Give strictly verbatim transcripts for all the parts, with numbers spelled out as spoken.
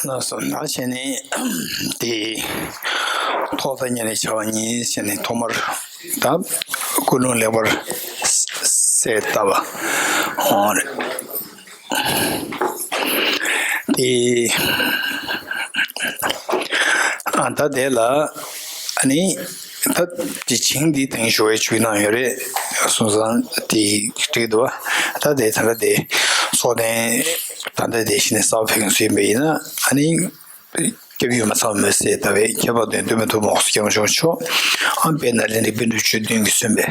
ལགས་སོ། ད་བྱས་ནས་དེ་ཐོག་མཐའ་གཉིས་ལས་བྱ་བ་གཉིས་བྱས་ནས་ཐོག་མར་ད་ཀུན་སློང་ལེགས་པར་གསལ་བཏབ་པ། འོ་རེད། དེ་ཨ་ད་དེ་ལ་ཨ་ནི་ད་དེ་བྱིངས་འདི་དེང་ཞུ་བའི་ཆུ་ནང་ཡོད་རེད། སོང་ཙང་དེ་འགྲིག་འདུག་ད་དེ་ད་ལྟ་དེ་ཚོགས་གཏན་ད་ལྟ་དེ་བཞིན་གསར་ཕེབས་མཁན་ཚོ་ཡིན་པ་ཡིན་ན་ཨ་ནི། སྐྱབས་ཡུལ་མ་ཚང་མོས་ཟེར་ལྟ་བའི་ཁྱད་པར་དོན་སྟོན་མི་ཐུབ་མོག་སྐྱབས་མཆོག་མཆོག་ཨམ་པའི་ནཱ་ལེནྡྲའི་པཎ་གྲུབ་ཆོས་བདུན་གྱིས་མཚོན་པའི་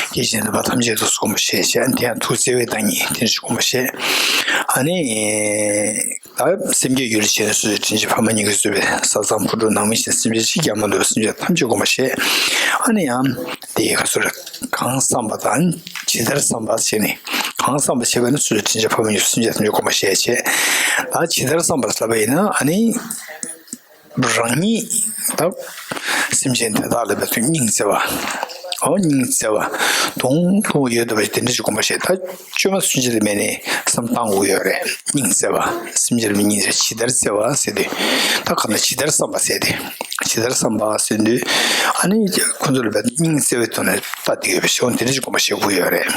སྐྱེས་ཆེན་རྣམ་པ་ཐམས་ཅད་དུ་དགོངས་པ་བཞེས་བྱས། དེ་ཡང་ཐུགས་བརྩེ་བས་བདག་ཉིད་དེ་འདྲ་དགོངས་པ་བཞེས། ཨ་ནི་ད་སེམས་བསྐྱེད་ཡུལ་ལ་བྱས་ནས་སོ་སོའི་དྲིན་ཅན་ཕ་མ་གཉིས་ཀྱིས་གཙོས་པའི་ས་མཚམས་འཕུར་གྲུ་ནང་མི་ཞིག་སེམས་ཅན་གཅིག་ཀྱང་མ་ལུས་པ་སེམས་ཅན་ཐམས་ཅད་དགོངས་པ་བཞེས། ཨ་ནི་ཡང་དེའི་ཁ་སོར་གང་བསམ་པ་དང་ཇི་ལྟར་བསམ་པ་བྱས་ནས་གང་བསམ་པ་བྱས་པ་ནི་སོ་སོའི་དྲིན་ཅན་ཕ་མ་གཉིས་སེམས་ཅན་ཐམས་ཅད་དགོངས་པ་བཞེས་བྱས། ད་ཇི་ལྟར་བསམ་པ་ལབ་པ་ཡིན་ན་ཨ་ནི། རང་ཉིད་ད་སེམས་ཅན་དེ་དག་ལ་བས་སུ་སྙིང་བརྩེ་བ། འོ་སྙིང་བརྩེ་བ་དུང་དུང་ཡོད་དུ་བ་དེ་འདྲ་ཞིག་དགོངས་པ་བཞེས། ད་བཅོས་མ་སུན་འབྱིན་ལ་མེད་ནས་བསམ་བཏང་དགོས་ཡོད་རེད། སྙིང་བརྩེ་བ་སེམས་ཅན་མི་སྙིང་བརྩེ་ཇི་ལྟར་བརྩེ་བ་ཟེར་དུས་ད་ག་ན་ཇི་ལྟར་བསམ་པ་ཟེར་ཏེ་ཇི་ལྟར་བསམ་པ་ཟེར་དུས་ཨ་ནི་ཁོ་ཚོ་ལ་བས་སྙིང་བརྩེ་བའི་ཐོག་ནས་ལྟ་དེ་ཡོད་པ་ཞིག་འོ་དེ་འདྲ་ཞིག་དགོངས་པ་བཞེས་དགོས་ཡོད་རེད།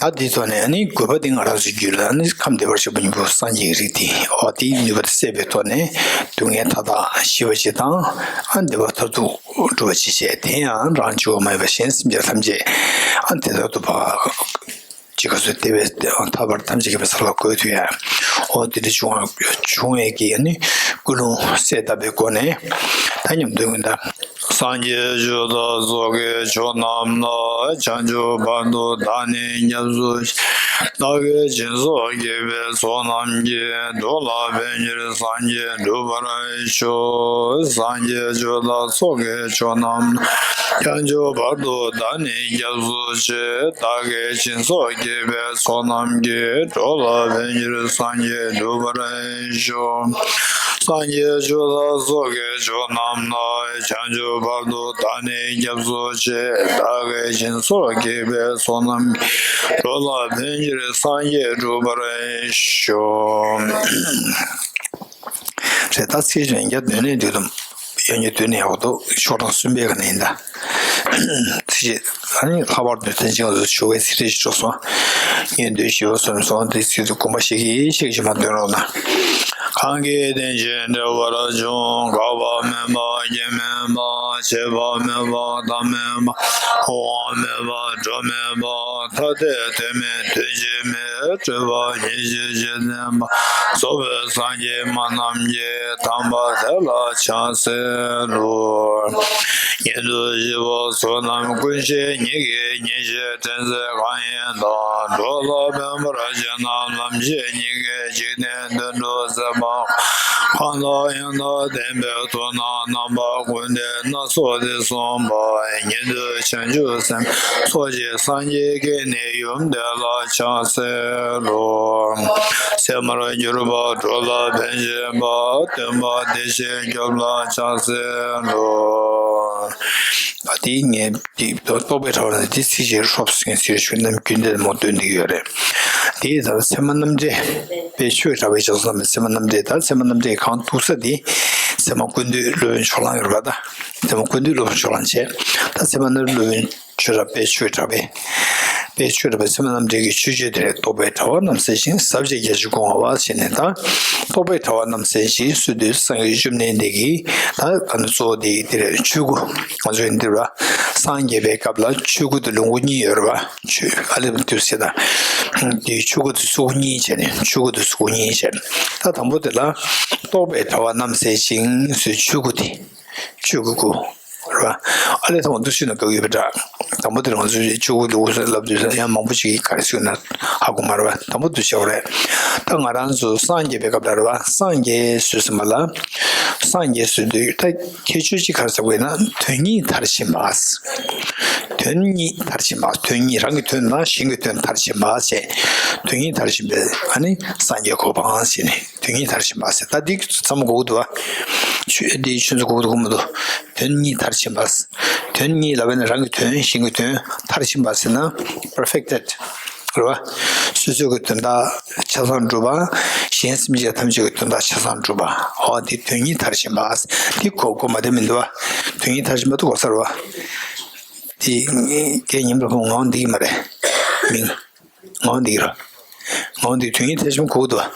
ད་འདིའི་ཐོག་ནས་ཨ་ནི་དགོས་པ་འདི་ང་རང་ཚོའི་རྒྱུད་ལ་ཨ་ནི་ཁམས་བདེ་བར་གཤེགས་པ་སྙིང་པོ་སངས་རྒྱས་ཀྱི་རིགས་དེ་འོ་དེའི་ནུས་པ་དེ་སད་པའི་ཐོག་ནས་སྡུག་བསྔལ་མཐའ་དག་ཞི་བ་ཅིག་དང་ཨ་བདེ་བ་མཐར་ཐུག་འགྲུབ་པ་ཅིག་བྱས། དེ་ཡང་རང་གཅིག་པོ་མ་ཡིན་པར་གཞན་སེམས་ཅན་ཐམས་ཅད་ཨ་དེ་ལྟར་དུ་བ་ཅི་ག་ཚོད་བདེ་བའི་ཐར་པར་ཐམས་ཅད་མཁྱེན་པའི་ས་ལ་འགོད་ཐུབ་ཡ། འོ་དེ་འདྲ་བྱུང་བ་བྱུང་བའི་གི་ཨ་ནི་ཀུན་སློང་གསལ་བཏབ་པའི་སྒོ་ནས་ད་མཉམ་དུ་ཡིན་ད། སངས་རྒྱས་ཆོས་དང་ཚོགས་ཀྱི་མཆོག་རྣམས་ལ། བྱང་ཆུབ་བར་དུ་བདག་ནི་སྐྱབས་སུ་མཆི། བདག་གིས་སྦྱིན་སོགས་བགྱིས་པའི་ཚོགས་རྣམས་ཀྱིས། འགྲོ་ལ་ཕན་ཕྱིར་སངས་རྒྱས་འགྲུབ་པར་ཤོག་སངས་རྒྱས་ཆོས་དང་ཚོགས་ཀྱི་མཆོག་རྣམས་ལ། བྱང་ཆུབ་བར་དུ་བདག་ནི་སྐྱབས་སུ་མཆི། བདག་གིས་སྦྱིན་སོགས་བགྱིས་པའི་ཚོགས་རྣམས་ཀྱིས། འགྲོ་ལ་ཕན་ཕྱིར་སངས་རྒྱས་འགྲུབ་པར་ཤོག་སངས་རྒྱས་ཆོས་དང་ཚོགས་ཀྱི་མཆོག་རྣམས་ལ། བྱང་ཆུབ་བར་དུ་བདག་ནི་སྐྱབས་སུ་མཆི། བདག་གིས་སྦྱིན་སོགས་བགྱིས་པའི་ཚོགས་རྣམས་ཀྱིས། འགྲོ་ལ་ཕན་ཕྱིར་སངས་རྒྱས་འགྲུབ་པར་ཤོག་རེད། ད་ཚིག་ཡོན་གྱི་དོན་ནི་འདུག་དམ། ཡོན་གྱི་དོན་ནི་ཡག་པོ་འདུག་ཤོག་གྲངས་གསུམ་པའི་ཀ་ནས་ཡིན་ད། ཚིག་ཨ་ནི་ལྷག་པར་དུ་དོན་ཆེན་ང་ཚོ་ཞུ་བའི་ཚིག་རེ་ཞིག་གྲུབ་སོང་། ངས་འདོད་ཞི་བ་གསུམ་སོང་དེ་ཚིག་ཏུ་དགོངས་པ་བཞེས་ཀྱི་ཡིན་ཞེས་ཀྱི་མ་འདོན་རོགས་གནང་། གང་གིས་རྟེན་ཅིང་འབྲེལ་བར་འབྱུང་། འགག་པ་མེད་པ་རྐྱེན་མེད་པ། བྱེད་པ་མེད་པ་བདག་མེད་པ། དབང་མེད་པ་གྲོགས་མེད་པ། ཐ་དད་དོན་མེད་དོན་གཅིག་མེད། སྤྲོས་པ་ཉེར་ཞི་ཞི་བརྟན་པ། རྫོགས་པའི་སངས་རྒྱས་སྨྲ་རྣམས་ཀྱིས། དམ་པ་དེ་ལ་ཕྱག་འཚལ་ལོ། ཉན་ཐོས་ཞི་བ་ཚོགས་རྣམས་ཀུན་ཤེས་ཉིད་ཀྱིས། ཉེར་ཞིའི་འདྲེན་མཛད་གང་ཡིན་དང་། འགྲོ་ལ་ཕན་པར་བྱེད་རྣམས་ལམ་ཤེས་ཉིད་ཀྱིས། འཇིག་རྟེན་དོན་སྒྲུབ་མཛད་པ་གང་དང་ཡང་དག་ལྡན་པའི་ཐུགས་རྣམས། རྣམ་པ་ཀུན་ཏུ་སྣ་ཚོགས་དུ་གསུངས་པ། ཉན་ཐོས་བྱང་ཆུབ་སེམས་ཚོགས་ཀྱི་སངས་རྒྱས་ཀྱི་ནི་ཡུམ་དེ་ལ་ཕྱག་འཚལ་ལོ། ཚད་མར་གྱུར་པ་གྲོགས་ལ་ཕན་བྱེད་པ། སྟོན་པ་བདེ་གཤེགས་སྐྱབས་ལ་ཕྱག་འཚལ་ལོ། ཨ་དེ་ངས་དེ་རྟོགས་པའི་གྲྭ་པ་ལ་དེ་ཚིག་གཅིག་ཧྲོབ་སུ་ངས་ཚིག་ཞུ་ནམ་རྒྱུན་དེ་མོ་སྟོན་བསྡད་ཀྱི་ཡོད་རེད། དེ་ཡི་ད་ཚད་མ་རྣམ་འགྲེལ་དཔལ་ཆོས་གྲགས་པའི་ལྗགས་སུ་བསྣམས་པའི་ཚད་མ་རྣམ་འགྲེལ། ད་ཚད་མ་རྣམ་འགྲེལ་གང་ཐུག་ས་དེ་ཚད་མ་ཀུན་བཏུས་སློབ་དཔོན་ཕྱོགས་གླང་ཡོད་རེད་པ། ད་ཚད་མ་ཀུན་བཏུས་སློབ་དཔོན་ཕྱོགས་གླང་བྱས། ད་ཚད་མ་རྣམ་འགྲེལ་སློབ་དཔོན་ཆོས་གྲགས་པས་ཆོས་གྲགས་པས། དཔལ་ཆོས་གྲགས་པའི་ཚད་མ་རྣམ་འགྲེལ་གྱི་མཆོད་བརྗོད་དེ་རེད། རྟོགས་པའི་གྲྭ་པ་རྣམས་ཟེར་ཞིང་ཟབ་རྒྱས་རྒྱ་མཚོའི་སྒོ་ལྔ་པ་བྱས་ནས་ད། རྟོགས་པའི་གྲྭ་པ་རྣམས་ཟེར་ཞིང་སུ་དུས་སངས་རྒྱས་བཅོམ་ལྡན་འདས་ཀྱིས་ད་ག་ནས་གཙོ་བོ་དེ་དེ་རེད། ཆོས་སྐུ་ང་ཚོས་འདིར་བ་སངས་རྒྱས་པའི་སྐབས་ལ་ཆོས་སྐུ་དེ་ལོངས་སྐུ་གཉིས་ཡོད་རེད་བ། ཆོས་ཨ་ལེ་དུ་ཟེར་ད། དེ་ཆོས་སྐུ་དེ་གཙོ་བོ་གཉིས་བྱས་ནས་ཆོས་སྐུ་དེ་གཙོ་བོ་གཉིས་བྱས། ད་དང་པོ་དེ་ལ་རྟོགས་པའི་གྲྭ་པ་རྣམས་ཟེར་ཞིང་སུ་ཆོས་སྐུ་དེ། ཆོས་སྐུ་སྐུ། རེད་བ། ཨ་ལས་ཐོག་མ་འདུ་ཤེས་ན་དགག་ཡོད་པ་འདྲ། དང་པོ་དེ་རང་ཚོའི་ཆོས་སྐུ་འདུག་ལབ་དུས་ཡང་མང་པོ་ཞིག་ག་རེ་ཟེར་ན་ཧ་གོ་མ་རེད་བ། དང་པོ་འདུ་བྱ་བ་རེད། ད་ང་རང་ཚོ་སངས་རྒྱས་པའི་སྐབས་ལ་རེད་བ། སངས་རྒྱས་ཟེར་ཟིན་པ་ལ། སངས་རྒྱས་ཟེར་དུས་ད་ཁྱད་ཆོས་གཅིག་ག་རེ་ཟེར་དགོས་ན་དོན་གཉིས་མཐར་ཕྱིན་པ། དོན་གཉིས་མཐར་ཕྱིན་པ། དོན་གཉིས་རང་གི་དོན་དང་གཞན་གྱི་དོན་མཐར་ཕྱིན་པ་བྱས། དོན་གཉིས་མཐར་ཕྱིན་པའི་ཨ་ནི་སངས་རྒྱས་གོ་འཕང་ཟེར་ནས། དོན་གཉིས་མཐར་ཕྱིན་པ་ཟེར། ད་འདི་ཚང་མ་གོ་གི་འདུག་བ། ཆོས་འདི་ཆོས་ཚོ་གོ་གི་འདུག་གོ་མི་འདུག་དོན་གཉིས་མཐར་ཕྱིན་པ། དོན་གཉིས་ལབ་པ་ནི་རང་གི་དོན་གཞན་གྱི་དོན་མཐར་ཕྱིན་པ་ཟེར་ན་perfected རེད་བ། སོ་སོའི་གི་དོན་དག་ཆ་ཚང་སྒྲུབ་པ། གཞན་སེམས་ཅན་ཐམས་ཅད་ཀྱི་དོན་དག་ཆ་ཚང་སྒྲུབ་པ། འོ་དེ་དོན་གཉིས་མཐར་ཕྱིན་པ། དེ་གོ་གོ་མ་དེ་མི་འདུག་བ། དོན་གཉིས་མཐར་ཕྱིན་པ་དེ་གོ་ཚར་བ། དེ་གས་ཉིན་པར་ཁོང་ངོ་འདི་གི་མ་རེད། མིང་། ངོ་འདི་ར། ངོ་འདི་དོན་གཉིས་མཐར་ཕྱིན་གོ་འདུག་བ།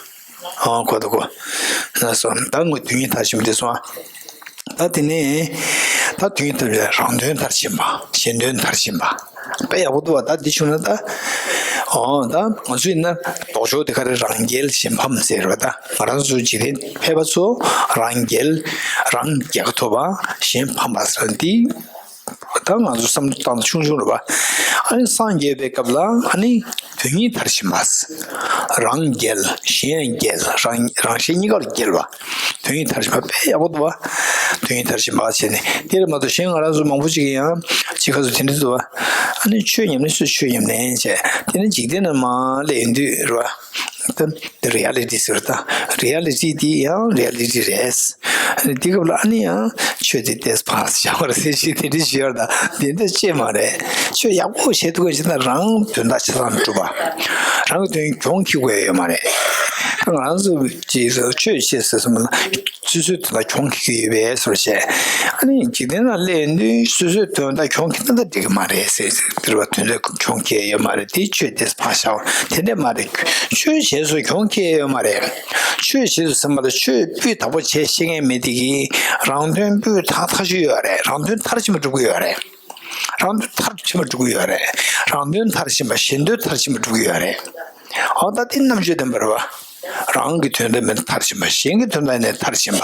ཨང་གོ་ད་གོ། ན་སོང་ད་ངོ་དོན་གཉིས་མཐར་ཕྱིན་པ་དེ་སོང་ཨ། ད་དེ་ནས་ད་དོན་གཉིས་མཐར་ཕྱིན་རང་དོན་མཐར་ཕྱིན་པ། གཞན་དོན་མཐར་ཕྱིན་པ། དཔེ་ཡག་པོ་འདུག་བ། ད་འདི་བྱུང་ན་ད། ཨོ་ད་ང་ཚོ་ཡིན་ན་ལྡོག་ཕྱོགས་དེ་ག་རེ། རང་རྒྱལ་གཞན་ཕམ་ཟེར་བ། ད་ང་རང་ཚོ་འཇིག་རྟེན་ཕལ་པ་ཚོ་རང་རྒྱལ་རང་རྒྱལ་ཁ་ཐོབ་པ་གཞན་ཕམ་པ་ཟེར་བ་འདི། ད་ང་ཚོ་བསམ་བློ་བཏང་ན་ཆུང་ཆུང་རེད་བ། ཨ་ནི་སངས་རྒྱས་པའི་སྐབས་ལ་ཨ་ནི་དོན་གཉིས་མཐར་ཕྱིན་པ། རང་རྒྱལ་གཞན་ཡང་རྒྱལ། རང་རང་གཞན་གཉིས་ཀ་ལ་རྒྱལ་བ། དོན་གཉིས་མཐར་ཕྱིན་པ་དཔེ་ཡག་པོ་འདུག་བ། དོན་གཉིས་མཐར་ཕྱིན་པ་བྱས་ནས་དེ་རེད་མ་གཏོགས་གཞན་ང་རང་ཚོ་མང་པོ་ཅིག་གིས་ཡང་ཅིག་ཁ་སོ་དེ་འདྲ་འདུག་བ། ཨ་ནི་ཆོས་ཉམས་ལེན་སུ་ཆོས་ཉམས་ལེན་བྱས། དེ་ནི་འཇིག་རྟེན་ན་མར་སླེབས་ཡོང་དུས་རེད་བ། ད་རི་ཡ་ལི་ཊི་ཟེར། ད་རི་ཡ་ལི་ཊི་འདི་ཡང་རི་ཡ་ལི་ཊི་རེད། ཨ་ནི་འདི་སྐབས་ལ་ཨ་ནི་ཡང་ཆོས་དེ་ཏོག་ཙམ་ཕར་བཞག་པ་རེད་ཟེར་ཞིག་དེ་འདྲ་ཞིག་ཡོད་རེད། ད་དེ་འདྲ་ཅིག་མ་རེད། ཆོས་ཡག་པོ་བྱེད་ཐུབ་མཁན་ཞིག་ན་རང་དོན་དག་ཆ་ཚང་སྒྲུབ་པ། རང་གི་དོན་གྱོང་ཁེ་དགོས་ཡ་ཡོད་མ་རེད། ད་ང་རང་ཚོ་ཅིག་ཆོས་བྱེད་ཟེར་སོང་ན་སོ་སོའི་དོན་དག་གྱོང་ཁེ་གི་ཡོད་པའི་བཟོ་འདྲ་བྱས། ཨ་ནི་འཇིག་རྟེན་ལ་སླེབས་དུས་སོ་སོའི་དོན་དག་གྱོང་ཁེ་ན་ད་འགྲིག་གི་མ་རེད་ཟེར། འདིར་བ་དོན་དག་གྱོང་ཁེ་ཡོད་མ་རེད། དེ་ཆོས་དེ་ཕར་བཞག་དེ་འདྲ་མ་རེད། ཆོས་བྱས་སུ་གྱོང་ཁེ་ཡོད་མ་རེད། ཆོས་བྱས་སུ་ཟེར་བ་ལ་ཆོས་སྤུས་དག་པོ་བྱས་ཤེས་མཁན་མི་དེ་གིས་རང་དོན་སྤུས་དག་ཐག་ཆོད་ཡོད་རེད། རང་དོན་མཐར་ཕྱིན་པ་སྒྲུབ་ཀྱི་ཡོད་རེད། རང་དོན་མཐར་ཕྱིན་པ་སྒྲུབ་ཀྱི་ཡོད་རེད། རང་དོན་མཐར་ཕྱིན་པ་གཞན་དོན་མཐར་ཕྱིན་པ་སྒྲུབ་ཀྱི་ཡོད་རེད། འོ་ད་དེ་རྣམ་དཔྱོད་ལྡན་པ་རེད་བ། རང་གི་དོན་དག་མིན་མཐར་ཕྱིན་པ། གཞན་གྱི་དོན་དག་ནས་མཐར་ཕྱིན་པ།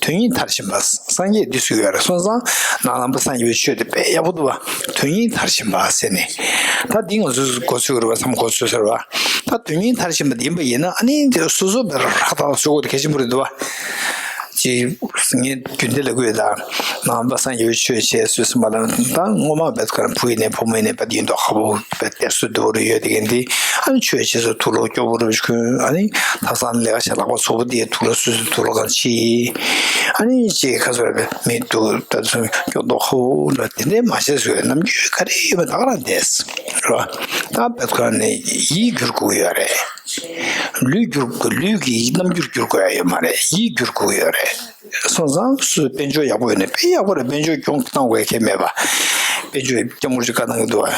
དོན་གཉིས་མཐར་ཕྱིན་པ། སངས་རྒྱས་འདི་ཚོ་ཡོད་རེད། སོང་ཙང་ནང་ནང་པ་སངས་རྒྱས་པའི་ཆོས་དེ་དཔེ་ཡག་པོ་འདུག་བ། དོན་གཉིས་མཐར་ཕྱིན་པ་ཟེར་ནས། ད་འདི་ང་ཚོས་གོ་ཚོད་རེད་བ། མཚམས་གོ་ཚོད་ཟེར་བ། ད་དོན་གཉིས་མཐར་ཕྱིན་པ་འདི་ཡིན་པ་ཡིན་ན་ཨ་ནི་དེ་སོ་སོ་བེ་ར་ཧ་ད་སོ་གོ་དེ་གལ་ཆེན་པོ་རེད་འདུག་བ། ཅིག་ངས་རྒྱུན་ལྡན་ལ་དགོས་ད། ནང་པ་སངས་རྒྱས་པའི་ཆོས་བྱས་སུས་སུ་མ་ལ་ད་ངོ་མ་བེད་ཁར་བུ་ཡིན་ནས་བུ་མོ་ཡིན་ནས་བེད་ཡིན་མདོག་ཁ་པོ་བེད་དེ་སུ་དུ་རུ་ཡོད་དེ་གན་དེ། ཨ་ནི་ཆོས་བྱས་སུ་ཐུགས་ལོ་སྐྱོ་པོ་རུ་ཁོན། ཨ་ནི་ཐབ་ཚང་ལས་ཀ་བྱས་ལག་པ་ཚོ་པོ་དེ་ཐུགས་ལོ་སུ་སུ་ཐུགས་ལོ་གང་ཆི་ཡི། ཨ་ནི་ཅིག་ཁ་སོ་ར་བེད་མི་དུ་ད་ཚུ་སྐྱོ་མདོག་ཁ་པོ་ལ་དེ་འདྲའི་མ་བྱས་སུ་ནམ་རྒྱུན་ག་རེ་ཡོད་པ་ད་ག་རང་དེས་ར། ད་བེད་ཁར་ནས་ཡིད་འགྱུར་དགོས་ཡོད་རེད། ལུས་འགྱུར་དགོས། ལུས་ཀྱི་རྣམ་འགྱུར་འགྱུར་དགོས་ཡ་ཡོད་མ་རེད། ཡིད་འགྱུར་དགོས་ཡོད་རེད། སོང་ཙང་སུ་དཔལ་འབྱོར་ཡག་པོ་ཡོད་ནས་དཔེ་ཡག་པོ་རེད། དཔལ་འབྱོར་གྱོང་བཏང་དགོས་ཁེལ་མེད་པ། དཔལ་འབྱོར་སྐྱ་མོར་ཅིག་བཀའ་གནང་གི་འདུག་བ།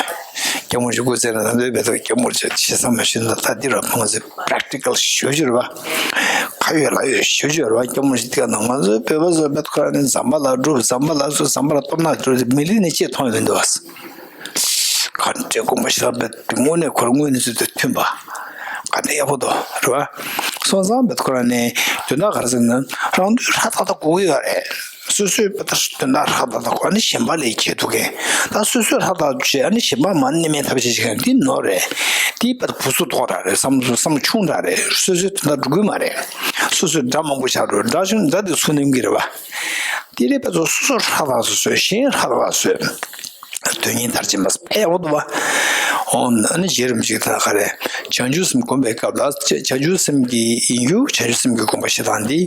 སྐྱ་མོར་ཅིག་སྐུ་ཚེ་ན་ད་འདོད་པའི་ཐོག་སྐྱ་མོར་ཅིག་ཤེས་ས་མ་ཤེས་ན་ད་འདི་ར་ཕངས་ཚེ་པྲེག་ཊི་ཀལ་ཞུ་རྒྱུ་རེད་བ། ཁ་ཡོད་ལག་ཡོད་ཞུ་རྒྱུ་རེད་བ། སྐྱ་མོར་ཅིག་བཀའ་གནང་། ང་ཚོའི་བོད་པ་ཚོ་བེད་ཁ་ནས་ཟམ་པ་ལ་སྒྲུབ། ཟམ་པ་ལ་སུ་ཟམ་པ་ལ་སྟོབས་ན་སྒྲུབ། མི་ལི་ནས་ཅེས་མཐོང་ཡོད་མི་འདུག་བ། ག་འདྲའི་དགོངས་པ་ཞིག་ལ་དངོས་གནས་ཁོ་རང་དངོས་གནས་ཚུལ་དང་མཐུན་པ། ག་འདྲའི་ཡག་པོ་འདུག་རེད་བ། སོང་ཙང་བེད་ཁོ་རང་ནས་དོན་དག་ག་རེ་ཟེར་ན་རང་དོན་ཧྲ་ཏག་ཏག་དགོས་ཀྱི་ཡོད་རེད། སོ་སོའི་བེད་དོན་དག་ཧྲ་ཏག་ཏག་དགོས། ཨ་ནི་གཞན་པ་ལ་ཁྱད་དུ་གན། ད་སོ་སོས་ཧྲ་ཏག་བྱས་ཨ་ནི་གཞན་པ་མ་ནི་མེད་ཐབས་ཤེས་བྱེད་མཁན་འདི་ནོར་རེད། འདི་བེད་བུ་སུ་དོག་ར་རེད། བསམ་བློ་བསམ་བློ་ཆུང་དྲགས་རེད། སོ་སོའི་དོན་དག་སྒྲུབ་ཀྱི་མ་རེད། སོ་སོས་དགྲ་མང་པོ་བཞག་འགྲོ། དགྲ་ཆུང་དགྲ་དེ་ཚུར་ནེམ་གྱི་རེད་བ། དེ་རེད་པ། ཚོ་སོ་སོ་ཧྲ་ཏག་སོ་སོས་གཞན་ཧྲ་ཏག་སོས། དོན་གཉིས་མཐར་ཕྱིན་པ་དཔེ་ཡག་པོ་འདུག་བ། འོ་ན་ནི་རྗེ་རིན་པོ་ཆེ་ད་ག་རེ། བྱང་ཆུབ་སེམས་བསྒོམ་པའི་སྐབས་ལ་བྱང་ཆུབ་སེམས་ཀྱི་ཡིན་རྒྱུ། བྱང་ཆུབ་སེམས་ཀྱི་སྒོམ་པ་བཞི་དང་འདི།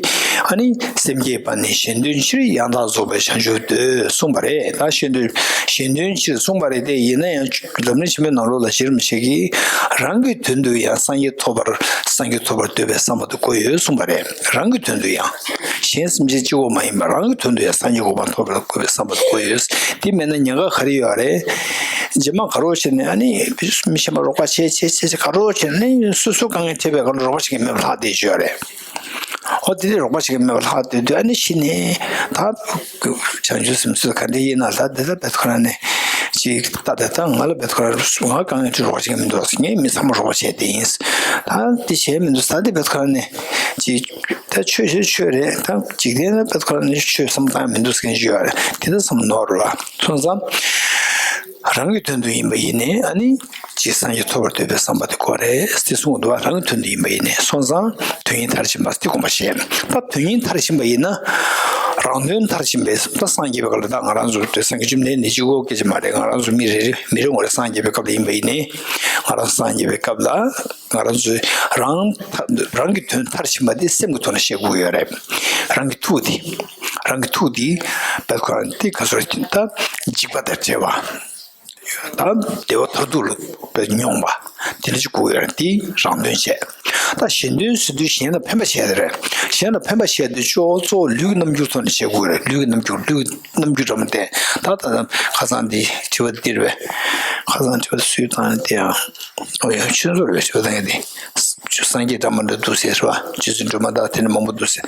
ཨ་ནི་སེམས་བསྐྱེད་པ་ནི་གཞན་དོན་ཕྱིར། ཡང་དག་རྫོགས་པའི་བྱང་ཆུབ་འདོད་གསུངས་པ་རེད། ད་གཞན་དོན་གཞན་དོན་ཕྱིར་གསུངས་པ་རེད་དེ། ཡིན་ན་ཡང་ལམ་རིམ་ཆེན་མོའི་ནང་ལོགས་ལ་རྗེ་རིན་པོ་ཆེ་གིས་རང་གི་དོན་དུ་ཡང་སངས་རྒྱས་ཐོབ་པར་སངས་རྒྱས་ཐོབ་པར་འདོད་པའི་བསམ་པ་དེ་དགོས་ཡོད་གསུངས་པ་རེད། རང་གི་དོན་དུ་ཡང་། གཞན་སེམས་ཅན་གཅིག་པོ་མ་ཡིན་པར་རང་གི་དོན་དུ་ཡང་སངས་རྒྱས་གོ་འཕང་ཐོབ་པར་དགོས་པའི་བསམ་པ་དེ་དགོས་ཡོད། དེ་མེད་ན་ཉེན་ཁ་ག་རེ་ཡོད་རེད། རྗེས་མ་ག་རོགས་བྱས་ནས་ཨ་ནི་མི་གཞན་པ་རོགས་པ་བྱས་བྱས་བྱས་བྱས་ག་རོགས་བྱས་ནས་སོ་སོ་དཀའ་ངལ་འཕྲད་པའི་སྒང་ལ་རོགས་པ་བྱེད་མཁན་མེད་པ་ལྷག་བསྡད་ཀྱི་ཡོད་རེད། འོ་དེ་དེ་རོགས་པ་བྱེད་མཁན་མེད་པ་ལྷག་བསྡད་དུས་ཨ་ནི་ཤི་ནས་ད་བྱང་ཆུབ་སེམས་ཚོས་ག་འདྲ་ཡིན་ན་ད་དེ་ད་བེད་ཁོ་རང་ནས་ཅིག་ད་དེ་ད་ང་ལ་བེད་ཁོ་རང་ང་དཀའ་ངལ་འཕྲད་རོགས་པ་བྱེད་མཁན་མི་འདུག་ངས་མི་ཚང་མ་རོགས་པ་བྱས་བསྡད་ཡིན། ད་དེ་བྱས་མི་འདུག་ད་དེ་བེད་ཁོ་རང་ནས་ཅིག་ད་ཆོས་བྱེད་ཆོས་རེད། ད་འཇིག་རྟེན་ལ་བེད་ཁོ་རང་ནས་ཆོས་བསམ་བཏང་མི་འདུག་ཟེར་མཁན་ཞིག་ཡོད་རེད། དེ་ད་བསམ་ནོར་རེད་བ། སོང་ཙང་རང་གི་དོན་དུ་ཡིན་པ་ཡིན་ནའི་ཨ་ནི་ཅིག་སངས་རྒྱས་ཐོབ་པར་འདོད་པའི་བསམ་པ་དེ་དགོས་རེད་དེ་གསུངས་འདུག་བ། རང་གི་དོན་དུ་ཡིན་པ་ཡིན་ནའི། སོང་ཙང་དོན་གཉིས་མཐར་ཕྱིན་པ་དེ་དགོངས་པ་བཞེས། ད་དོན་གཉིས་མཐར་ཕྱིན་པ་ཡིན་ན་རང་དོན་མཐར་ཕྱིན་པའི་ད་སངས་རྒྱས་པའི་སྐབས་ལ་ད་ང་རང་ཚོ་དེ་སངས་རྒྱས་བཅོམ་ལྡན་འདས་གཅིག་པོ་སྐད་ཆ་མ་རེད། ང་རང་ཚོ་མི་རེ་རེ་མི་རེ་ངོ་རེ་སངས་རྒྱས་པའི་སྐབས་ལ་ཡིན་པ་ཡིན་ནའི་ང་རང་སངས་རྒྱས་པའི་སྐབས་ལ་ང་རང་ཚོས་རང་རང་གི་དོན་མཐར་ཕྱིན་པ་དེ་སེམས་ཀྱི་ཐོག་ནས་ཤེས་དགོས་ཡོད་རེད། རང་གི་ཐུགས་དེ་རང་གི་ཐུགས་དེ་བེད་ཁོ་རང་དེ་ག་ཚོད་ད་འཇིགས་པ་དང་བྲལ་བ། ད་བདེ་བ་མཐར་ཐུག་ལ་བེད་མྱོང་བ། དེ་འདྲ་ཅིག་དགོས་ཡོད་རེད། དེ་རང་དོན་བྱས། ད་གཞན་དོན་ཟེར་དུས་གཞན་ལ་ཕན་པ་བྱས་དེ་རེད། གཞན་ལ་ཕན་པ་བྱས་དུས་གཙོ་བོ་གཙོ་བོ་ལུས་ཀྱི་རྣམ་འགྱུར་ཐོག་ནས་བྱེད་དགོས་རེད། ལུས་ཀྱི་རྣམ་འགྱུར། ལུས་ཀྱི་རྣམ་འགྱུར་འདྲ་མོ་བསྟན། ད་ད་ད་ཁ་སང་འདི་དྲི་བ་འདི་རེད་པས། ཁ་སང་དྲི་བ་སུས་བཏང་ནས་དེ་ཡང་། ཨོ་ཡ། ཁྱོད་ཚོ་རེད་པས། དྲི་བ་བཏང་ཡ་དེ། སངས་རྒྱས་འདྲ་མི་འདྲ་འདུག་ཟེར་བ། རྗེ་བཙུན་སྒྲོལ་མ་དང་དེ་འདྲ་མང་པོ་འདུག་ཟེར།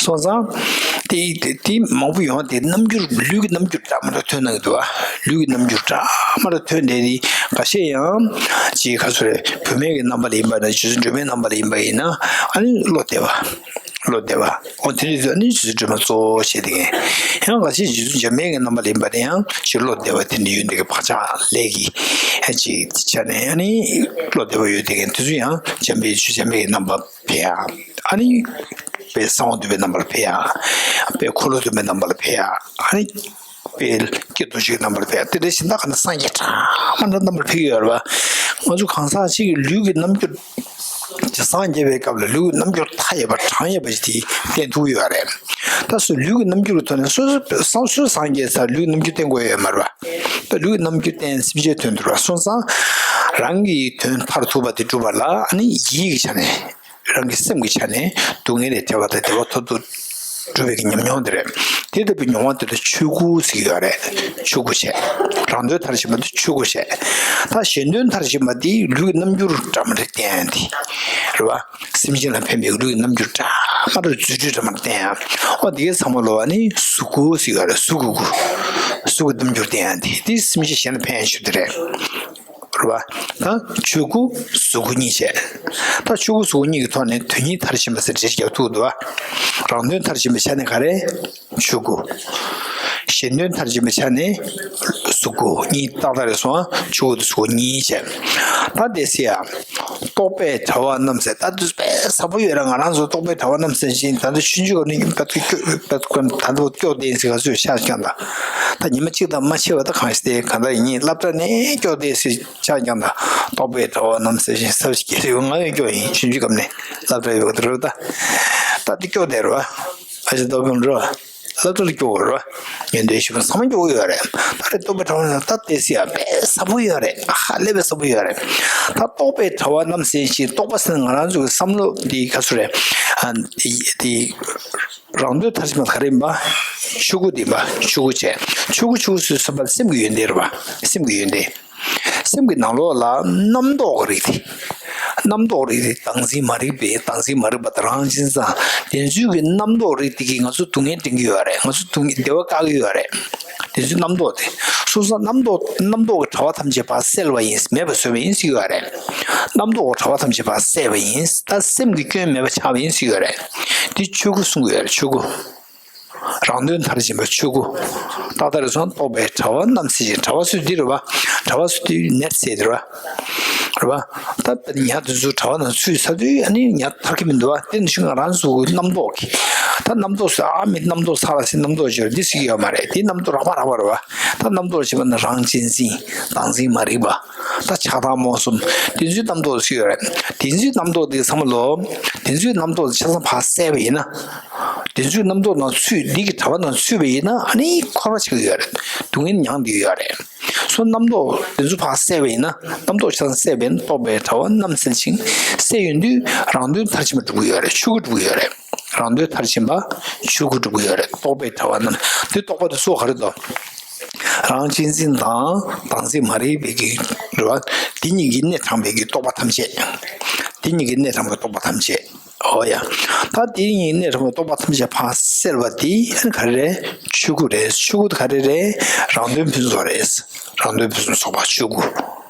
སོང་ཙང་དེ་དེ་དེ་མང་པོ་ཡོང་། དེ་རྣམ་འགྱུར། ལུས་ཀྱི་རྣམ་འགྱུར་འདྲ་མི་འདྲ་ཐོན་གནང་གི་འདུག་བ། ལུས་ཀྱི་རྣམ་འགྱུར་འདྲ་མི་འདྲ་ཐོན་བསྡད་དེ། འགའ་ཤས་ཡང་ཅིག་ག་ཚོད་རེད། བུད་མེད་ཀྱི་རྣམ་པ་ལ་ཡིན་པ་ན། རྗེ་བཙུན་སྒྲོལ་མའི་རྣམ་པ་ལ་ཡིན་པ་ཡིན་ན། ཨ་ནི་བློ་བདེ་བ། བློ་བདེ་བ། འོ་དེ་འདྲ་ཡིན་དུས་ཨ་ནི་རྗེ་བཙུན་སྒྲོལ་མ་གཙོ་བོ་བྱས་བསྡད་མཁན། ཡང་འགའ་ཤས་རྗེ་བཙུན་འཇམ་དཔལ་གྱི་རྣམ་པ་ལ་ཡིན་པ་དེ་ཡང་ཅིག་བློ་བདེ་བ་དེ་འདྲ་ཡོད་བསྡད་མཁན། བག་ཆགས་ལས་ཀྱི་ཨ་ཅིག་ཆ་ནས་ཨ་ནི་བློ་བདེ་བ་ཡོད་བསྡད་མཁན་དེ་ཚོ་ཡང་འཇམ་དཔལ། ཆོས་འཇམ་དཔལ་གྱི་རྣམ་པ་ཕེབས་ཡ། ཨ་ནི་དཔལ་གསང་བ་འདུས་པའི་རྣམ་པར་ཕེབས་ཡ། དཔལ་འཁོར་ལོ་སྡོམ་པའི་རྣམ་པར་ཕེབས་ཡ། ཨ་ནི་དཔལ་སྐྱེ་རྡོ་རྗེའི་རྣམ་པར་ཕེབས་ཡ། དེ་འདྲ་ཞིག་ད་ག་ནས་སངས་རྒྱས་འདྲ་མི་འདྲ་རྣམ་པར་ཕེབས་ཀྱི་ཡོད་རེད་པ། ང་ཚོ་གང་ཟག་གཅིག་གི་ལུས་ཀྱི་རྣམ་འགྱུར། སངས་རྒྱས་པའི་སྐབས་ལ་ལུས་ཀྱི་རྣམ་འགྱུར་མཐའ་ཡས་པ་གྲངས་ཡས་པ་ཞིག་དེ་བསྟན་ཐུབ་ཀྱི་ཡོད་རེད། ད་སུ་ལུས་ཀྱི་རྣམ་འགྱུར་གྱི་ཐོག་ནས་སོ་སོ་སོ་སངས་རྒྱས་ས་ལུས་ཀྱི་རྣམ་འགྱུར་བསྟན་དགོས་ཡོད་མ་རེད་པ། ད་ལུས་ཀྱི་རྣམ་འགྱུར་བསྟན་སེམས་ཅན་དོན་དུ་ར། སོང་ཙང་རང་གི་དོན་མཐར་ཐུག་པ་དེ་སྒྲུབ་པ་ལ་ཨ་ནི་ཡིད་ཀྱི་ཆ་ནས། རང་གི་སེམས་ཀྱི་ཆ་ནས་སྡུག་བསྔལ་ལས་བྲལ་བ་དང་བདེ་བ་མཐར་ཐུག་སྒྲུབ་པའི་གི་ཉམས་མྱོང་དེ་རེད། དེ་ལྟ་བུའི་མྱོང་བ་དེ་ལ་ཆོས་སྐུ་ཟེར་གྱི་ཡོད་རེད། ཆོས་སྐུ་བྱས། རང་དོན་མཐར་ཕྱིན་པ་དེ་ཆོས་སྐུ་བྱས། ད་གཞན་དོན་མཐར་ཕྱིན་པ་དེ་ལུས་ཀྱི་རྣམ་འགྱུར་འདྲ་མི་འདྲ་བསྟན་ཡ་དེ་རེད་པ། སེམས་ཅན་ལ་ཕན་པའི་ལུས་ཀྱི་རྣམ་འགྱུར་འདྲ་མི་འདྲ། རྫུ་འཕྲུལ་འདྲ་མི་འདྲ་བསྟན་ཡ། འོ་དེ་གའི་ཚང་མ་ལོ་བ་ནི་གཟུགས་སྐུ་ཟེར་གྱི་ཡོད་རེད། གཟུགས་ཀྱི་སྐུ། གཟུགས་ཀྱི་རྣམ་འགྱུར་བསྟན་ཡ་དེ། དེ་སེམས་ཅན་གཞན་ལ་ཕན་ཡ་ཆེད་དུ་རེད། རེད་པ། ད་ཆོས་སྐུ་གཟུགས་སྐུ་གཉིས་བྱས། ད་ཆོས་སྐུ་གཟུགས་སྐུ་གཉིས་ཀྱི་ཐོག་ནས་དོན་གཉིས་མཐར་ཕྱིན་པ་ཟེར་འགྲེལ་བརྒྱབ་ཐུབ་འདུག་པ། རང་དོན་མཐར་ཕྱིན་པའི་ཆ་ནས་ག་རེ། ཆོས་སྐུ། གཞན་དོན་མཐར་ཕྱིན་པའི་ཆ་ནས་གཟུགས་སྐུ། གཉིས་ཏག་ཏག་རེད་སོང་ཨ། ཆོས་སྐུ་དང་གཟུགས་སྐུ་གཉིས་བྱས། ད་དེ་སྲིད་ཡ། རྟོག་པའི་དྲ་བ་རྣམས་ཟེར། ད་དུས་དཔེ་ཟབ་པོ་ཡོད་ར། ང་རང་ཚོ་རྟོག་པའི་དྲ་བ་རྣམས་ཟེར་བཞིན། ད་ལྟ་ཆུང་ཆུང་སྒང་ནས་ད་ལྟ་སྐྱོ་ད་ལྟ་སྐྱོ་བསྡད་ཟེར་ག་ཚོད་ཤ་རྐྱང་ད། ད་ཉི་མ་གཅིག་དང་མ་ཕྱེད་པ་ད་གང་ཞིག་དེ་གང་ལྟར་ཡིན། སློབ་གྲྭ་ནས་སྐྱོ་བསྡད་ཟེར་ཤ་རྐྱང་ད། རྟོག་པའི་དྲ་བ་རྣམས་ཟེར་བཞིན་ཟབ་ཞིག་སྐྱེ་རེ་ང་ཡང་སྐྱོ་ཡིན། ཆུང་ཆུང་སྒང་ནས་སློབ་གྲྭ་ཡོད་དེ་རེད་ད། ད་དེ་སྐྱོ་བསྡད་རེད་པ། ཨ་ཅེ་རྟོག་པའི་རོ། སློབ་གྲྭ་ལ་སྐྱོ་བ་རེད་པ། ཡོན་ཏན་ཞུ་བ་ཚང་མ་སྐྱོ་བོ་ཡོད་རེད། ད་རེས་རྟོག་པའི་དྲ་བ་ནང་ད་དེ་སྲིད་ཡ་དཔེ་ཟབ་པོ་ཡོད་རེད། ཧ་ལས་པའི་ཟབ་པོ་ཡོད་རེད། ད་རྟོག་པའི་དྲ་བ་རྣམས་ཟེར་ཞིང་། རྟོག་པ་ཟེར་ན་ང་རང་ཚོ་གི་བསམ་བློ་འདི་ག་ཚོད་རེད། ཨ་འདི་འདི་རང་དོན་མཐར་ཕྱིན་པ་ག་རེ་ཡིན་པ། ཆོས་སྐུ་འདི་ཡིན་པ། ཆོས་སྐུ་བྱས། ཆོས་སྐུ་ཆོས་སྐུ་ཟེར་སོང་བ་སེམས་ཀྱི་ཡོན་ཏན་རེད་པ། སེམས་ཀྱི་ཡོན་ཏན། སེམས་ཀྱི་ནང་ལོགས་ལ་རྣམ་རྟོག་གི་རིགས་དེ། རྣམ་རྟོག་རིགས་དེ་བདག་འཛིན་མ་རིག་པའི། བདག་འཛིན་མ་རིག་པ་དང་རང་འཛིན་ཙང་། དེ་ཚོའི་གི་རྣམ་རྟོག་རིགས་དེ་གིས་ང་ཚོ་སྡུག་བསྔལ་འདྲེན་གྱི་ཡོད་རེད། ང་ཚོ་སྡུག་བསྔལ་བདེ་བ་བཀག་གི་ཡོད་རེད། དེ་ཚོའི་རྣམ་རྟོག་དེ། སོང་ཙང་རྣམ་རྟོག་རྣམ་རྟོག་གི་དྲ་བ་ཐམས་ཅད་ཕར་བསལ་བ་ཡིན། མེད་པ་བཟོས་པ་ཡིན་ཟེར་གྱི་ཡོད་རེད། རྣམ་རྟོག་གི་དྲ་བ་ཐམས་ཅད་ཕར་བསལ་བ་ཡིན། ད་སེམས་ཀྱི་སྐྱོན་མེད་པ་ཆགས་པ་ཡིན་ཟེར་གྱི་ཡོད་རེད། དེ་ཆོས་སྐུ་གསུང་གི་ཡོད་རེད། ཆོས་སྐུ། རང་དོན་མཐར་ཕྱིན་པ་ཆོས་སྐུ། ཏག་ཏག་རེད་སོང་། རྟོག་པའི་དྲ་བ་རྣམས་ཟེར་ཞིང་། དྲ་བ་ཟེར་དུས་འདི་རེད་པ། དྲ་བ་ཟེར་དུས་ནེཊ་ཟེར་དེ་རེད་པ། རེད་པ། ད་ཉ་དེ་ཚོ་དྲ་བ་ནང་ཚུད་ཚར་དུས་ཨ་ནི་ཉ་ཐར་གྱི་མི་འདུག་པ། དེ་ནི་ང་རང་ཚོ་རྣམ་རྟོག་གི། ད་རྣམ་རྟོག་ཟེར་ཨ་མི་རྣམ་རྟོག་ཚ་ལ་ཟེར་རྣམ་རྟོག་ཅིག་ཡོད་རེད། འདི་ཟེར་གྱི་ཡོད་མ་རེད། དེ་རྣམ་རྟོག་རགས་པ་རགས་པ་རེད་པ། ད་རྣམ་རྟོག་ཅེས་པ་ནི་རང་གཅེས་འཛིན། བདག་འཛིན་མ་རིག་པ། ད་ཆགས་སྡང་རྨོངས་གསུམ། དེ་ཚོའི་རྣམ་རྟོག་ཟེར་གྱི་ཡོད་རེད། དེ་ཚོའི་རྣམ་རྟོག་དེ་ཚང་མ་ལོ། དེ་ཚོའི་རྣམ་རྟོག་ཆ་ཚང་ཕར་བསལ་བ་ཡིན་ན། དེ་ཚོའི་རྣམ་རྟོག་ནང་ཚུད། འདི་གི་དྲ་བ་ནང་ཚུད་པ་ཡིན་ན་ཨ་ནི་འཁོར་བ་ཆགས་ཀྱི་ཡོད་རེད། སྡུག་བསྔལ་མྱངས་བསྡད་ཀྱི་ཡོད་རེད། སོ་རྣམ་རྟོག་དེ་ཚོ་ཕར་བསལ་བ་ཡིན་ན། རྣམ་རྟོག་ཆ་ཚང་བསལ་བ་ཡིན་ན། རྟོག་པའི་དྲ་བ་རྣམས་བསལ་ཞིང་། བསལ་ཡོང་དུས་རང་དོན་མཐར་ཕྱིན་པ་འགྲུབ་ཀྱི་ཡོད་རེད། ཆོས་སྐུ་འགྲུབ་ཀྱི་ཡོད་རེད། རང་དོན་མཐར་ཕྱིན་པ་ཆོས་སྐུ་འགྲུབ་ཀྱི་ཡོད་རེད། རྟོག་པའི་དྲ་བ་རྣམས། དེ་རྟོག་པ་དེ་ཚོ་ག་རེ་དོ། རང་གཅེས་འཛིན་དང་བདག་འཛིན་མ་རིག་པའི་གི་རེད་པ། དེ་གཉིས་ཀྱིས་གནས་དྲངས་པའི་གི་རྟོག་པ་ཐམས་ཅད། དེ་གཉིས་ཀྱིས་གནས་དྲངས་པའི་རྟོག་པ་ཐམས་ཅད། ཨོ་ཡ། ད་དེ་གཉིས་གནས་དྲངས་པའི་རྟོག་པ་ཐམས་ཅད་ཕར་བསལ་བ་དེ་ག་རེ་རེད། ཆོས་སྐུ་རེད། ཆོས་སྐུ་དེ་ག་རེ་རེད། རང་དོན་ཕུན་སུམ་ཚོགས་རེད། རང་དོན་ཕུན་སུམ་ཚོགས་པ་ཆོས་སྐུ།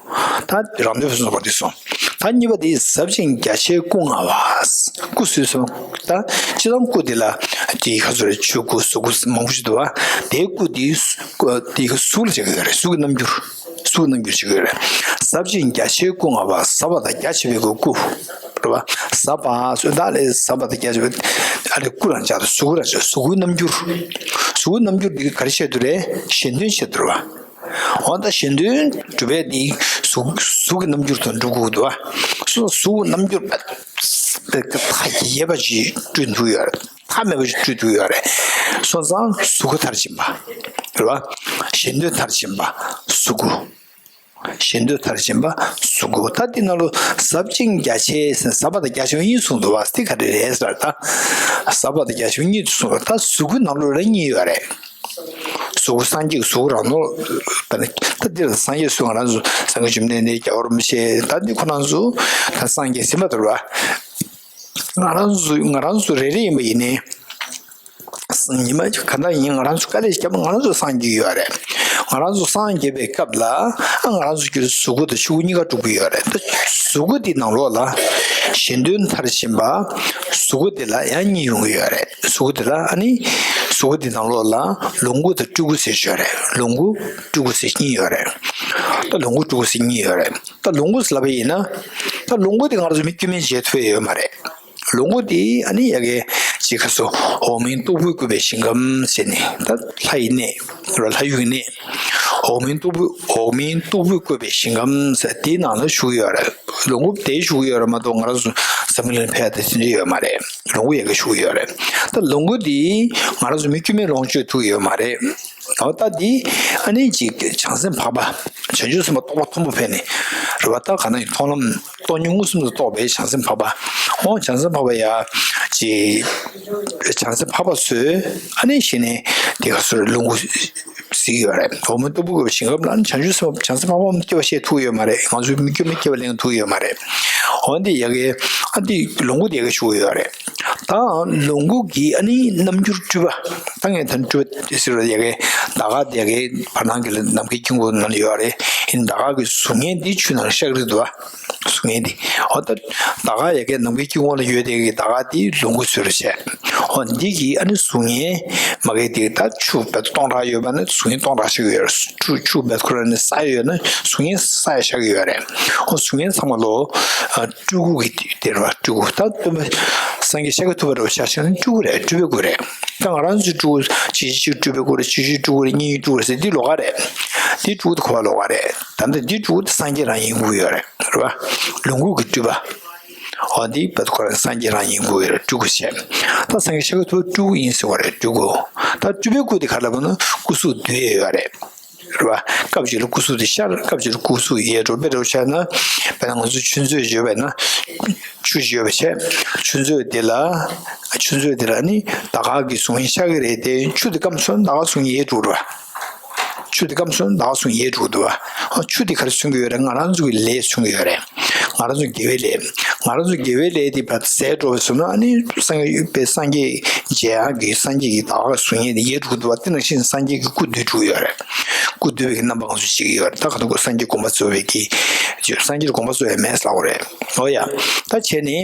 ད་རང་དོན་ཕུན་སུམ་ཚོགས་པ་དེ་སོང་། ད་གཉིས་པ་དེ་ཟབ་ཅིང་རྒྱ་ཆེའི་སྐུ་མངའ་བ། སྐུ་ཟེར་སོང་། ད་སྤྱིར་བཏང་སྐུ་དེ་ལ་དེ་ག་ཚོད་རེད། ཆོས་སྐུ་གཟུགས་སྐུ་མང་པོ་ཞིག་འདུག་པ། དེའི་སྐུ་དེ་སྐུ་དེ་ག་གཟུགས་ལ་བྱེད་ཀྱི་ཡོད་རེད། གཟུགས་ཀྱི་རྣམ་འགྱུར། གཟུགས་རྣམ་འགྱུར་ཅིག་ཡོད་རེད། ཟབ་ཅིང་རྒྱ་ཆེའི་སྐུ་མངའ་བ། ཟབ་པ་དང་རྒྱ་ཆེ་བའི་སྐུ། རེད་པ། ཟབ་པ་ཟེར་ད་ལས་ཟབ་པ་དང་རྒྱ་ཆེ་བའི་ཨ་ནི་སྐུ་རང་ཆགས་དང་གཟུགས་རང་ཆགས། གཟུགས་ཀྱི་རྣམ་འགྱུར། གཟུགས་ཀྱི་རྣམ་འགྱུར་འདི་ག་རེ་བཤད་དུ་རེད། གཞན་དོན་བཤད་དུ་རེད་པ། འོ་ད་གཞན་དོན་སྒྲུབ་པའི་འདི་གཟུགས་གཟུགས་ཀྱི་རྣམ་འགྱུར་དུ་འགྲུབ་དགོས་འདུག་པ། སོ་གཟུགས་ཀྱི་རྣམ་འགྱུར་མཐའ་ཡས་པ་ཅིག་བསྐྲུན་ཐུབ་ཡོད་རེད། མཐའ་མེད་པ་ཞིག་སྤྲུལ་ཐུབ་ཡོད་རེད། སོང་ཙང་གཟུགས་སྐུ་མཐར་ཕྱིན་པ་རེད་པ། གཞན་དོན་མཐར་ཕྱིན་པ་གཟུགས་སྐུ། གཞན་དོན་མཐར་ཕྱིན་པ་གཟུགས་སྐུ། ད་འདི་ནང་ལོ་ཟབ་ཅིང་རྒྱ་ཆེ་ཟེར་ཟབ་པ་དང་རྒྱ་ཆེ་བ་གཉིས་གསུངས་འདུག་བ། དེ་ག་རེ་རེད་ཟེར་ད། ཟབ་པ་དང་རྒྱ་ཆེ་བ་གཉིས་གསུངས་པ། ད་གཟུགས་སྐུའི་ནང་ལོ་རང་གཉིས་ཡོད་རེད། གཟུགས་སྐུ་སངས་རྒྱས་ཀྱི་གཟུགས་སྐུ་རང་ནོར། ད་འདི་ལ་སངས་རྒྱས་སུ་ང་རང་ཚོ་སངས་རྒྱས་བཅོམ་ལྡན་འདས་རྒྱལ་བ་རིན་པོ་ཆེ་ད་འདི་ཁོ་རང་ཚོ་ད་སངས་རྒྱས་ཟིན་པ་དང་། ང་རང་ཚོ་ང་རང་ཚོ་རེ་རེ་ཡིན་པ་ཡིན་ནའི། ཉི་མ་གང་ལྟར་ཡིན་ང་རང་ཚོ་དཀའ་ལས་བརྒྱབ་ང་རང་ཚོ་སངས་རྒྱས་ཡོད་རེད། ང་རང་ཚོ་སངས་རྒྱས་པའི་སྐབས་ལ་ཨ་ང་རང་ཚོ་རྒྱུད་གཟུགས་སྐུ་དང་ཆོས་སྐུ་གཉིས་ཀ་འགྲུབ་ཀྱི་ཡོད་རེད། ད་གཟུགས་སྐུ་འདི་ནང་ལོགས་ལ་གཞན་དོན་མཐར་ཕྱིན་པ་གཟུགས་སྐུ་འདི་ལ་ཡང་གཉིས་ཡོང་གི་ཡོད་རེད། གཟུགས་སྐུ་འདི་ལ་ཨ་ནི་གཟུགས་སྐུ་འདི་ནང་ལོགས་ལ་ལོངས་སྐུ་དང་སྤྲུལ་སྐུ་ཟེར་ཡོད་རེད། ལོངས་སྐུ་སྤྲུལ་སྐུ་ཟེར་གཉིས་ཡོད་རེད། ད་ལོངས་སྐུ་སྤྲུལ་སྐུ་ཟེར་གཉིས་ཡོད་རེད། ད་ལོངས་སྐུ་ཟེར་ལབ་པ་ཡིན་ན། ད་ལོངས་སྐུ་དེ་ང་རང་ཚོ་མི་དཀྱུས་མས་མཇལ་ཐུབ་ཡོད་མ་རེད། ལོངས་སྐུ་དེ་ཨ་ནི་ཡ་གི་ཅིག་ག་སོ་འོག་མིན་སྟུག་པོས་བསྐོར་བའི་ཞིང་ཁམས་ཟེར་ནས་ད་ལྷ་ཡི་གནས་ར་ལྷ་ཡུལ་གྱི་གནས། འོག་མིན་སྟུག་པོས་འོག་མིན་སྟུག་པོས་བསྐོར་བའི་ཞིང་ཁམས་ཟེར་དེའི་ནང་ལ་བཞུགས་ཡོད་རེད། ལོངས་སྐུ་དེ་བཞུགས་ཡོད་རེད་མ་གཏོགས་ང་རང་ཚོ་འཛམ་བུ་གླིང་ཕེབས་དེ་དེ་འདྲ་ཡོད་མ་རེད། ལོངས་སྐུ་ཡ་གི་བཞུགས་ཡོད་རེད། ད་ལོངས་སྐུ་དེ་ང་རང་ཚོ་མི་དཀྱུས་མས་ལོངས་སྤྱོད་ཐུབ་ཡོད་མ་རེད། འོ་ད་འདི་ཨ་ནི་ཅིག་བྱང་སེམས་འཕགས་པ་བྱང་ཆུབ་སེམས་དཔའ་རྟོགས་པ་མཐོན་པོ་ཕེབས་ནས་རེད་བ། ད་ག་ན་ཡི་མཐོང་ལམ་སྟོང་ཉིད་མངོན་སུམ་དུ་རྟོགས་པའི་བྱང་སེམས་འཕགས་པ། འོ་བྱང་སེམས་འཕགས་པ་ཡ་ཅིག་བྱང་སེམས་འཕགས་པ་ཚོས་ཨ་ནི་ཞེ་ནས་དེ་ག་ཚོར་ལོངས་སྐུ་གཟིགས་ཡོད་རེད། འོག་མིན་སྟུག་པོས་བསྐོར་བའི་ཞིང་ཁམས་ལ་ཨ་ནི་བྱང་ཆུབ་སེམས་དཔའ་བྱང་སེམས་འཕགས་པ་སྐྱེ་བ་བཤད་ཐུབ་ཡོད་མ་རེད། ང་ཚོའི་མི་དཀྱུས་མས་སྐྱེ་བ་ལེན་ཐུབ་ཡོད་མ་རེད། འོ་འདི་ཡ་གི་ཨ་འདི་ལོངས་སྐུ་དེ་ཡ་གི་བཞུགས་ཡོད་རེད། ད་ལོངས་སྐུ་གི་ཨ་ནི་རྣམ་འགྱུར་སྤྲུལ་པ། ད་ངས་ད་སྤྲུལ་པ་ཟེར་བ་ཡ་གི་ད་ག་དེ་ཡ་གི་བར་སྣང་གི་ནམ་མཁའི་དཀྱིལ་འཁོར་ནང་ལ་ཡོད་རེད། ཡིན་ད་ག་གི་གཟུགས་བརྙན་འདི་ཆུ་ནང་ཤར་གི་རེད་འདུག་བ། གཟུགས་བརྙན་འདི་འོ་ད་ད་ག་ཡ་གི་ནམ་མཁའི་དཀྱིལ་འཁོར་ལ་ཡོད་དེ་གི་ད་ག་དེ་ལོངས་སྐུ་ཟེར་བྱས། འོ་འདི་གི་ཨ་ནི་གཟུགས་བརྙན་མ་གི་དེ་ད་ཆུ་བེད་སྟོང་ཕྲག་ཡོད་པ་ནི་གཟུགས་བརྙན་སྟོང་ཕྲག་ཞིག་ཡོད་རེད། ཆུ་ཆུ་བེད་ཁོ་ར་ནི་ས་ཡོད་ན་གཟུགས་བརྙན་ས་ཡ་ཤར་གི་ཡོད་རེད། འོ་གཟུགས་བརྙན་ཚང་མ་ལོ། སྤྲུལ་སྐུ་གི་དེ་རེད་བ། སྤྲུལ་སྐུ་ད་སྟོན་པ་སངས་རྒྱས་ཤཱཀྱ་ཐུབ་པ་རེད་བ། ཆ་བཞག་ན་སྤྲུལ་སྐུ་རེད། སྤྲུལ་པའི་སྐུ་རེད། ད་ང་རང་ཚོའི་སྤྲུལ་སྐུ་གཅིག་གཅིག་སྤྲུལ་པའི་སྐུ་རེད། གཅིག་གཅིག་སྤྲུལ་སྐུ་རེད། གཉིས་གཉིས་སྤྲུལ་སྐུ་རེད་ཟེར་འདི་ལོགས་ཀ་རེད། འདི་སྤྲུལ་སྐུ་དེ་གོ་བ་ལོགས་ཀ་རེད། ད་ལྟ་འདི་སྤྲུལ་སྐུ་དེ་སངས་རྒྱས་རང་ཡིན་དགོས་ཡོད་རེད། རེད་བ། ལོངས་སྐུ་གི་སྤྲུལ་པ། འོ་འདི་བེད་ཁོ་རང་སངས་རྒྱས་རང་ཡིན་དགོས་ཡོད་རེད། སྤྲུལ་སྐུ་བྱས། ད་སངས་རྒྱས་ཤཱཀྱ་ཐུབ་པ་སྤྲུལ་སྐུ་ཡིན་ཟེར་བ་རེད། སྤྲུལ་སྐུ། ད་སྤྲུལ་པའི་སྐུ་དེ་ག་ལ་བ་ན་སྐུ་གཟུགས་བསྡུས་ཡོད་རེད། རེད་བ། སྐབས་གཅིག་ལ་སྐུ་གཟུགས་དེ་ཤར། སྐབས་གཅིག་ལ་སྐུ་གཟུགས་ཡལ་འགྲོ། དཔེ་འདྲ་བོ་བྱས་ན། དཔེར་ན་ང་ཚོ་ཆུ་མཛོད་བརྗོད་པས་ན། ཆུ་ཞིག་ཡོད་པ་བྱས། ཆུ་མཛོད་དེ་ལ། ཆུ་མཛོད་དེ་ལ་ནི་ད་ག་གི་གཟུགས་བརྙན་ཤར་གི་རེད་དེ། ཆུ་དེ་སྐམ་སོང་ན་ད་ག་གཟུགས་བརྙན་ཡལ་འགྲོ་རེད་བ། ཆུ་དེ་སྐམ་སོང་ན་ད་ག་གཟུགས་བརྙན་ཡལ་འགྲོ་འདུག་བ། ཨ་ཆུ་དེ་ག་རེ་མཚོན་གི་ཡོད་རེད། ང་རང་ཚོ་གི་ལས་མཚོན་གི་ཡོད་རེད། ང་རང་ཚོ་དགེ་བའི་ལས། ང་རང་ཚོ་དགེ་བའི་ལས་དེ་བ་ཟད་འགྲོ་བ་སོང་ན་ཨ་ནི་སངས་རྒྱས་པའི་སངས་རྒྱས་མཇལ་ཡག་གི་སངས་རྒྱས་ཀྱི་ད་ག་གཟུགས་བརྙན་དེ་ཡལ་འགྲོ་འདུག་བ། དེ་ནང་བཞིན་སངས་རྒྱས་ཀྱི་སྐུ་བསྡུས་འགྲོ་གི་ཡོད་རེད། སྐུ་བསྡུས་པའི་གི་རྣམ་པ་ང་ཚོ་བྱེད་ཀྱི་ཡོད་རེད། ད་ག་ཐུག་སངས་རྒྱས་དགོངས་པ་རྫོགས་པའི་གི། སངས་རྒྱས་དགོངས་པ་རྫོགས་ཡ་མེད་ལབ་དགོས་རེད། འོ་ཡ། ད་བྱས་ནི།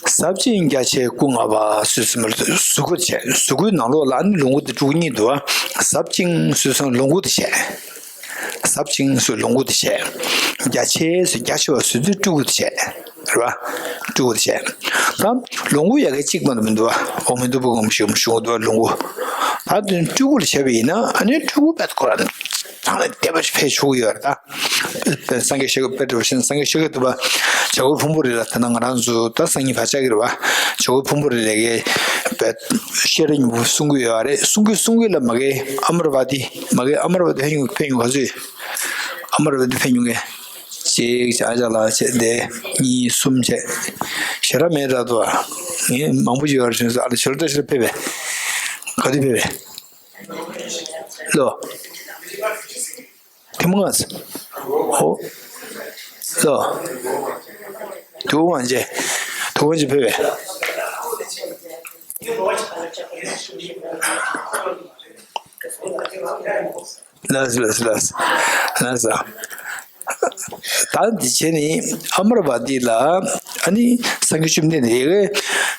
ཟབ་ཅིང་རྒྱ་ཆེའི་སྐུ་ལྔ་པ་ཟེར་ཟེར་མ་གཟུགས་སྐུ་བྱས། གཟུགས་སྐུའི་ནང་ལོགས་ལ་ནི་ལོངས་སྐུ་དང་སྤྲུལ་སྐུ་གཉིས་འདུག་བ། ཟབ་ཅིང་ཟེར་སོང་ལོངས་སྐུ་དེ་བྱས། ཟབ་ཅིང་ཟེར་ལོངས་སྐུ་དེ་བྱས། རྒྱ་ཆེ་ཟེར་རྒྱ་ཆེ་བ་ཟེར་དུས་སྤྲུལ་སྐུ་དེ་བྱས། རེད་བ། སྤྲུལ་སྐུ་དེ་བྱས། ད་ལོངས་སྐུ་ཡ་གི་གཅིག་མ་གཏོགས་མི་འདུག་བ། འོག་མིན་སྟུག་པོ་སྒོམ་ཞིག་བཞུགས་འདུག་བ་ལོངས་སྐུ། ད་དུང་སྤྲུལ་སྐུ་ལ་བྱས་པ་ཡིན་ན་ཨ་ནི་སྤྲུལ་སྐུ་བེད་ཁོ་རང་ཐང་ལ་བདེ་བ་ཕེབས་ཆོག་གི་ཡོད་རེད་ད། སངས་རྒྱས་ཤཱཀྱ་དཔེ་འགྲེལ་པ་བཞིན་སངས་རྒྱས་ཤཱཀྱ་ཐུབ་པ་བྱ་རྒོད་ཕུང་པོའི་རི་ལ། ད་ནང་ང་རང་ཚོ་ད་སང་ཉིན་བག་ཆགས་ཀྱི་རེད་བ། བྱ་རྒོད་ཕུང་པོའི་རི་ལ་གི་ཤེས་རབ་སྙིང་པོ་གསུང་གི་ཡོད་རེད། གསུང་གི་གསུང་གི་ལ་མ་གི་ཨ་མ་ར་བ་ཏི་མ་གི་ཨ་མ་ར་བ་ཏི་ཕན་ཡོང་ཕན་ཡོང་ག་ཚོད། ཨ་མ་ར་བ་ཏི་ཕན་ཡོང་གི་གཅིག་བྱ་བྱ་ལ་བྱས་དེ་གཉིས་གསུམ་བྱས། ཞེ་དྲག་མེད་ད་དོ། ངས་མང་པོ་ཡོད་རེད་བྱུང་སོང་། ཨ་ལ་ཞེ་དྲག་ཞེ་དྲག་ཕེབས་པས། ག་དུས་ཕེབས་པས། ལོ། ཐེངས་མ་ལྔ་ཙམ། ཧོ། ལོ། དུ་བ་མང་ཆེ། དུ་བ་མང་ཆེ་ཕེབས་པས། ལགས་སོ་ལགས་སོ་ལགས་སོ། ལགས་སོ། ད་འདི་བྱས་ནི་ཨ་མ་ར་བ་ཏི་ལ་ཨ་ནི་སངས་རྒྱས་བཅོམ་ལྡན་འདས་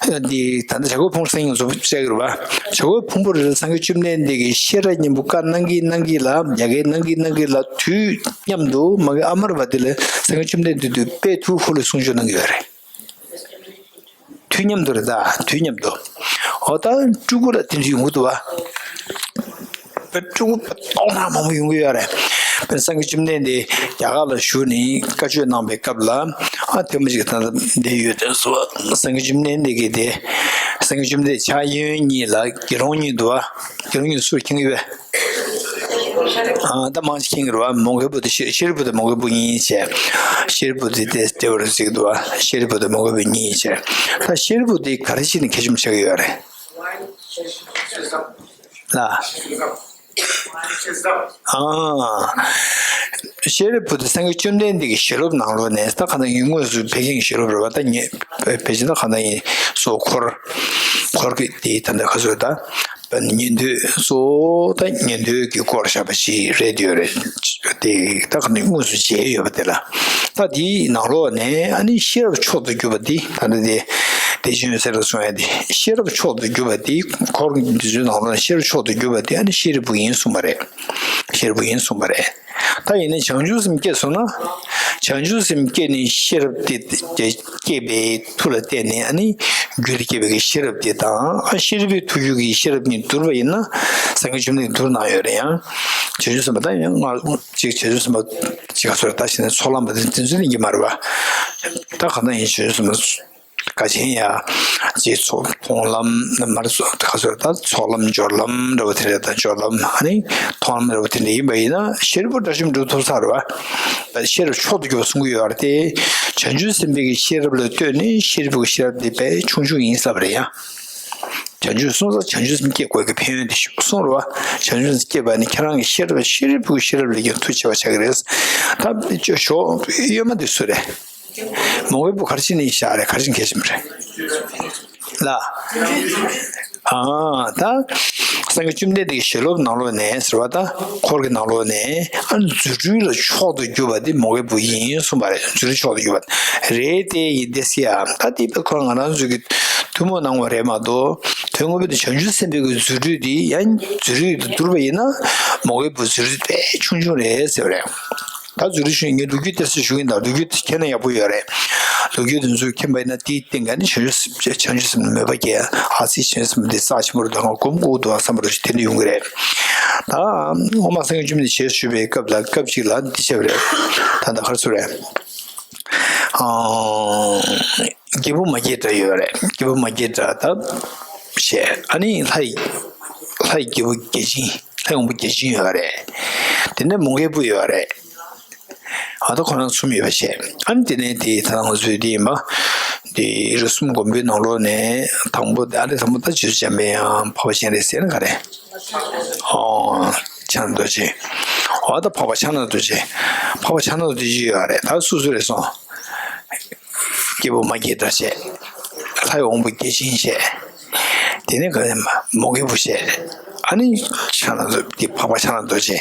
ཀྱིས་འདི་ད་ལྟ་བྱ་རྒོད་ཕུང་པོ་སེང་ངོ་སོ་བཅད་ཀྱི་རེད་བ། བྱ་རྒོད་ཕུང་པོའི་རི་ལ་སངས་རྒྱས་བཅོམ་ལྡན་འདས་ཀྱིས་ཤེས་རབ་སྙིང་པོ་བཀའ་གནང་གིན་གནང་གིན་ལ་ཡ་གི་གནང་གིན་གནང་གིན་ལ་དུས་མཉམ་དུ་མ་གི་ཨ་མ་ར་བ་ཏི་ལ་སངས་རྒྱས་བཅོམ་ལྡན་འདས་དུས་དཔེ་ཐུགས་ཧུ་ལ་གསུང་ཆོས་གནང་གི་ཡོད་རེད། དུས་མཉམ་དུ་རེད་ད། དུས་མཉམ་དུ། འོ་ད་སྤྲུལ་སྐུ་ལ་དེ་འདྲ་ཡོང་གི་འདུག་བ། དཔེ་སྤྲུལ་སྐུ་དཔེ་སྟོང་ཕྲག་མང་པོ་ཡོང་གི་ཡོད་རེད། དཔེར་ན་སངས་རྒྱས་བཅོམ་ལྡན་འདས་རྒྱ་གར་ལ་བཞུགས་ནས་བཀའ་ཆོས་གནང་པའི་སྐབས་ལ་ཨ་ཐེངས་མ་གཅིག་ད་ལྟ་འདི་ཡོད་དེ་སོ། སངས་རྒྱས་བཅོམ་ལྡན་འདས་ཀྱིས་དེ་སངས་རྒྱས་བཅོམ་ལྡན་འདས་ཕྱག་གཡས་གཡོན་གཉིས་ལ་དགེ་སློང་གཉིས་འདུག་བ། དགེ་སློང་གཉིས་སུ་མཁྱེན་གྱི་ཡོད་པས། ཨ་ད་མང་ཆེ་མཁྱེན་གྱི་རེད་བ། མོའུ་འགལ་བུ་དེ་ཤེ་ཤེས་རིག་པུ་དང་མོའུ་འགལ་བུ་གཉིས་བྱས། ཤེས་རིག་པུ་དེ་དེ་དེ་བར་གཟིགས་འདུག་བ། ཤེས་རིག་པུ་དང་མོའུ་འགལ་བུ་གཉིས་བྱས། ད་ཤེས་རིག་པུ་དེ་ག་རེ་བྱས་ནས་ཁྱད་ཆོས་ཆགས་ཀྱི་ཡོད་རེད། ལ། ཨ། ཤེས་རིག་པུ་དེ་སངས་རྒྱས་བཅོམ་ལྡན་འདས་ཀྱི་ཞལ་སློབ་ནང་ལོགས་ནས། ད་ག་ད་ཡིན་དངོས་སུ་བོད་ཀྱི་ཞལ་སློབ་རེད་བ། ད་ཉེ་བོད་ཀྱི་ད་ག་ད་ཡིན་སོ་འཁོར། འཁོར་གྱི་དེ་ད་ད་ག་ཚོད་ད། ཉན་ཐོས་གཙོ་བོ་ད་ཉན་ཐོས་ཀྱི་སྐོར་བཞག་པ་ཞིག་རེད་འདུག་རེད། དེ་ད་ག་ནས་དངོས་སུ་མཇལ་ཡོད་པ་དེ་ལ། ད་དེའི་ནང་ལོགས་ནས་ཨ་ནི་ཤེས་རབ་མཆོག་ཏུ་གྱུར་པ་འདི། ད་ནི་དེ་དེ་ཅི་ཡོད་ཟེར་ལ་གསུང་ཡ་དེ། ཤེས་རབ་མཆོག་ཏུ་གྱུར་པ་འདི། འཁོར་གྱི་འདི་ཚོའི་ནང་ལོགས་ནས་ཤེས་རབ་མཆོག་ཏུ་གྱུར་པ་འདི་ཨ་ནི་ཤེས་རིག་པུ་ཡིན་གསུངས་པ་རེད། ཤེས་རིག་པུ་ཡིན་གསུངས་པ་རེད། ད་ཡིན་ན་བྱང་ཆུབ་སེམས་སྐྱེས་སོང་ན། བྱང་ཆུབ་སེམས་སྐྱེས་ནས་ཤེས་རབ་དེ་སྐྱེས་པའི་མཐུ་ལ་བརྟེན་ནས་ཨ་ནི་རྒྱུད་ལ་སྐྱེས་པའི་ཤེས་རབ་དེ་དང་། ཨ་ཤེས་རབ་པའི་མཐུ་རྒྱུད་ཀྱི་ཤེས་རབ་གཉིས་བསྡུར་བ་ཡིན་ན། སངས་རྒྱས་བཅོམ་ལྡན་འདས་བསྡུར་གནང་ཡོད་རེད། ཡང་བྱང་ཆུབ་སེམས་དཔའ་ད་ཡང་སྔར་གཅིག་བྱང་ཆུབ་སེམས་དཔའ་གཅིག་ག་ཚོད་ད་ཞེ་ན་ཚོགས་ལམ་པ་དེ་དེ་ཚོ་ཡིན་གྱི་མ་རེད་བ། ད་གང་ལྟར་ཡིན་བྱང་ཆུབ་སེམས་དཔའ། དགའ་ཆེན་ཡ། རྗེ་ཚོགས་མཐོང་ལམ་མར་སོ་ཁ་སོ་ད་ཚོགས་ལམ་སྦྱོར་ལམ་འདྲ་བོ་དེ་འདྲ་དང་། སྦྱོར་ལམ་ཨ་ནི་མཐོང་ལམ་འདྲ་བོ་དེ་འདྲ་ཡིན་པ་ཡིན་ན། ཤེས་རབ་དགྲ་བཅོམ་འགྲུབ་ཐུབ་ས་རེད་བ། ཤེས་རབ་མཆོག་ཏུ་གྱུར་པ་གསུང་གི་ཡོད་རེད་དེ། བྱང་ཆུབ་སེམས་དཔའི་གི་ཤེས་རབ་ལ་ལྟོས་ནས་ཤེས་རབ་ཀྱི་ཤེས་རབ་དེ་དཔེ་ཆུང་ཆུང་ཡིན་ས་རེད་ཡ། བྱང་ཆུབ་གསུངས་ས་བྱང་ཆུབ་སེམས་སྐྱེ་དགོས་ཀྱི་ཕན་ཡོན་དེ་ཞུ་གསུངས་རེད་བ། བྱང་ཆུབ་སེམས་སྐྱེས་པ་ནི་ཁྱེད་རང་གི་ཤེས་རབ་ཤེས་རབ་ཀྱི་ཤེས་རབ་ལས་ཀྱང་མཐུ་ཆེ་བ་ཆགས་ཀྱི་རེད། ད་ཞོགས་གཡོན་མ་དེ་སུ་རེད། མོའུ་འགལ་བུ་ག་རེ་བྱས་ནས་བཞག་རེད། ག་རེ་བྱས་ནས་གལ་ཆེན་པོ་རེད། ལ། ཨ་ད། སངས་རྒྱས་བཅོམ་ལྡན་འདས་ཀྱི་ཞལ་སློབ་ནང་ལོགས་ནས་ཟེར་བ། ད་འཁོར་གྱི་ནང་ལོགས་ནས་ཨ་ནི་རྫུ་འཕྲུལ་ལ་མཆོག་ཏུ་གྱུར་པ་དེ་མོའུ་འགལ་བུ་ཡིན་གསུངས་པ་རེད། རྫུ་འཕྲུལ་མཆོག་ཏུ་གྱུར་པ་རེད་དེ་ཡིན་དེ་སི་ཡ། ད་དེ་དཔེ་ཁོ་རང་ང་རང་ཚོ་གི་ཐུན་མོང་སྣང་བ་རེད་མ་གཏོགས། དོན་ངོ་མ་དེ་བྱང་ཆུབ་སེམས་དཔའི་གི་རྫུ་འཕྲུལ་དེ་ཡང་རྫུ་འཕྲུལ་དུ་བསྡུར་བ་ཡིན་ན། མོའུ་འགལ་བུ་རྫུ་འཕྲུལ་དཔེ་ཆུང་ཆུང་རེད་ཟེར་བ་རེད། ད་རྫུ་འཕྲུལ་ཞུ་ངས་ལོ་རྒྱུས་ཏོག་ཙམ་ཞུ་གི་ཡིན། ད་ལོ་རྒྱུས་དེ་མཁྱེན་ན་ཡག་པོ་ཡོད་རེད། ལོ་རྒྱུས་དེ་ཚོ་མཁྱེན་པ་ཡིན་ན་དེའི་སྟེང་ག་ནས་བྱང་ཆུབ་བྱང་ཆུབ་སེམས་ལ་མོས་པ་སྐྱེ། ཨ་ཙི་བྱང་ཆུབ་སེམས་དེ་རྩ་ཆེན་པོ་རེད། ད་ང་སྒོམ་དགོས་འདུག་བསམ་པ་རེ་ཞིག་དེ་འདྲ་ཡོང་གི་རེད། ད་སྔོན་མ་སངས་རྒྱས་བཅོམ་ལྡན་འདས་ཞལ་བཞུགས་པའི་སྐབས་ལ་སྐབས་གཅིག་ལ་འདི་བྱས་པ་རེད། ད་ད་ག་རེ་ཟེར་རེད། ཨ། རྒྱལ་པོ་མ་སྐྱེས་དགྲ་ཡོད་རེད། རྒྱལ་པོ་མ་སྐྱེས་དགྲ་ད་བྱས། ཨ་ནི་ལྷ་ཡི་ལྷ་ཡི་རྒྱལ་པོ་བརྒྱ་བྱིན། ལྷའི་དབང་པོ་བརྒྱ་བྱིན་ཡོད་རེད། དེ་ནས་མོའུ་འགལ་བུ་ཡོད་རེད། ཨ་ད་ཁོ་རང་གསུམ་ཡོད་པ་བྱས། ཨ་ནི་དེ་ནས་དེ་ད་ང་ཚོའི་དེ་ཡིན་པ། དེ་རིགས་གསུམ་མགོན་པོའི་ནང་ལོགས་ནས་དང་པོ་དེ། ཨ་ལས་དང་པོ་ད་རྗེ་བཙུན་འཇམ་པའི་དབྱངས། འཕགས་པ་སྤྱན་རས་གཟིགས་ནི་ག་རེ། ཨོ། ཕྱག་ན་རྡོ་རྗེ། ཨོ་ད་འཕགས་པ་ཕྱག་ན་རྡོ་རྗེ། འཕགས་པ་ཕྱག་ན་རྡོ་རྗེ་ཡོད་རེད། ད་སུ་སུ་རེད་སོང་། རྒྱལ་པོ་མ་སྐྱེས་དགྲ་བྱས། ལྷའི་དབང་པོ་བརྒྱ་བྱིན་བྱས། དེ་ནས་ག་རེ་མོའུ་འགལ་བུ་བྱས། ཨ་ནི་ཕྱག་ན་རྡོ་དེ་འཕགས་པ་ཕྱག་ན་རྡོ་རྗེ།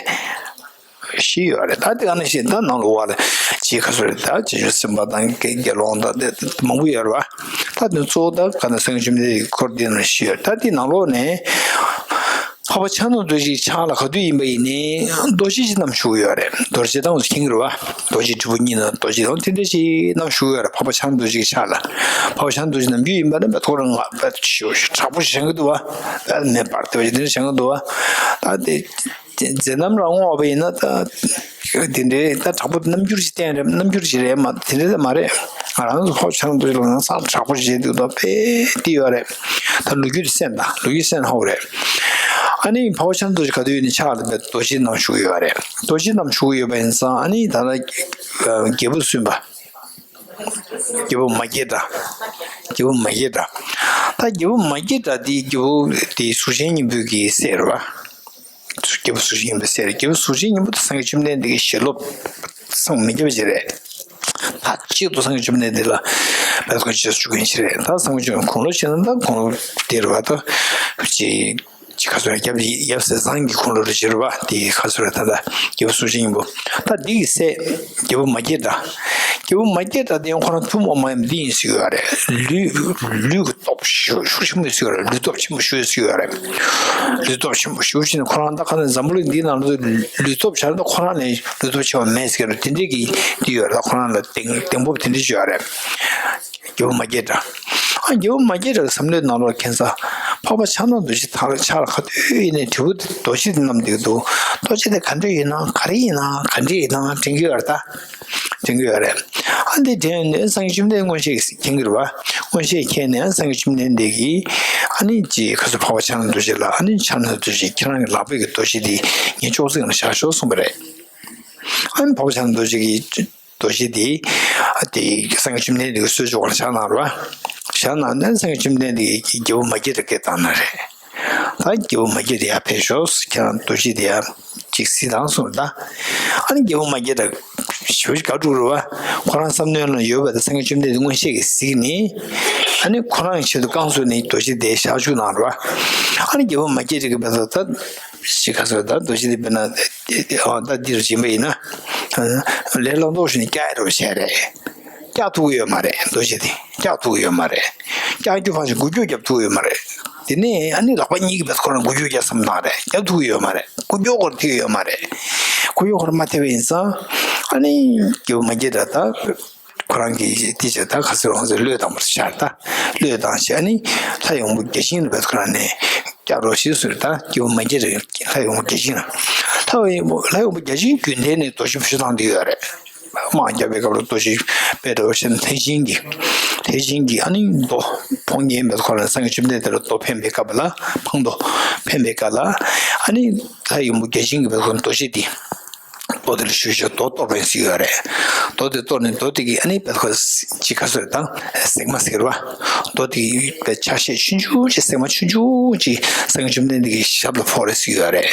བཞི་ཡོད་རེད། ད་དེ་ག་ནང་བཞིན་ད་ནང་ལོགས་ལ་ཅིག་ག་ཚོད་རེད། ད་བྱང་ཆུབ་སེམས་དཔའ་དང་དགེ་དགེ་སློང་དང་དེ་མང་པོ་ཡོད་རེད་བ། ད་དེ་གཙོ་བོ་ད་ག་ན་སངས་རྒྱས་བཅོམ་ལྡན་འདས་ཀྱི་འཁོར་དེ་ནང་བཞི་ཡོད་རེད། ད་དེ་ནང་ལོགས་ནས་འཕགས་པ་ཕྱག་ན་རྡོ་རྗེའི་ཕྱག་ལ་ག་དུས་ཡིན་པ་ཡིན་ནའི་རྡོ་རྗེ་ཅིག་བསྣམས་བཞུགས་ཡོད་རེད། རྡོ་རྗེ་ད་ང་ཚོ་མཁྱེན་གྱི་རེད་བ། རྡོ་རྗེ་དྲིལ་བུ་གཉིས་ནང་རྡོ་རྗེ་དང་དེ་འདྲ་ཅིག་བསྣམས་བཞུགས་ཡོད་རེད། འཕགས་པ་ཕྱག་ན་རྡོ་རྗེའི་ཕྱག་ལ། འཕགས་པ་ཕྱག་ན་རྡོ་རྗེ་བསྣམས་རྒྱུ་ཡིན་པ་ནི་མེ་ཏོག་རང་ང་དཔེ་ཞེ་པོ་ཞེ་དྲག་པོ་ཞིག་བཞེངས་ཀྱི་འདུག་བ། དཔེ་མེ་འབར་དེ་བ་ཞིག་དེ་འདྲ་བཞེངས་ཀྱི་འདུག་བ། ད་དེ། མཛད་རྣམ་རང་དབང་བ་ཡིན་ན་ད། དེ་འདྲའི་ད་དྲག་པོ་རྣམ་འགྱུར་ཅིག་བསྟན་རེད། རྣམ་འགྱུར་ཅིག་རེད་མ་དེ་འདྲའི་ད་མ་རེད། ང་རང་ཚོ་འཕགས་པ་ཕྱག་ན་རྡོ་རྗེ་ལ་ང་ཚོ་དྲག་པོ་ཞིག་བྱེད་འདུག་ད་དཔེ་དེ་ཡོད་རེད། ད་ལོ་རྒྱུས་དེ་གསན་དང་། ལོ་རྒྱུས་གསན་ཧ་གོ་རེད། ཨ་ནི་འཕགས་པ་ཕྱག་ན་རྡོ་རྗེ་ག་དུས་ཡིན་ནའི་ཕྱག་ལ་རྡོ་རྗེ་བསྣམས་བཞུགས་ཡོད་རེད། རྡོ་རྗེ་བསྣམས་བཞུགས་ཡོད་པ་ཡིན་ཙང་། ཨ་ནི་ད་ལྟ་རྒྱལ་པོ་བཙུན་པ། རྒྱལ་པོ་མ་སྐྱེས་དགྲ། རྒྱལ་པོ་མ་སྐྱེས་དགྲ། ད་རྒྱལ་པོ་མ་སྐྱེས་དགྲ་དེ་རྒྱལ་པོ་དེ་གཟུགས་ཅན་སྙིང་པོའི་གི་སྲས་རེད་བ། རྒྱལ་པོ་གཟུགས་ཅན་སྙིང་པོའི་སྲས་རེད། རྒྱལ་པོ་གཟུགས་ཅན་སྙིང་པོ་དེ་སངས་རྒྱས་བཅོམ་ལྡན་འདས་ཀྱི་ཞལ་སློབ་བསམ་མི་ཁྱབ་པ་ཅིག་རེད། ད་གཅིག་ཏུ་སངས་རྒྱས་བཅོམ་ལྡན་འདས་ལ་བར་སྐོར་བྱེད་བཅུག་མཁན་ཞིག་རེད། ད་སངས་རྒྱས་བཅོམ་དགུང་ལོ་བྱས་ན་ད་དགུང་ལོ་དེ་རེད་བ། ད་ཅིག་ཅིག་ག་ཚོད་རེད། ཡབ་ཡབ་སྲས་བཟང་གི་དགུང་ལོ་རེ་བྱེད་རེད་བ། དེ་ག་ཚོད་རེད། ད་ལྟ་རྒྱལ་པོ་གཟུགས་ཅན་སྙིང་པོ། ད་འདི་གི་སྲས་རྒྱལ་པོ་མ་སྐྱེས་དགྲ། རྒྱལ་པོ་མ་སྐྱེས་དགྲ་དེ་ཡང་ཁོ་རང་ཐུན་མོང་མ་ཡིན་པ་འདི་ཡིན་ཟེར་གྱི་ཡོད་རེད། ལུས་ལུས་ཀྱི་སྟོབས་ཤུགས་ཤུགས་ཆེན་པོ་ཟེར་གྱི་ཡོད་རེད། ལུས་སྟོབས་ཆེན་པོ་ཞེ་པོ་ཟེར་གྱི་ཡོད་རེད། ལུས་སྟོབས་ཆེན་པོ་ཞེ་པོ་ཅིག་ནི་ཁོ་རང་ད་ག་ནས་འཛམ་བུ་གླིང་འདིའི་ནང་ལ་ལུས་སྟོབས་བྱས་ན་ད་ཁོ་རང་ནས་ལུས་སྟོབས་ཆེ་བ་མེད་ཟེར་གྱི་རེད། དེ་འདྲས་ཀྱི་འདི་ཡོད་རེད། ད་ཁོ་རང་ལ་གདེང་གདེང་སྤོབས་དེ་འདྲས་ཅིག་ཡོད་རེད། རྒྱལ་པོ་མ་སྐྱེས་དགྲ། ཨ་རྒྱལ་པོ་མ་སྐྱེས་དགྲ་གི་བསམ་བློའི་ནང་ལོགས་ཁེངས་ས། འཕགས་པ་ཕྱག་ན་རྡོ་རྗེ་ཐག་ལ་ཆག་ལ་ཁ་ཐུག་ཡིན་ནའི་དྲིལ་བུ་རྡོ་རྗེ་དེ་བསྣམས་བསྡད་འདུག་རྡོ་རྗེ་དེ་ག་འདྲ་ཡིན་ན་ག་རེ་ཡིན་ན་ག་འདྲ་ཡིན་ན་དྲན་གྱི་ཡོད་རེད་ད། དྲན་གྱི་ཡོད་རེད། ཨ་འདི་དྲན་ནས་སངས་རྒྱས་བཅོམ་ལྡན་མངོན་ཤེས་ཀྱིས་མཁྱེན་གྱི་རེད་བ། མངོན་ཤེས་མཁྱེན་ནས་སངས་རྒྱས་བཅོམ་ལྡན་འདས་ཀྱིས་ཨ་ནི་ཅིག་ཁ་སོ་འཕགས་པ་ཕྱག་ན་རྡོ་རྗེ་ལ། ཨ་ནི་ཕྱག་ན་རྡོ་རྗེ་ཁྱེད་རང་གི་ལག་པའི་གི་རྡོ་རྗེ་འདི་ངའི་ཅོག་ཙེ་ནང་བཞག་ཤོག་གསུངས་པ་རེད། ཨ་ནི་འཕགས་པ་ཕྱག་ན་རྡོ་རྗེ་གིས་རྡོ་རྗེ་འདི་དེ་སངས་རྒྱས་བཅོམ་ལྡན་འདས་ཀྱི་གསོལ་ཇ་སྒང་ལ་བཞག་གནང་རོགས། བཞག་གནང་ནས་སངས་རྒྱས་བཅོམ་ལྡན་འདས་ཀྱིས་རྒྱལ་པོ་མ་སྐྱེས་དགྲ་སྐད་བཏང་གནང་རེད། ད་རྒྱལ་པོ་མ་སྐྱེས་དགྲ་ཡར་ཕེབས་ཤོག་ཁྱེད་རང་རྡོ་རྗེ་འདི་ཡར་ཅིག་གཟིགས་དང་གསུངས་རེད་ད། ཨ་ནི་རྒྱལ་པོ་མ་སྐྱེས་དགྲ་ཞེ་པོ་ཅིག་དགའ་འགྲོ་གི་རེད་བ། ཁོ་རང་བསམ་མནོའི་ནང་ཡོད་པ་དེ་སངས་རྒྱས་བཅོམ་ལྡན་འདས་མངོན་ཤེས་ཀྱིས་གཟིགས་ནས། ཨ་ནི་ཁོ་རང་གི་ཆེད་དུ་བསྐང་གསོས་ནས་རྡོ་རྗེ་དེ་བཞག་བཅུག་གནང་རེད་བ། ཨ་ནི་རྒྱལ་པོ་མ་སྐྱེས་དགྲ་གིས་བལྟས་ད་ཅིག་ཁ་སོ་ད་རྡོ་རྗེ་དེ་དཔེར་ན་ད་འདིར་སྦྱིན་པ་ཡིན་ན། ལས་སླ་མོ་ཞིག་ནས་བཀྱག་ཡ་རེད་བ་བྱས་རེད། བཀྱག་ཐུབ་ཀྱི་ཡོད་མ་རེད། རྡོ་རྗེ་དེ་བཀྱག་ཐུབ་ཀྱི་ཡོད་མ་རེད། བཀྱག་རྒྱུ་ཕངས་ཤིང་འགུལ་སྐྱོད་རྒྱབ་ཐུབ་ཀྱི་ཡོད་མ་རེད། དེ་ནས་ཨ་ནི་ལག་པ་གཉིས་ཀྱིས་བས་ཁོ་རང་འགུལ་སྐྱོད་རྒྱག་བསམ་བཏང་རེད། རྒྱབ་ཐུབ་ཀྱི་ཡོད་མ་རེད། འགུལ་སྐྱོད་ཁོ་རང་ཐེབས་ཡོད་མ་རེད། འགུལ་སྐྱོད་ཁོ་རང་མ་ཐེབས་པ་ཡིན་ཙང་། ཨ་ནི་རྒྱལ་པོ་མ་སྐྱེས་དགྲ་ད་ཁོ་རང་གིས་དེ་བྱས་ད་ཁ་སེར་ཧོང་ཟེར་བློས་བཏང་བར་བྱས་ད། བློས་བཏང་བྱས་ཨ་ནི་ལྷ་ཡོང་པོ་བརྒྱ་བྱིན་ལ་བས་ཁོ་རང་ནས་བཀྱག་རོགས་ཞེས་ཟེར་ད། རྒྱལ་པོ་མ་སྐྱེས་དགྲ་ལྷ་ཡོང་པོ་བརྒྱ་བྱིན་ལ། ལྷ་ཡོང་པོ་ལྷ་ཡོང་པོ་བརྒྱ་བྱིན་རྒྱུན་ལྡན་ནས་རྡོ་རྗེ་བུ་བཏང་བསྡད་ཡོད་རེད། དམག་རྒྱབ་པའི་སྐབས་ལ་རྡོ་རྗེ་དཔེ་འདྲ་བོ་བཤད་ན་ཐེག་ཆེན་གྱི། ཐེག་ཆེན་གྱི་ཨ་ནི་རྡོ་འཕང་རྒྱན་བས་ཁོ་ལ་སངས་རྒྱས་བཅོམ་ལྡན་འདས་ལ་རྡོ་འཕེན་པའི་སྐབས་ལ་འཕང་རྡོ་འཕེན་པའི་སྐབས་ལ། ཨ་ནི་ལྷ་ཡོང་པོ་བརྒྱ་བྱིན་གྱིས་བས་ཁོ་རྡོ་རྗེ་དེ་རྡོ་དེ་ལ་གཞུས་བྱས་རྡོ་གཏོར་བས་ཟེར་ཡོད་རེད། རྡོ་དེ་གཏོར་ནས་རྡོ་དེ་གིས་ཨ་ནི་བས་ཁོ་ཅི་ཁ་སོ་དང་ཟེགས་མ་ཟེར་བ། རྡོ་དེ་གིས་བས་ཆ་ཤས་ཆུང་ཆུང་ཅིག་ཟེགས་མ་ཆུང་ཆུང་ཅིག་སངས་རྒྱས་བཅོམ་ལྡན་འདས་ཀྱི་ཞབས་ལ་ཕོག་རེད་ཟེར་ཡོད་རེད།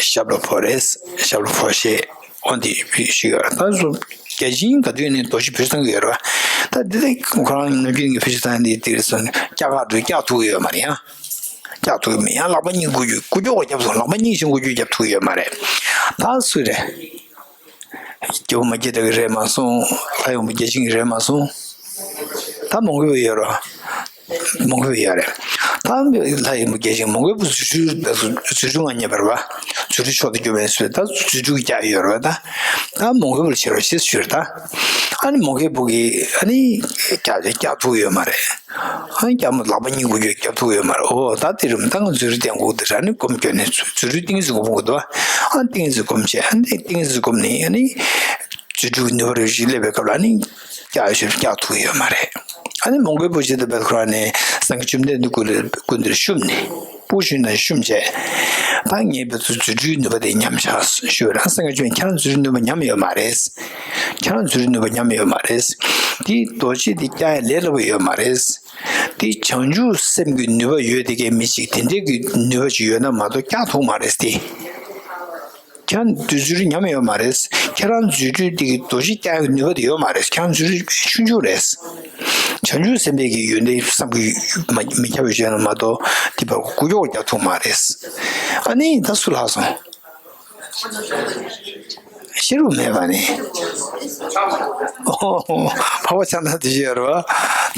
ཞབས་ལ་ཕོག་རེད། ཞབས་ལ་ཕོག་བྱས། འོ་འདི་ཞུས་ཡོད་རེད། ད་སོ་བརྒྱ་བྱིན་ག་དུས་ནས་རྡོ་རྗེ་བུ་བཏང་གི་ཡོད་རེད་བ། ད་འདི་ལྟ་ཁོ་རང་ནམ་རྒྱུན་གྱི་བུ་བཏང་འདི་དེ་རེད་སོང་། བཀྱག་ག་འགྲོ་བཀྱག་ཐུབ་ཀྱི་ཡོད་མ་རེད་ཡ། བཀྱག་ཐུབ་ཀྱི་མེད་ཡ། ལག་པ་གཉིས་འགུལ་རྒྱུ་འགུལ་སྐྱོད་ཁོ་རྒྱབ་སོང་། ལག་པ་གཉིས་ཤིག་འགུལ་སྐྱོད་རྒྱབ་ཐུབ་ཀྱི་ཡོད་མ་རེད། ད་སུ་རེད། རྒྱལ་པོ་མ་སྐྱེས་དགྲ་གི་རེད་མ་སོང་། ལྷ་ཡོང་པོ་བརྒྱ་བྱིན་གྱི་རེད་མ་སོང་། ད་མོང་གུ་བའི་ཡོད་རེད། མོང་གུ་བའི་ཡོད་རེད། ད་ལྷ་ཡོང་པོ་བརྒྱ་བྱིན་མོང་གུ་བུ་རྫུ་འཕྲུལ་རྫུ་འཕྲུལ་ངང་ཉེས་པ་རེད་བ། རྫུ་འཕྲུལ་མཆོག་ཏུ་གྱུར་པའི་ཚུལ་ད་རྫུ་འཕྲུལ་གྱི་བཀྱག་ཡོད་རེད་བ་ད། ད་མོང་གུ་བུ་ལ་ཁྱེར་རོགས་ཞེས་ཞུས་རེད་ད། ཨ་ནི་མོང་གུ་བུ་གིས་ཨ་ནི་བཀྱག་བཀྱག་ཐུབ་ཡོད་མ་རེད། ཨ་ནི་རྒྱ་མོ་ལག་པ་གཉིས་འགུལ་སྐྱོད་རྒྱབ་ཐུབ་ཡོད་མ་རེད། འོ་ད་དེ་རུ་ད་ང་རྫུ་འཕྲུལ་བསྟན་དགོས་འདི་ར་ནི་སྒོམ་སྐྱོན་ནས་རྫུ་འཕྲུལ་ཏིང་ངེ་འཛིན་སྒོམ་དགོས་འདུག་ཨ་ཏིང་ངེ་འཛིན་སྒོམ་བྱས་ཨ་ནི་ཏིང་ངེ་འཛིན་སྒོམ་ནས་ཨ་ནི་རྫུ་འཕྲུལ་གྱི་ནུས་པ་རེ་ཞིག་སླེབས་པའི་སྐབས་ལ་ཨ་ནི་བཀྱག་ཞིག་བཀྱག་ཐུབ་ཡོད་མ་རེད། ཨ་ནི་མོང་གུ་བུ་ཅིག་ཏུ་བས་ཁོ་རང་ནས་སངས་རྒྱས་བཅོམ་ལྡན་འདས་སྐུ་ལ་སྐུ་འདིར་བཤུམས་ནས་སྤུ་ཞུས་ན་བཤུམས་བྱས། ད་ངས་བས་ཚུ་རྫུ་འཕྲུལ་ནུས་པ་དེ་ཉམས་ཆག་ཞུས་པ་རང་སངས་རྒྱས་བཅོམ་ཁྱེད་རང་རྫུ་འཕྲུལ་ནུས་པ་ཉམས་ཡོད་མ་རེད། ཁྱེད་རང་རྫུ་འཕྲུལ་ནུས་པ་ཉམས་ཡོད་མ་རེད། འདི་རྡོ་རྗེ་འདི་བཀྱག་ཡ་ལས་སླ་པོ་ཡོད་མ་རེད། འདི་བྱང་ཆུབ་སེམས་ཀྱི་ནུས་པ་ཡོད་དེ་གའི་མི་ཞིག་དེ་འདྲའི་གི་ནུས་པ་ཞིག་ཡོད་ན་མ་གཏོགས་བཀྱག་ཐུབ་མ་རེད་དེ། ཁྱེད་རང་རྫུ་འཕྲུལ་ཉམས་ཡོད་མ་རེད། ཁྱེད་རང་རྫུ་འཕྲུལ་འདི་གི་རྡོ་རྗེ་བཀྱག་ཡ་གི་ནུས་པ་དེ་ཡོད་མ་རེད། ཁྱེད་རང་རྫུ་འཕྲུལ་ཆུང་ཆུང་རེད། བྱང་ཆུབ་སེམས་དཔའི་གི་ཡོན་ཏན་བསམ་གྱིས་མ་མི་ཁྱབ་པ་ཡོད་ན་མ་གཏོགས་འདི་བ་འགུལ་སྐྱོད་རྒྱག་ཐུབ་མ་རེད། ཨ་ནི་ད་སུ་ལྷག་སོང་། ཤེས་རབ་མེད་པ་ནི། ཨོ། འཕགས་པ་ཕྱག་ན་རྡོ་རྗེ་ཡོད་རེད་བ།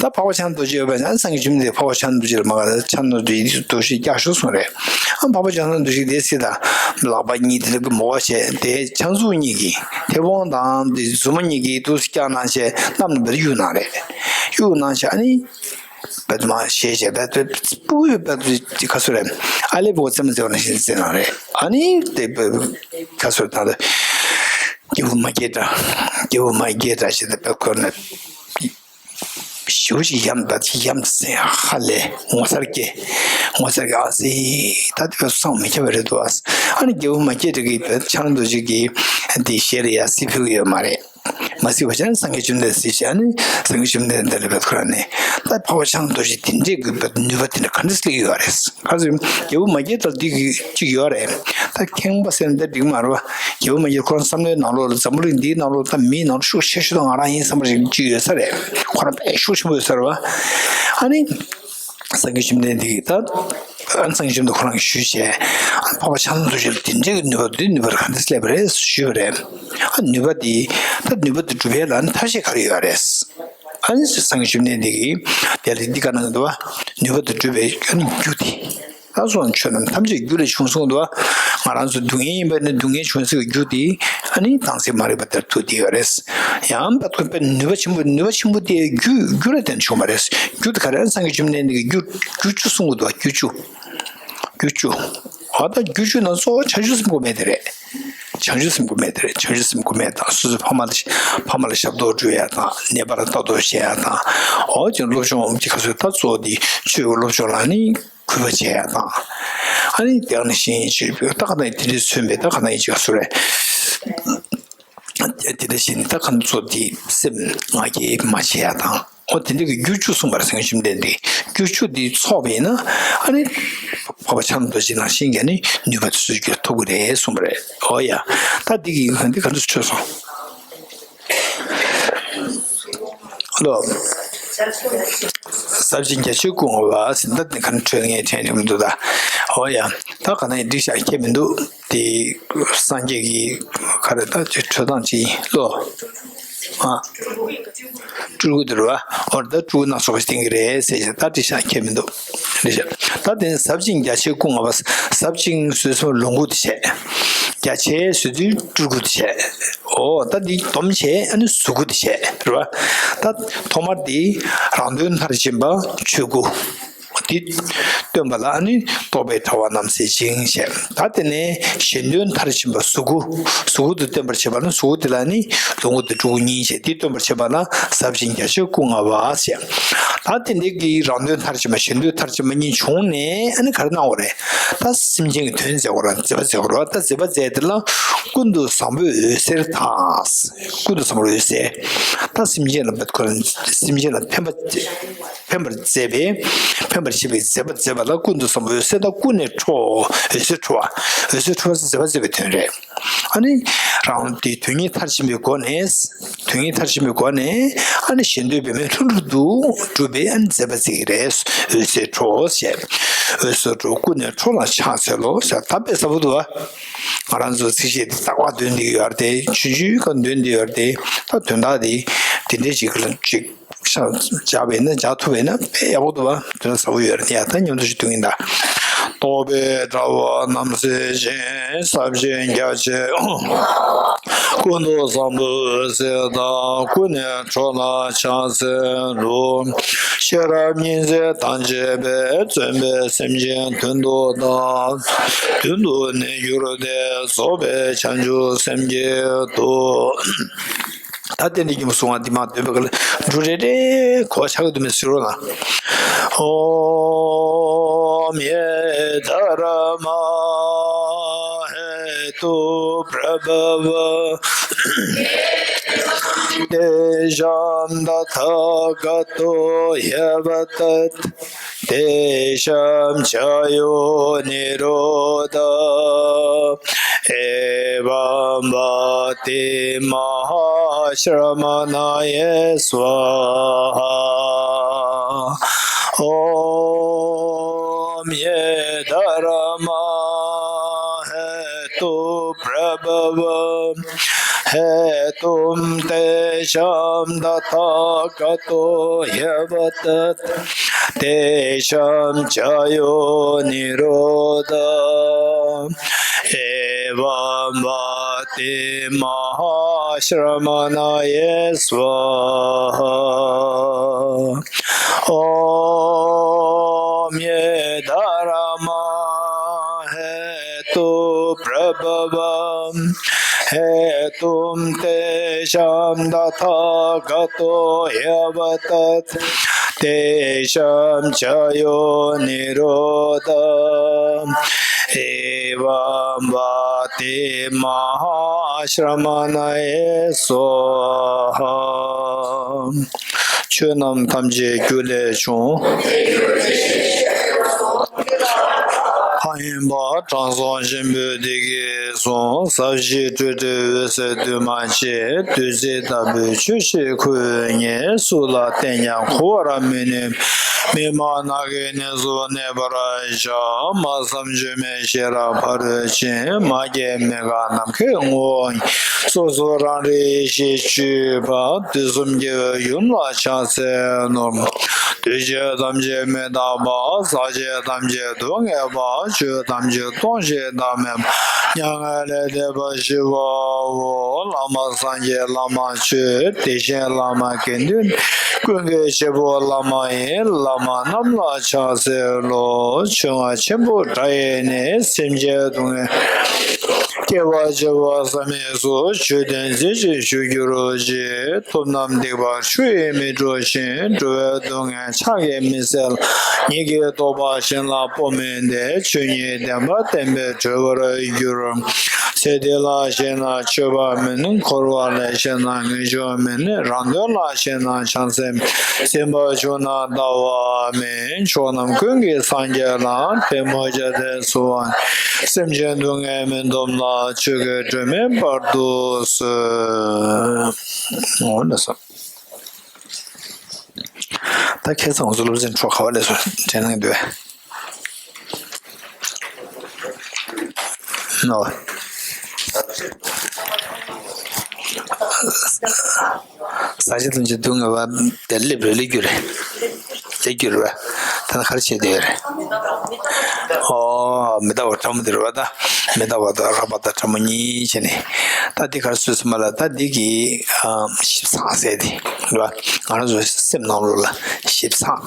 ད་འཕགས་པ་ཕྱག་ན་རྡོ་རྗེ་ཡོད་པ་ན་སངས་རྒྱས་བཅོམ་ལྡན་འདས་འཕགས་པ་ཕྱག་ན་རྡོ་རྗེ་ལ་མ་ག་ཕྱག་ན་རྡོ་རྗེ་རྡོ་རྗེ་བཀྱག་ཤོག་གསུངས་རེད། ཨ་འཕགས་པ་ཕྱག་ན་རྡོ་རྗེ་དེ་སྲིད་ད་ལག་པ་གཉིས་དེ་ལ་གི་མོ་བ་བྱས་དེ་ཕྱག་མཛུབ་གཉིས་ཀྱིས་མཐེ་བོང་དང་དེ་མཛུབ་མོ་གཉིས་ཀྱིས་འདུག་སེ་བཀྱག་གནང་བྱས་གནམ་ལ་འབར་གཡུག་གནང་རེད། གཡུག་གནང་བྱས་ཨ་ནི། བད་མ་ཞེས་བྱས་བད་བད་སྤུ་བོས་བད་ཀ་སུ་རེད། ཨ་ལེ་བོ་རྩེད་མོ་རྩེ་བ་ནང་བཞིན་རྩེ་གནང་རེད། ཨ་ནི་དེ་བད་ཀ་སུ་ད་ལྟ་རྒྱལ་པོ་མ་སྐྱེས་དགྲ་རྒྱལ་པོ་མ་སྐྱེས་དགྲ་ཞེས་དེ་བད་ཁོ་ན་ཞེ་པོ་ཞིག་ཡམ་བད་ཡམ་ཟེར་ཧ་ལས་ངོ་མཚར་སྐྱེ། ངོ་མཚར་སྐྱེ་ཨ་ཙི་ད་དེ་བད་བསམ་མི་ཁྱབ་པ་རེད་འདུག་ཨ་ནི་རྒྱལ་པོ་མ་སྐྱེས་དགྲ་གི་བད་ཕྱག་ན་རྡོ་རྗེ་གི་དེ་ཞལ་ལ་ཡ་སི་ཕུལ་གི་ཡོད་མ་རེད། མ་གཟིགས་པ་བྱས་ན་སངས་རྒྱས་བཅོམ་ལྡན་འདས་གཟིགས་བྱས་ནས་སངས་རྒྱས་བཅོམ་ལྡན་འདས་ལ་བད་ཁོ་རང་ནས་ད་འཕགས་པ་ཕྱག་ན་རྡོ་རྗེ་དེ་འདྲས་དགོས་པའི་ནུས་པ་དེ་འདྲ་ག་འདྲས་སླེབས་ཡོད་རེད། ག་ཚོད་རྒྱལ་པོ་མ་སྐྱེས་དགྲ་འདི་གི་གཅིག་ཡོད་རེད། ད་ཁེངས་པ་ཟེར་ན་ད་འགྲིག་མ་རེད་བ། རྒྱལ་པོ་མ་སྐྱེས་ཁོ་རང་བསམ་བློའི་ནང་ལོགས་ལ་འཛམ་བུ་གླིང་འདིའི་ནང་ལོགས་ད་མིའི་ནང་ལོགས་ཤུགས་ཆེ་ཤོས་ད་ང་རང་ཡིན་བསམ་པ་ཞིག་གཅིག་ཡོད་ས་རེད། ཁོ་རང་དཔེ་ཤུགས་ཆེན་པོ་ཡོད་ས་རེད་བ། ཨ་ནི། སངས་རྒྱས་བཅོམ་ལྡན་འདས་ཀྱིས་ད། ཨ་ནི་སངས་རྒྱས་བཅོམ་ལྡན་ཁོ་རང་གིས་ཞུས་བྱས། ཨ་ནི་འཕགས་པ་ཕྱག་ན་རྡོ་རྗེ་ལ་དེ་འདྲའི་གི་ནུས་པ་འདི་ནུས་པ་ག་འདྲས་སླེབས་པ་རེད་ཞུས་པ་རེད། ཨ་ནུས་པ་འདི་ད་ནུས་པ་འདི་སྒྲུབ་ཡས་ལ་ཨ་ནི་ཐབས་ཤེས་ག་རེ་ཡོད་རེད། ཨ་ནི་སངས་རྒྱས་བཅོམ་ལྡན་འདས་ཀྱིས་དེ་ལ་འདི་ག་གནང་གི་འདུག་བ། ནུས་པ་འདི་སྒྲུབ་པའི་ཨ་ནི་རྒྱུ་དེ། ད་སོང་ཆོས་རྣམས་ཐམས་ཅད་རྒྱུ་ལས་བྱུང་གསུངས་འདུག་ང་རང་ཚོ་སྡུག་བསྔལ་ཡིན་པ་ནི་སྡུག་བསྔལ་བྱུང་སའི་རྒྱུ་དེ་ཨ་ནི་དྭངས་གསལ་མ་རིག་པ་ལྟར་དུ་བསྡད་ཡོད་རེད། ཡང་བ་ཐུག་པའི་ནུས་པ་ཆེན་པོ་ནུས་པ་ཆེན་པོ་དེ་རྒྱུ་རྒྱུ་ལ་བརྟེན་བྱུང་བ་རེད། རྒྱུ་དེ་ག་རེ་རེད། སངས་རྒྱས་བཅོམ་ལྡན་འདས་ཀྱིས་རྒྱུ་རྒྱུ་བཅུ་གསུངས་འདུག་རྒྱུ་བཅུ། རྒྱུ་བཅུ། འོ་ད་རྒྱུ་བཅུ་ནང་གཙོ་བོ་བྱང་ཆུབ་སེམས་དགོས་མེད་དེ་རེད། བྱང་ཆུབ་སེམས་དགོས་མེད་དེ་རེད། བྱང་ཆུབ་སེམས་དགོས་མེད་དང་། སོ་སོའི་ཕ་མ་ལ་ཕ་མ་ལ་ཞབས་ཏོག་སྒྲུབ་ཡ་དང་། ནད་པ་ལ་ལྟ་རྟོག་བྱེད་ཡ་དང་། འོ་ཅིག་སློབ་སྦྱོང་ཅིག་ག་ཚོད་ད་གཙོ་བོ་འདི་ཆོས་ཀྱི་སློབ་སྦྱོང་ལ་ནི་གུས་པ་བྱེད་ཡ་དང་། ཨ་ནི་དེ་ནང་བཞིན་ཅིག་ད་ག་ནང་ཡིན་དེ་འདྲའི་མཚོན་པའི་ད་ག་ནང་ཡིན་ཅིག་ག་ཚོད་རེད། དེ་འདྲ་བྱས་ནས་ད་ག་ཚོད་འདི་སེམས་ང་རྒྱལ་མ་བྱེད་ཡ་དང་། འོ་དེ་འདྲ་གི་རྒྱུ་བཅུ་གསུངས་པ་རེད། སངས་རྒྱས་བཅོམ་ལྡན་འདས་ཀྱིས་རྒྱུ་བཅུ་འདི་ཚོགས་པ་ཡིན་ན་ཨ་ནི་འཕགས་པ་ལྕམ་རྡོ་རྗེ་ནང་བཞིན་གྱི་ནི་ནུས་པ་དེ་ཚོ་རྒྱུད་ཐོབ་ཀྱི་རེད་གསུངས་པ་རེད། འོ་ཡ། ད་འདི་གི་འདི་ག་འདྲ་ཆོད་སོང་། ཨ་ལོ། ཟབ་ཅིང་རྒྱ་ཆེའི་སྐུ་མངའ་བ་ཟེར། ད་འདི་ག་འདྲ་འཕྲོད་ངས་དྲན་ཐུབ་མི་འདུག་ད། འོ་ཡ། ད་ག་ནང་ཡིན་འགྲིག་ཤག་ཁྱད་མི་འདུག་དེ་སངས་རྒྱས་ཀྱི་ག་རེ་ད་ཅིག་འཕྲོད་སྟངས་ཅིག་ཡིན་ལོ། ཨ། སྤྲུལ་སྐུ་དེ་རེད་བ། འོ་ད་སྤྲུལ་སྐུ་སྣ་ཚོགས་པ་བསྟན་གྱི་རེད་ཟེར་བྱས། ད་འགྲིག་ཤག་ཁྱད་མི་འདུག་འགྲིག་ཤག་ད་དེ་ནི་ཟབ་ཅིང་རྒྱ་ཆེའི་སྐུ་མངའ་བ། ཟབ་ཅིང་ཟེར་དུས་ལོངས་སྐུ་དེ་བྱས། རྒྱ་ཆེ་ཟེར་དུས་སྤྲུལ་སྐུ་དེ་བྱས། འོ་ད་འདི་སྡོམ་བྱས་ཨ་ནི་གཟུགས་སྐུ་དེ་བྱས་རེད་བ། ད་ཐོག་མར་འདི་རང་དོན་མཐར་ཕྱིན་པ་ཆོས་སྐུ། འདི་སྟོན་པ་ལ་ནི་རྟོག་པའི་དྲ་བ་རྣམ་སེལ་ཅིང་ཞེས། ད་དེ་ནས་གཞན་དོན་མཐར་ཕྱིན་པ་གཟུགས་སྐུ། གཟུགས་སྐུ་དེ་སྟོན་པར་བྱེད་པ་ནི་གཟུགས་སྐུ་དེ་ལ་ནི་ལོངས་སྐུ་དང་སྤྲུལ་སྐུ་གཉིས་ཞེས། འདི་སྟོན་པར་བྱེད་པ་ལ་ཟབ་ཅིང་རྒྱ་ཆེའི་སྐུ་མངའ་བ་ཞེས། ད་དེ་འདྲ་གི་རང་དོན་མཐར་ཕྱིན་པ་གཞན་དོན་མཐར་ཕྱིན་པ་གཉིས་བྱུང་ནས་ཨ་ནི་ག་རེ་གནང་བ་རེད། ད་སེམས་ཅན་གྱི་དོན་མཛད་དགོས་ར། མཛད་པ་མཛད་དགོས་ར། ད་མཛད་པ་མཛད་དེ་ལ་ཀུན་ཏུ་བཟང་པོའི་འོད་ཟེར་དང་། ཀུན་ཏུ་བཟང་པོའི་འོད་ཟེར། ད་སེམས་ཅན་ལ་ཁོ་རང་སེམས་ཅན་ལ་ཕན་པ་ཕན་པར་མཛད་པའི་ཕན་པར་བྱེད་པའི་མཛད་པ་མཛད་པ་ལ་ཀུན་ཏུ་བཟང་པོའི་འོད་ཟེར་དང་། ཀུན་ནས་འཕྲོ། འོད་ཟེར་འཕྲོ་བ། འོད་ཟེར་འཕྲོ་བ་ཟེར་མཛད་པ་མཛད་པའི་དོན་རེད། ཨ་ནི་རང་དེ་དོན་གཉིས་མཐར་ཕྱིན་པའི་སྒོ་ནས། དོན་གཉིས་མཐར་ཕྱིན་པའི་སྒོ་ནས་ཨ་ནི་གཞན་དོན་འབད་མེད་ལྷུན་གྲུབ་ཏུ་གྲུབ་པའི་ཨ་ནི་མཛད་པ་མཛད་ཀྱི་རེད། འོད་ཟེར་འཕྲོ་ཞེས། འོད་ཟེར་འཕྲོ། ཀུན་ནས་འཕྲོ་ལ་ཕྱག་འཚལ་ལོ་ཞེས། ད་དཔེ་ཟབ་པོ་འདུག་བ། ང་རང་ཚོ་ཚིགས་བཅད་འདི་རྟག་པར་འདོན་བསྡད་ཡོད་རེད་དེ། ཆུང་ཆུང་ག་འདོན་བསྡད་ཡོད་རེད་དེ། ད་དོན་དག་འདི་འདི་འདྲ་ཞིག་ལ་ཅིག་ཤ་རྒྱག་པ་ཡིན་ན། རྒྱག་ཐུབ་པ་ཡིན་ན་དཔེ་ཡག་པོ་འདུག་བ། དོན་ཟབ་པོ་ཡོད་རེད། ཡ་ད་མཉམ་དུ་ཞིག་འདོན་གྱིན་གདའ། རྟོག་པའི་དྲ་བ་རྣམ་སེལ་ཞིང་། ཟབ་ཅིང་རྒྱ་ཆེའི་ཀུན་ཏུ་བཟང་པོའི་འོད་ཟེར་དང་། ཀུན་ནས་འཕྲོ་ལ་ཕྱག་འཚལ་ལོ། ཤེས་རབ་ཉི་ཟེར་དང་བཅས་པས། བརྩོན་པས་སེམས་ཅན་དོན་དུ་བདག་དོན་དུ་གནས་གྱུར་ཏེ། རྫོགས་པའི་བྱང་ཆུབ་སེམས་ཀྱི་མཐུ། ད་ཏན་ཏན་སྙན་པོ་གསུང་བ་འདི་མ་འདོན་པའི་སྐབས་ལ་འབྲུ་རེ་རེ་གོ་བ་ཆགས་ཀྱི་འདུག་མེད་ཟེར་རོགས་གནང་། ཨོཾ་ཡེ་དྷརྨཱ་ཧེ་ཏུ་པྲ་བྷ་ཝ། ཏེ་ཤཱཾ་ཏ་ཐཱ་ག་ཏོ་ཧྱ་བ་ཏད། ཏེ་ཤཱཾ་ཅཱ་ཡོ་ནི་རོ་དྷ། ཨེ་ཝཾ་བ་ཏི་མ་ཧཱ་ཤྲ་མ་ཎཱ་ཡེ་སྭཱ་ཧཱ། ཨོཾ་ཡེ་དྷརྨཱ་ཧེ་ཏུ་པྲ་བྷ་ཝ། ཧེ་ཏུཾ་ཏེ་ཤཱཾ་ཏ་ཐཱ་ག་ཏོ་ཧྱ་བ་ཏད། ཏེ་ཤཱཾ་ཅཱ་ཡོ་ནི་རོ་དྷ། ཨེ་ཝཾ་བ་ཏི་མ་ཧཱ་ཤྲ་མ་ཎཱ་ཡེ་སྭཱ་ཧཱ། ཨོཾ་ཡེ་དྷརྨཱ་ཧེ་ཏུ་པྲ་བྷ་ཝ། ཧེ་ཏུཾ་ཏེ་ཤཱཾ་ཏ་ཐཱ་ག་ཏོ་ཧྱ་བ་ཏད། ཏེ་ཤཱཾ་ཅཱ་ཡོ་ནི་རོ་དྷ། ཨེ་ཝཾ་བ་ཏི་མ་ཧཱ་ཤྲ་མ་ཎཱ་ཡེ་སྭཱ་ཧཱ། ཆོས་རྣམས་ཐམས་ཅད་རྒྱུ་ལས་བྱུང་། ལྷ་ཡིན་པ་དྲང་སྲོང་ཆེན་པོས་འདི་སྐད་གསུངས། ཟབ་ཞི་སྤྲོས་བྲལ་འོད་གསལ་འདུས་མ་བྱས། བདུད་རྩི་ལྟ་བུའི་ཆོས་ཤིག་ཁོ་བོས་ཉིད། སུ་ལ་བསྟན་ཀྱང་གོ་བར་མི་ནུས། མི་སྨྲ་ནགས་ཀྱི་གནས་སུ་གནས་པར་བྱ། སྨྲ་བསམ་བརྗོད་མེད་ཤེས་རབ་ཕ་རོལ་ཕྱིན། མ་སྐྱེས་མི་འགག་ནམ་མཁའི་ངོ་བོ་ཉིད། སོ་སོ་རང་རིག་ཡེ་ཤེས་སྤྱོད་པ། དུས་གསུམ་རྒྱལ་བའི་ཡུམ་ལ་ཕྱག་འཚལ་ལོ། འདུས་བྱས་ཐམས་ཅད་མི་རྟག་པ། ཟག་བཅས་ཐམས་ཅད་སྡུག་བསྔལ་བ། ཆོས་ཐམས་ཅད་སྟོང་ཞིང་བདག་མེད་པ། མྱ་ངན་ལས་འདས་པ་ཞི་བའོ། བླ་མ་སངས་རྒྱས་བླ་མ་ཆོས། དེ་བཞིན་བླ་མ་དགེ་འདུན། ཀུན་གྱི་བྱེད་པོ་བླ་མ་ཡི། བླ་མ་རྣམས་ལ་ཕྱག་འཚལ་ལོ། ཆུ་རྔ་ཆེན་པོ་བཀྲ་ཡི་ནི། སེམས་ཅན་སྡུག་བསྔལ། སྐྱེ་བ་བྱེད་པ་བསམ་ཡས་སུ། ཆོས་སྟོན་མཛད་ཅིང་བཞུགས་གྱུར་ཅིག་ཐུབ་རྣམས་སྡིག་པ་ཆུ་ཡིས་མི་འཁྲུ་ཞིང་། འགྲོ་བའི་སྡུག་བསྔལ་ཕྱག་གིས་མི་སེལ། ཉིད་ཀྱི་རྟོགས་པ་གཞན་ལ་སྤོ་མིན་ཏེ། ཆོས་ཉིད་བདེན་པ་བསྟན་པས་གྲོལ་བར་འགྱུར། ཚེ་འདི་ལ་ཞེན་ན་ཆོས་པ་མིན། འཁོར་བ་ལ་ཞེན་ན་ངེས་འབྱུང་མིན། རང་དོན་ལ་ཞེན་ན་བྱང་སེམས། སེམས་པ་བྱུང་ན་ལྟ་བ་མིན། ཕྱོགས་རྣམས་ཀུན་གྱི་སངས་རྒྱས་ལ། ཐལ་མོ་སྦྱར་ཏེ་གསོལ་བ། སེམས་ཅན་སྡུག་བསྔལ་མི་འདོམས་ལ། ཆོས་ཀྱི་སྒྲོན་མེ་སྤར་དུ་གསོལ། འོ་ན་སོ། ད་ཁ་སང་ང་ཚོ་སློབ་ཚན་འཕྲོ་ག་བ་ལས་སོ་དྲན་གནང་འདུག་ནོ། ཟག་བཅས་ཐམས་ཅད་སྡུག་བསྔལ་བ་དེ་སླེབས་རེད། སླེབས་རྒྱུ་རེད། སླེབས་རྒྱུ་རེད་བ། ད་ནི་ག་རེ་བྱེད་འདོད་རེད། ཨོ། མི་རྟག་པ་ཕྲ་མོ་དེ་རེད་བ། ད་མི་རྟག་པ་དང་རགས་པ་དང་ཕྲ་མོ་གཉིས་བྱས་ནས། ད་འདི་ག་རེ་བཟོས་སོང་མ་ལ། ད་འདི་གི་ཨ་ཞིབ་ཚགས་ཟེར་དེ་རེད་བ། ང་རང་ཚོ་སེམས་ནང་ལོགས་ལ་ཞིབ་ཚགས།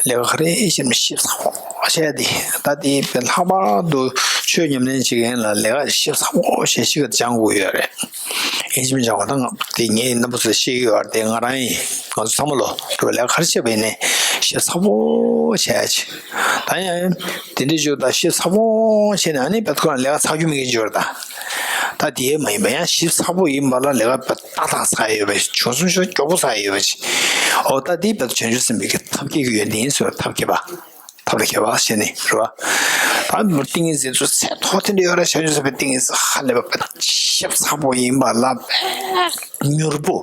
ལས་ཀ་ག་རེ་བྱེད་ན་ཞིབ་ཚགས་པོ་བྱས་ཏེ། ད་དེ་ལྷག་པར་དུ་ཆོས་ཉམས་ལེན་བྱེད་མཁན་ལ་ལས་ཀ་ཞིབ་ཚགས་པོ་བྱས་ཤིག་སྦྱང་དགོས་ཡོད་རེད། ཡིན་གཅིག་མིན་གཅིག་ད་ང་དེ་ངས་རྣམ་པ་ཚོར་བཤད་ཀྱི་ཡོད་རེད། དེ་ང་རང་ཡིན། ང་ཚོ་ཚང་མ་ལོ་རེད་བ། ལས་ཀ་ག་རེ་བྱེད་པ་ཡིན་ནའི་ཞིབ་ཚགས་པོ་བྱས་ཡ་ཆེ། ད་ཡང་དེ་འདྲའི་ཞུ་ད་ཞིབ་ཚགས་པོ་བྱས་ནས་ཨ་ནི་བེད་ཁོ་རང་ལས་ཀ་ཚགས་རྒྱུ་མེད་མཁན་ཅིག་ཡོད་རེད་ད། ད་དེ་མ་ཡིན་པ་ཡང་ཞིབ་ཚགས་པོ་ཡིན་པ་ལ་ལས་ཀ་བེད་ཏག་ཏག་ཚགས་ཡོད་པ་ཞིག་བྱུང་སོང་ཞིག་མགྱོགས་པོ་ཚགས་ཡོད་པ་ཞིག་ཨོ་ད་དེ་བེད་བྱང་ཆུབ་སེམས་དཔའི་གི་ཐབས་མཁས་ཀྱི་ཡོན་ཏན་ཟེར་བ། ཐབས་མཁས་པ། ཐབས་ལ་མཁས་པ་ཞེས་ནི་རེད་བ། ད་མི་ཏིང་ངེ་འཛིན་ཚོ་ཚད་མཐོ་དེ་འདྲ་ཡོད་ར། བྱང་ཆུབ་སེམས་དཔའི་ཏིང་ངེ་འཛིན་ཧ་ལས་པ་དཔེ་ཞིབ་ཚགས་པོ་ཡིན་པ་ལ་དཔེ་མྱུར་པོ།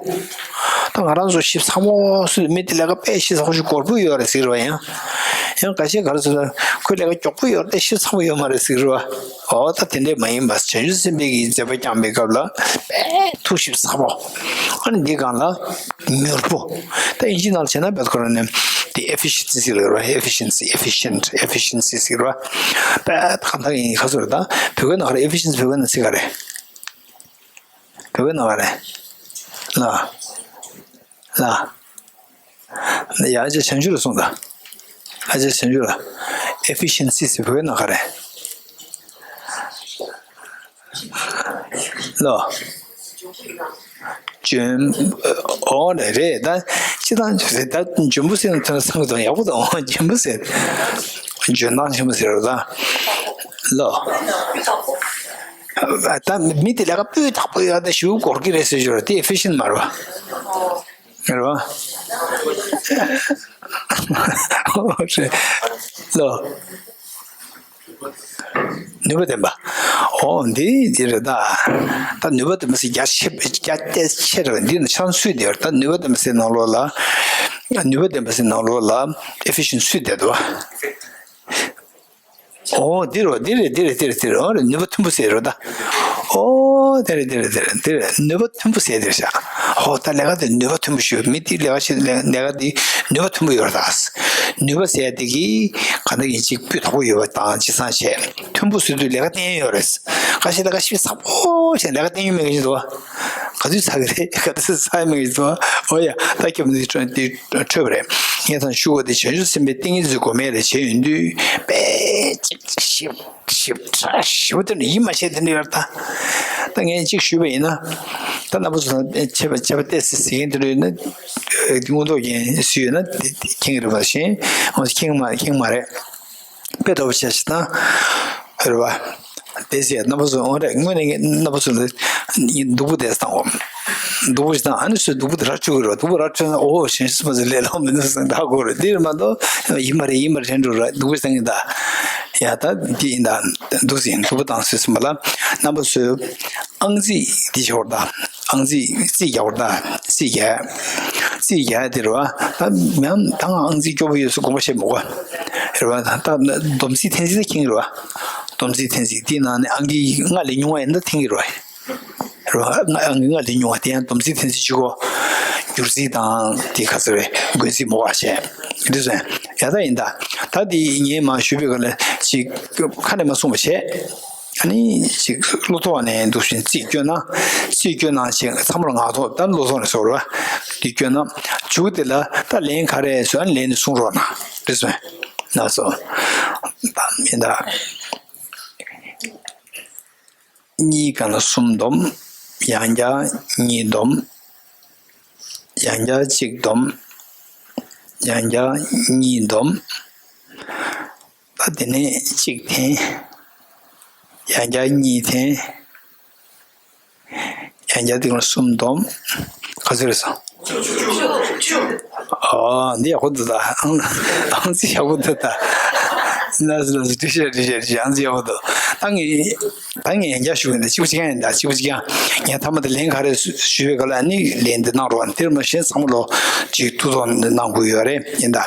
ད་ང་རང་ཚོ་ཞིབ་ཚགས་པོ་སུ་མི་དེ་ལས་ཀ་དཔེ་ཞིབ་ཚགས་པོ་ཞིག་འགོར་པོ་ཡོད་རེད་ཟེར་བ་ཡང་། ཡང་འགའ་ཤས་ག་རེ་ཟེར་ན་ཁོས་ལས་ཀ་མགྱོགས་པོ་ཡོད་རེད། ཞིབ་ཚགས་པོ་ཡོད་མ་རེད་ཟེར་བ། ཨོ་ད་དེ་འདྲས་མ་ཡིན་པ། བྱང་ཆུབ་སེམས་དཔའི་གི་མཛད་པ་བསྐྱངས་པའི་སྐབས་ལ་དཔེ་ཐུགས་ཞིབ་ཚགས་པོ། ཨ་ནི་འདི་སྒང་ལ་མྱུར་པོ། ད་ཨིན་ཇི་ནང་ལ་བྱས་ན་བེད་ཁོ་རང་ནས་དེ་efficiency ཟེར་རེད་བ། efficiency efficient efficiency ཟེར་བ། དཔེ་གང་ལྟར་ཡིན་ག་ཚོད་རེད། ད་བོད་སྐད་ནང་ག་རེ། efficiency བོད་སྐད་ནང་ཚིག་ག་རེ། བོད་སྐད་ནང་ག་རེ། ལ། ལ། ཡ་ཨ་ཅེ་བྱང་ཆུབ་ལ་གསུངས་ད། ཨ་ཅེ་བྱང་ཆུབ་ལ། efficiency ཟེར་བོད་སྐད་ནང་ག་རེ། ལོ། འཇོན། ཨོ་རེད་རེད། ད་སྤྱི་བཏང་རེད། ད་འཇོན་པོ་ཟེར་ན་ཐོན་སང་གི་དང་ཡག་པོ་དང་འཇོན་པོ་ཟེར། འཇོན་ཐང་ཆེན་པོ་ཟེར་རོ་ད། ལོ། ད་མི་དེ་ལས་ཀ་སྤུས་དག་པོ་ཡོད་ད་ཞུ་དགོས་ཀྱི་རེད་ཟེར་རྒྱུ་རེད། དེ་efficient མ་རེད་བ། རེད་བ། ཨོ་རེད། ལོ། ནུས་པ་ལྡན་པ། ཨོ་འདི་འདི་རེད་ད། ད་ནུས་པ་ལྡན་པ་ཟེར་རྒྱ་ཆེ་རྒྱ་ཏེ་ཆེ་རེད་བ། འདི་ནི་ཆང་སུས་དེ་རེད། ད་ནུས་པ་ལྡན་པ་ཟེར་ནང་ལོགས་ལ། ནུས་པ་ལྡན་པ་ཟེར་ནང་ལོགས་ལ་efficient སུས་དེ་འདུག་བ། ཨོ་འདི་རེད་བ། འདི་རེད་འདི་རེད་འདི་རེད་འདི་རེད། ཨོ་རེད། ནུས་པ་མཐོན་པོ་ཟེར་རེད་ད། ཨོ་དེ་རེད་དེ་རེད་དེ་རེད་དེ་རེད། ནུས་པ་མཐོན་པོ་ཟེར་དེ་རེད་ཤག་ཧོ་ད་ལས་ཀ་དེ་ནུས་པ་མཐོན་པོ་ཞུ། མི་དེ་ལས་ཀ་བྱེད་ལས་ལས་ཀ་དེ་ནུས་པ་མཐོན་པོ་ཡོད་རེད་ད། ནུས་པ་ཟེར་དེ་གི་ག་འདྲ་ཡིན་ཅིག་སྤུས་དག་པོ་ཡོད་པ་དང་། ཅི་སང་བྱས་མཐོན་པོ་ཟེར་དུས་ལས་ཀ་བསྟན་ཡོད་རེད། ཁ་ཤས་ལས་ཀ་ཞིབ་ཚགས་པོ་བྱས་ལས་ཀ་བསྟན་ཡོད་མེད་གི་འདུག་བ། ག་དུས་ཚར་གི་རེད། ག་དུས་ཚར་མེད་གི་འདུག་བ། ཨོ་ཡ་ད་སྐྱབས་འདི་འཕྲོད་འདི་འཕྲོད་པ་རེད། ངས་ད་ཞུ་བ་དེ་བྱང་ཆུབ་སེམས་དཔའི་ཏིང་ངེ་འཛིན་སྒོམ་ཡས་ལས་བྱས་ཡོང་དུས་དཔེ་ཅིག་ཞིབ་ཞིབ་ཕྲ་ཞིབ་པོ་དེ་འདྲ་ཡིད་མ་ཆེས་དེ་འདྲ་ཡོད་རེད་ད། ད་ངས་གཅིག་ཞུས་པ་ཡིན་ན། ད་རྣམ་པ་ཚོ་ཆད་པ་ཆད་པ་ཏོག་ཙམ་ཟེར་མཁན་དེ་འདྲ་ཡོད་ན། དངོས་ཐོག་ཡིན་ཟེར་ཡོད་ན་དེ་དེ་མཁྱེན་གྱི་རེད་པ། གཞན་ང་ཚོ་མཁྱེན་མ་མཁྱེན་མ་རེད། དཔེ་དོག་པོ་ཆེ་ཞིག་དང་། རེད་པ། དེ་ཟེར་རྣམ་པ་ཚོ་འོང་རེད། དངོས་གནས་ངས་རྣམ་པ་ཚོ་ལ་སྡུག་པོ་དེ་བཏང་འོང་། སྡུག་པོ་ཞིག་དང་། ཨ་ནི་སུས་སྡུག་པོ་དེ་ར་བཅུག་གི་རེད་པ། སྡུག་པོ་ར་བཅུག་ན་ཨོ་གཞན་སུ་མ་ཟེར་ལས་སླ་པོ་མི་འདུག་ཟེར་འདྲ་གོ་རེད། འདི་རེད་མ་གཏོགས་ཡིན་མ་རེད་ཡིན་མ་རེད་དྲན་འགྲོ་ར་སྡུག་པོ་བཏང་གི་ད། ཡ་ད་འདི་ཡིན་ད་འདུག་ཟིན་སྡུག་པོ་བཏང་ཟེར་སོང་བ་ལ། རྣམ་པ་ཚོས་ཨང་རྩིས་འདི་བྱེད་དགོས་རེད་ད། ཨང་རྩིས་རྩིས་རྒྱག་དགོས་རེད་ད། རྩིས་རྒྱག་རྩིས་རྒྱག་དེ་རེད་པ། ད་མིང་ད་ང་ཨང་རྩིས་སྐྱོ་པོ་ཡོད་ཟེར་དགོངས་པ་བཞེས་མི་དགོས་རེད་པ། ད་སྡོམ་རྩིས་འཐེན་རྩིས་ད་མཁྱེན་གྱི་རེད་པ། སྡོམ་རྩིས་འཐེན་རྩིས་དེའི་ནང་ནས་ཨང་ཀི་ལྔ་ལས་ཉུང་བ་ཡིན་ན་འཐེན་གྱི་རེད་པ། རེད་བ། ང་ང་ལས་ཉུང་བ་དེ་ཡང་སྡོམ་ཚིག་འཐེན་ཚིག་གཅིག་གོ། སྒྱུར་ཚིག་དང་དེ་ག་ཚོད་རེད། འགོད་ཚིག་མོ་བ་བྱས། འདི་ཚོ་ཡང་ད་ཡིན་ད། ད་དེ་ངས་མ་ཞུས་པའི་སྒང་ལ་ཅིག་ཁ་ནས་མ་གསུངས་པ་བྱས། ཨ་ནི་ཅིག་བློ་ཐོག་ནས་འདུག་བཞིན་རྩིས་སྐྱོན་ན། རྩིས་སྐྱོན་ན་ཅིག་ཚང་མར་ངག་ཐོག་ད་བློ་ཐོག་ནས་ཟེར་བ་རེད་བ། དེ་སྐྱོན་ན་མཇུག་དེ་ལ་ད་ལན་ག་རེ་ཟེར་ན་ལན་དེ་གསུང་རོགས་གནང་། འདི་ཚོ་ཡང་ན་སོ། ད་ཡིན་ད། གཉིས་སྒང་ལ་གསུམ་སྡོམ། ཡང་བསྐྱར་གཉིས་སྡོམ། ཡང་བསྐྱར་གཅིག་སྡོམ། ཡང་བསྐྱར་གཉིས་སྡོམ། ད་དེ་ནས་གཅིག་འཐེན། ཡང་བསྐྱར་གཉིས་འཐེན། ཡང་བསྐྱར་དེ་སྒང་ལ་གསུམ་སྡོམ། ག་ཚོད་རེད་སོང་། ཨོ། འདི་ཡག་པོ་འདུག་ད། ཨང་། ཨང་རྩིས་ཡག་པོ་འདུག་ད། ལགས་སོ་ལགས་སོ། འགྲིག་ཤག་འགྲིག་ཤག་འགྲིག་ཤག། ཨང་རྩིས་ཡག་པོ་འདུག་ད་ངས་ད་ངས་ཡང་བསྐྱར་ཞུ་གི་ཡིན་ད། གཅིག་པ་གཅིག་རྐྱང་ཡིན་ད། གཅིག་པ་གཅིག་རྐྱང་། ངས་མཐའ་མ་དེ་ལན་ག་རེ་ཞུ་བའི་སྐབས་ལ་ནི་ལན་འདི་གནང་རོགས། དེར་མ་གཞན་ཚང་མ་ལོ་ཅིག་ཐུགས་ཐོག་ནས་གནང་དགོས་ཡོད་རེད། ཡིན་ད།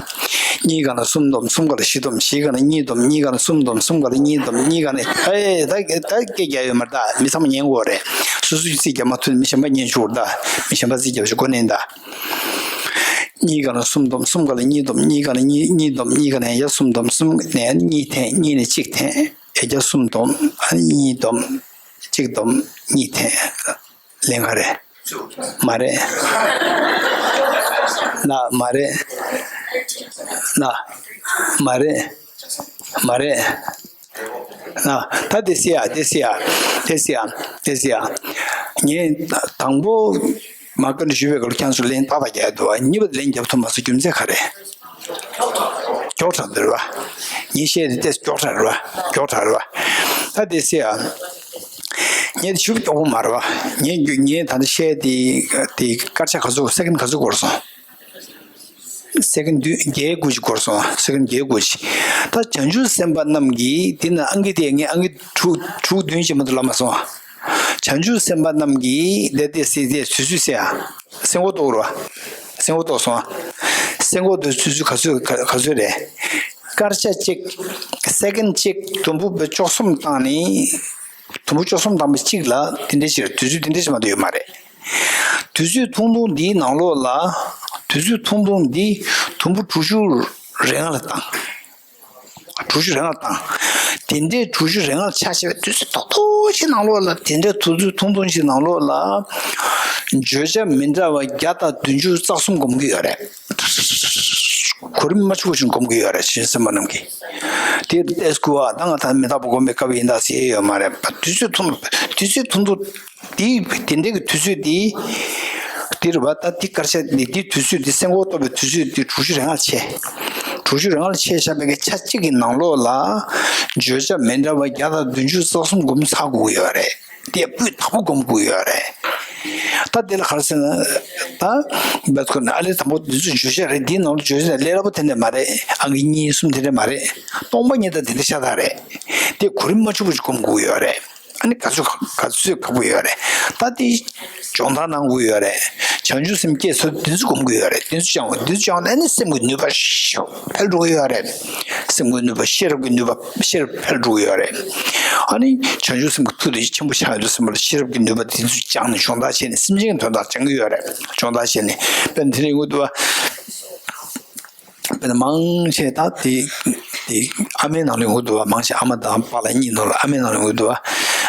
གཉིས་སྒང་ལ་གསུམ་སྡོམ། གསུམ་སྒང་ལ་བཞི་སྡོམ། བཞི་སྒང་ལ་གཉིས་སྡོམ། གཉིས་སྒང་ལ་གསུམ་སྡོམ། གསུམ་སྒང་ལ་གཉིས་སྡོམ། གཉིས་སྒང་ལ། ཨེ། ད་ད་སྐད་རྒྱག་ཡོད་མ་རེད་ད། མི་ཚང་མ་ཉན་དགོས་རེད། སོ་སོ་ཡིས་རྩིས་རྒྱག་མ་ཐུབ་ན་མི་གཞན་པ་ཉན་ཆོག་རེད་ད། མི་གཞན་པ་རྩིས་རྒྱག་ཆོག་གོ་ནས་ད། གཉིས་སྒང་ལ་གསུམ་སྡོམ། གསུམ་སྒང་ལ་གཉིས་སྡོམ། གཉིས་སྒང་ལ་གཉིས་གཉིས་སྡོམ། གཉིས་སྒང་ལ་ཡང་བསྐྱར་གསུམ་སྡོམ། གསུམ་ནས་གཉིས་འཐེན། གཉིས་ནས་གཅིག་འཐེན། ཡང་བསྐྱར་གསུམ་སྡོམ། གཉིས་སྡོམ། གཅིག་སྡོམ། གཉིས་འཐེན། ལན་ག་རེ། མ་རེད། ལགས་མ་རེད། ལགས་མ་རེད། མ་རེད། ལགས་ད་དེ་སྲིད་ཡ། དེ་སྲིད་ཡ། དེ་སྲིད་ཡ། དེ་སྲིད་ཡ། ངས་དང་པོ་མ་བཀའ་འདྲི་ཞུས་པའི་སྐབས་ལ་ཁྱེད་ཚོ་ལན་ཏག་ཏག་རྒྱག་འདུག་བ། གཉིས་པ་དེ་ལན་རྒྱབ་ཐུབ་མ་སོང་། རྒྱུ་མཚན་ག་རེ། མགྱོགས་དྲགས་འདུག་རེད་བ། ངས་བཤད་དེ་ཏོག་ཙམ་མགྱོགས་དྲགས་རེད་བ། མགྱོགས་དྲགས་རེད་བ། ད་དེ་སྲིད་ཡ། ངས་དེ་ཞུ་མགྱོགས་པོ་མ་རེད་བ། ངས་ངས་ད་ལྟ་བཤད་དེ་དེ་སྐར་ཆ་ག་ཚོད། སེ་ཀན་ག་ཚོད་འགོར་སོང་། སེ་ཀན་བདུན་བརྒྱད་དགུ་ཅིག་འགོར་སོང་། སེ་ཀན་བརྒྱད་དགུ་ཅིག་ད་བྱང་ཆུབ་སེམས་དཔའ་རྣམས་ཀྱིས་འདི་ན་ཨང་ཀི་དེ་ངས་ཨང་ཀི་དྲུག་དྲུག་བདུན་ཅིག་མ་གཏོགས་ལབ་མ་སོང་། བྱང་ཆུབ་སེམས་དཔའ་རྣམས་ཀྱིས་དེ་དེ་སྲིད་དེ་དུས་ཚོད་ཟེར་ཡ། སེམས་འགོ་ལྟོགས་རོ། སེམས་འགོ་ལྟོགས་སོང་། སེམས་འགོ་དུས་ཚོད་ག་ཚོད་ག་ག་ཚོད་རེད། སྐར་ཆ་གཅིག་སེ་ཀན་གཅིག་དུམ་བུ་བཅུ་གསུམ་བཏང་ནས། དུམ་བུ་བཅུ་གསུམ་བཏང་བ་གཅིག་ལ་དེ་འདྲ་ཞིག་རེད། དུས་ཚོད་དེ་འདྲ་ཞིག་མ་གཏོགས་ཡོད་མ་རེད། དུས་ཚོད་ཐུང་ཐུང་འདིའི་ནང་ལོགས་ལ། དུས་ཚོད་ཐུང་ཐུང་འདི་དུམ་བུ་དྲུག་ཅུ་རེ་ལྔ་ལ་བཏང་། དྲུག་ཅུ་རེ་ལྔ་བཏང་། དེ་འདྲའི་དྲུག་ཅུ་རེ་ལྔ་ལ་ཆ་བཞག་པའི་དུས་ཚོད་ཏོག་ཏོག་ཅིག་ནང་ལོགས་ལ། དེ་འདྲའི་དུས་ཚོད་ཐུང་ཐུང་ཅིག་ནང་ལོགས་ལ། བརྗོད་བྱ་མི་འདྲ་བ་བརྒྱ་དང་བདུན་ཅུ་རྩ་གསུམ་སྒོམ་གྱི་ཡོད་རེད། གོ་རིམ་མ་འཆུག་པ་ཞིག་སྒོམ་གྱི་ཡོད་རེད། བྱང་ཆུབ་སེམས་དཔའ་རྣམས་ཀྱིས། དེ་ལྟས་སྐུ་བ་ད་ང་ད་མི་རྟག་པ་སྒོམ་པའི་སྐབས་ཡིན་ད་ཟེར་ཡས་ཡོད་མ་རེད། དུས་ཚོད་ཐུང་དུས་ཚོད་ཐུང་དུ། དེ་དེ་འདྲའི་གི་དུས་ཚོད་དེ། དེ་རེད་བ། ད་དེ་སྐར་ཆ་དེ་དེ་དུས་ཚོད་དེ། སེམས་འགོ་ལྟོགས་པའི་དུས་ཚོད་དེ་དྲུག་ཅུ་རེ་ལྔ་ཆད། དྲུག་ཅུ་རེ་ལྔ་ཆད་བཞག་པའི་གི་ཆ་གཅིག་གི་ནང་ལོགས་ལ། བརྗོད་བྱ་མི་འདྲ་བ་བརྒྱ་དང་བདུན་ཅུ་རྩ་གསུམ་སྒོམ་ཚར་དགོས་ཀྱི་ཡོད་རེད། དེ་སྤུས་དག་པོ་སྒོམ་དགོས་ཀྱི་ཡོད་རེད། ད་དེ་ལ་ག་རེ་ཟེར་ན། ད་བེད་ཁོ་ན་ཨ་ལེ་དང་པོ་འདི་ཚོ་བརྗོད་བྱ་རེད། འདིའི་ནང་ལ་བརྗོད་བྱ་ལས་སླ་པོ་དེ་འདྲ་མ་རེད། ཨང་ཀི་གཉིས་གསུམ་དེ་འདྲ་མ་རེད། སྟོང་པ་ཉིད་ད་དེ་འདྲ་ཤ་སྟག་རེད། དེ་གོ་རིམ་མ་འཆུག་པ་ཞིག་སྒོམ་དགོས་ཀྱི་ཡོད་རེད། ཨ་ནི་ག་ཚོད་ག་ཚོད་ཁག་པོ་ཡོད་རེད། ད་དེ་སྦྱོང་བརྡར་གནང་དགོས་ཡོད་རེད། བྱང་ཆུབ་སེམས་སྐྱེས་ཚོ་འདི་ཚོ་སྒོམ་དགོས་ཡོད་རེད། འདི་ཚོ་སྦྱང་དགོས། འདི་ཚོ་སྦྱང་ན་ཨ་ནི་སེམས་ཀྱི་ནུས་པ་ཤུགས་འཕེལ་འགྲོ་གི་ཡོད་རེད། སེམས་ཀྱི་ནུས་པ། ཤེས་རབ་ཀྱི་ནུས་པ་ཤེས་རབ་འཕེལ་འགྲོ་གི་ཡོད་རེད། ཨ་ནི་བྱང་ཆུབ་སེམས་ཀྱི་མཐུ་དེ་ཆེན་པོ་ཆགས་ཡོད་དུས་ཙམ་པ་ལ་ཤེས་རབ་ཀྱི་ནུས་པ་དེ་ཚོ་སྦྱངས་ནས་སྦྱོང་བརྡར་བྱས་ནས་སེམས་ཅན་གྱི་དོན་དག་སྦྱང་གི་ཡོད་རེད། སྦྱོང་བརྡར་བྱས་ནས་དཔེར་ན་དེ་རིང་ངོ་དུ་བ། དཔེར་ན་མང་ཆེ་ད་དེ་དེ་ཨ་མའི་ནང་ལ་ཡོང་གི་འདུག་བ། མང་ཆེ་ཨ་མ་དང་པཱ་ལགས་གཉིས་ནང་ལ་ཨ་མའི་ནང་ལ་ཡོང་གི་འདུག་བ།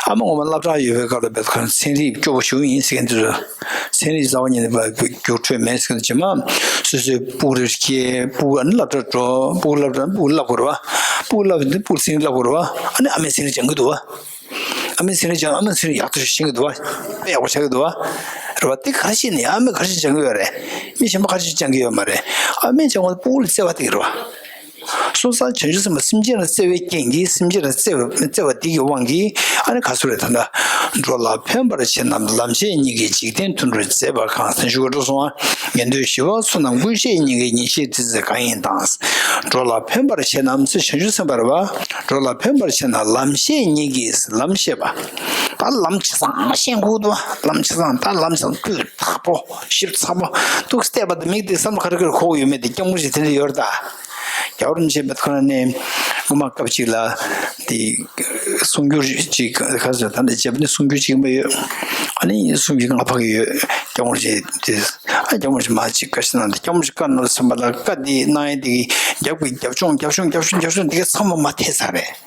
ཨ་མ་ངོ་མ་སློབ་གྲྭ་ཡོད་པའི་སྐབས་ལ་བེད་ཁོ་ཚན་རིག་སྐྱོ་པོ་ཞེ་པོ་ཡིན་ཟེར་མཁན་དེ་ཚོ། ཚན་རིག་རྩ་བ་ཉིད་ནས་རྒྱུགས་འཕྲོད་མེད་ཟེར་མཁན་དེ་རྗེས་མ་སོ་སོའི་ཕྲུ་གུ་རེ་སྐྱེས། ཕྲུ་གུ་ཨ་ནི་སློབ་གྲྭར་འགྲོ། ཕྲུ་གུ་སློབ་གྲྭ་ཕྲུ་གུ་བསླབ་དགོས་རེད་བ། ཕྲུ་གུ་བསླབ་དེ་ཕྲུ་གུ་ཚན་རིག་བསླབ་དགོས་རེད་བ། ཨ་ནི་ཨ་མས་ཚན་རིག་སྦྱང་གི་འདུག་བ། ཨ་མས་ཚན་རིག་སྦྱང་། ཨ་མས་ཚན་རིག་ཡག་ཏུ་ཤེས་ཀྱི་འདུག་བ། དཔེ་ཡག་པོ་ཆགས་ཀྱི་འདུག་བ། རེད་བ། དེ་ག་རེ་བྱས་ནས་ཨ་མས་ག་རེ་བྱས་སྦྱང་གི་ཡོད་རེད། མི་གཞན་པ་ག་རེ་བྱས་སྦྱང་གི་ཡོད་མ་རེད། ཨ་མས་སྦྱང་བ་ཕྲུ་གུ་ལ་བརྩེ་བ་དེ་རེད་བ། སོང་ཙང་བྱང་ཆུབ་སེམས་དཔའ་སེམས་ཅན་ལ་བརྩེ་བའི་རྐྱེན་གྱིས། སེམས་ཅན་ལ་བརྩེ་བ་བརྩེ་བ་དེ་གི་དབང་གིས་ཨ་ནི་ག་ཚོད་རེད། ད་ལྟ་འགྲོ་ལ་ཕན་པར་བྱེད་རྣམས་ལམ་ཤེས་སྙིང་གའི་འཇིག་རྟེན་དུད་འགྲོར་མཛེས་པ་གང་། ཟེར་ཞུ་གི་འགྲོ་སོང་བ། ཉན་ཐོས་ཞི་བ་སོགས་རྣམས་ཀུན་ཤེས་སྙིང་གའི་ཉེར་ཞིའི་དྲི་ཟ་གང་ཡིན་དང་། འགྲོ་ལ་ཕན་པར་བྱེད་རྣམས་ཟེར་བྱང་ཆུབ་སེམས་དཔའ་རེད་བ། འགྲོ་ལ་ཕན་པར་བྱེད་རྣམས་ལམ་ཤེས་སྙིང་གའི། ལམ་ཤེས་པ། ད་ལམ་ཆ་ཚང་ཤེས་དགོས་འདུག་བ། ལམ་ཆ་ཚང་། ད་ལམ་ཆ་ཚང་སྤུས་དག་པོ་ཞིབ་ཚགས་པོ་འདུག་བལྟས་པ་དང་མིག་དེ་བསམ་བློ་ག་རེ་ག་རེ་འཁོར་གྱི་ཡོད་མེད་དེ་སྐྱབས་མགོན་ཞིག་དེ་འདྲ་ཡོད་རེད་ད། རྒྱལ་བ་རིན་པོ་ཆེ་བོད་ཁ་ནས་སྔོན་མ་སྐབས་གཅིག་ལ་དེ་གསུང་སྒྱུར་ཅིག་ག་ཟེར། ད་ནི་རྗེ་བོ་ནི་གསུང་སྒྱུར་ཅིག་ཡིན་པ་ཡོད། ཨ་ནི་གསུང་སྒྱུར་ང་ཕ་གི་ཡོད། སྐྱབས་མགོན་རིན་པོ་ཆེ་དེ། ཨ་སྐྱབས་མགོན་རིན་པོ་ཆེ་མ་ཅིག་བཀའ་ཤག་གནང་སྟེ། སྐྱབས་མགོན་རིན་པོ་ཆེ་བཀའ་གནང་ཟིན་པ་ལ། བཀའ་དེ་གནང་ཡས་དེ་གི་རྒྱབ་ཀྱི་རྒྱབ་ལྗོངས་རྒྱབ་ལྗོངས་རྒྱབ་ལྗོངས་རྒྱབ་ལྗོངས་དེ་གའི་ཚང་མ་མར་ཐལ་ཚར་རེད།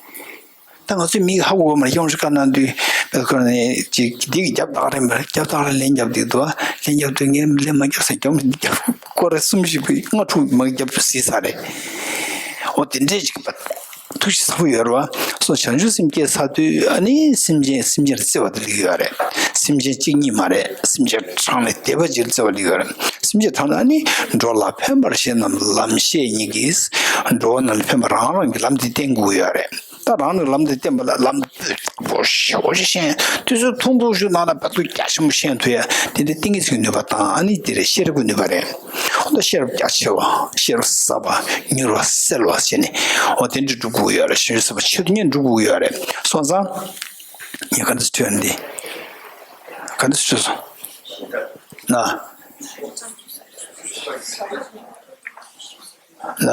ད་ང་ཚོས་མིག་ཧ་གོ་གི་མ་རེད། སྐྱབས་མགོན་རིན་པོ་ཆེ་བཀའ་གནང་དུས་བོད་ཁ་ནས་ཅིག་འདི་གི་རྒྱབ་བཏགས་རེད་མ་རེད། རྒྱབ་བཏགས་རེད། ལན་རྒྱབ་དུས་འདུག་བ། ལན་རྒྱབ་དུས་ངས་ལན་མ་རྒྱབ་ཟེར། རྒྱབ་རྒྱབ་སྐོར་རེ་གསུམ་བཞི་པའི་ལྔ་དྲུག་མ་རྒྱབ་ཟིན་ཚར་རེད། འོ་དེ་འདྲས་ཅིག་པ་ཐུགས་རྗེ་ཆེ་ཚ་པོ་ཡོད་རེད་བ། སོ་བྱང་ཆུབ་སེམས་བསྐྱེད་ཚར་དུས་ཨ་ནི་སེམས་ཅན་སེམས་ཅན་ལ་བརྩེ་བ་དེ་སླེབས་ཡོད་རེད། སེམས་ཅན་གཅིག་གཉིས་མ་རེད། སེམས་ཅན་གྲངས་ལས་འདས་པ་ཅིག་ལ་བརྩེ་བ་སླེབས་ཡོད་རེད། སེམས་ཅན་གྲངས་ལས་ཨ་ནི་འགྲོ་ལ་ཕན་པར་བྱེད་རྣམས་ལམ་ཤེས་ཉིད་ཀྱིས། འགྲོ་བ་རྣམས་ལ་ཕན་པ་རང་རང་གི་ལམ་དེ་བསྟན་དགོས་ཡོད་རེད། ད་རང་རང་ལམ་དེ་བསྟན་པ་ལ་ལམ་པོ་ཞེ་པོ་ཞིག་ཤེས། དུས་ཚོད་ཐུང་ཐུང་ཞིག་ནང་ལ་བར་དུ་རྒྱ་ཆེན་པོ་ཤེས་ཐུབ་ཡ་དེ་འདྲའི་ཏིང་ངེ་འཛིན་གྱི་ནུས་པ་དང་། ཨ་ནི་དེ་རེད། ཤེས་རབ་ཀྱི་ནུས་པ་རེད། ད་ཤེས་རབ་རྒྱ་ཆེ་བ། ཤེས་རབ་ཟབ་པ། མྱུར་བ། གསལ་བ་བྱས་ནས་འོ་དེ་འདྲ་སྒྲུབ་དགོས་ཡོད་རེད། བྱང་ཆུབ་སེམས་དཔའ་ཆེད་དུ་ངས་སྒྲུབ་དགོས་ཡོད་རེད། སོང་ཙང་ངས་ག་འདྲ་ཞིག་ཐོས་འདི་ག་འདྲ་ཞིག་ཐོས་སོང་ན། ལ།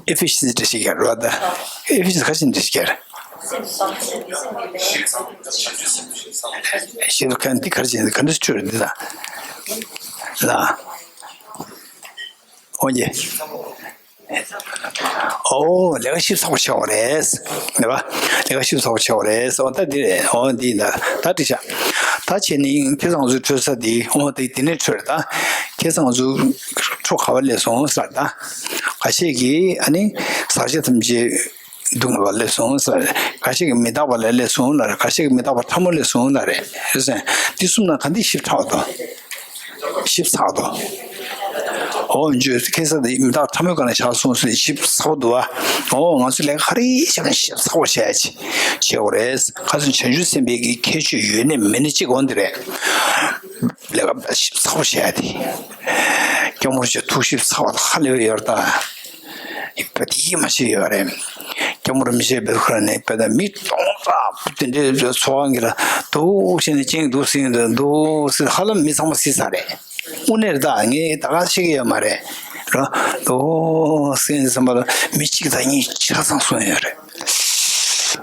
ཨེ་ཕི་ཤེན་སི་འདྲ་ཞིག་ཡར་རོ་ད། ཨེ་ཕི་ཤེན་སི་ག་ཞིག་འདྲ་ཞིག་ཡར། ཤེས་རབ་ཁ་འདི་གར་ཅན་ག་འདྲ་ཆུ་རེད་འདི་ད། ལ། འོ་ཡེ། ཨོ། ལས་ཀ་ཞིབ་ཚགས་པོ་བྱས་པ་རེད། རེད་པ། ལས་ཀ་ཞིབ་ཚགས་པོ་བྱས་པ་རེད། ཨོ་ད་འདི་རེད། ཨོ་འདི་ད་ད་འགྲིག་ཤག་ད་བྱས་ནི་ཁ་སང་ང་ཚོའི་འཕྲོད་ས་འདི། ཨོ་དེ་དེ་ནས་འཕྲོད་རེད་ད། ཁ་སང་ང་ཚོ་འཕྲོ་ག་པ་སླེབས་སོང་ཟེར་ད། ཁ་ཤས་ཀྱིས་ཨ་ནི་ཟག་བཅས་ཐམས་ཅད་སྡུག་བསྔལ་བ་སླེབས་སོང་ཟེར། ཁ་ཤས་ཀྱིས་མི་རྟག་པ་ལ་སླེབས་སོང་ལ་རེད། ཁ་ཤས་ཀྱིས་མི་རྟག་པ་ཕྲ་མོ་སླེབས་སོང་ལ་རེད། རེད་ཟེར། འདི་གསུམ་ནང་ག་འདི་ཞིབ་ཕྲ་བ་དང་། ཞིབ་ཚགས་དང་། འོ་འཇུ་ཁེ་ས་དེ་མི་རྟག་ཕྲ་མོའི་སྒང་ལ་བཞག་སོང་ཟེར། ཞིབ་ཚགས་པོ་འདུག་བ། འོ་ང་ཚོས་ལས་ཀ་ག་རེ་བྱས་ན་ཞིབ་ཚགས་པོ་བྱས་བྱས་དགོས་རེད། ཁ་སང་བྱང་ཆུབ་སེམས་དཔའི་གི་ཁྱད་ཆོས་ཡོད་ནི་མེད་ནི་གཅིག་འོ་འདི་རེད། ལས་ཀ་ཞིབ་ཚགས་པོ་བྱས་ཏེ། སྐྱབས་མགོན་རིན་པོ་ཆེ་ཐུགས་ཞིབ་ཚགས་པ་ཧ་ལས་པའི་ཡོད་རེད་ད། དཔེ་དེ་ཡིད་མ་ཆེས་ཡོད་རེད། སྐྱབས་མགོན་རིན་པོ་ཆེ་བོད་ཁ་ནས་དཔེ་ད་མི་སྟོང་ཕྲག་དེ་འདྲའི་ཚོགས་ཁང་གི་ལ་འདུག་བྱས་ནས་སྤྱན་འདུག་སེ་འདུག་སེ་ཧ་ལམ་མི་ཚང་མ་གཟིགས་ཚར་རེད། དངོས་གནས་རེད་ད། ངས་ད་ག་བཤད་ཀྱི་ཡོད་མ་རེད་ར། འདུག་སེ་བསམ་པ་ལ་མི་གཅིག་དང་གཉིས་ཆ་ཚང་གསུངས་ཡོད་རེད།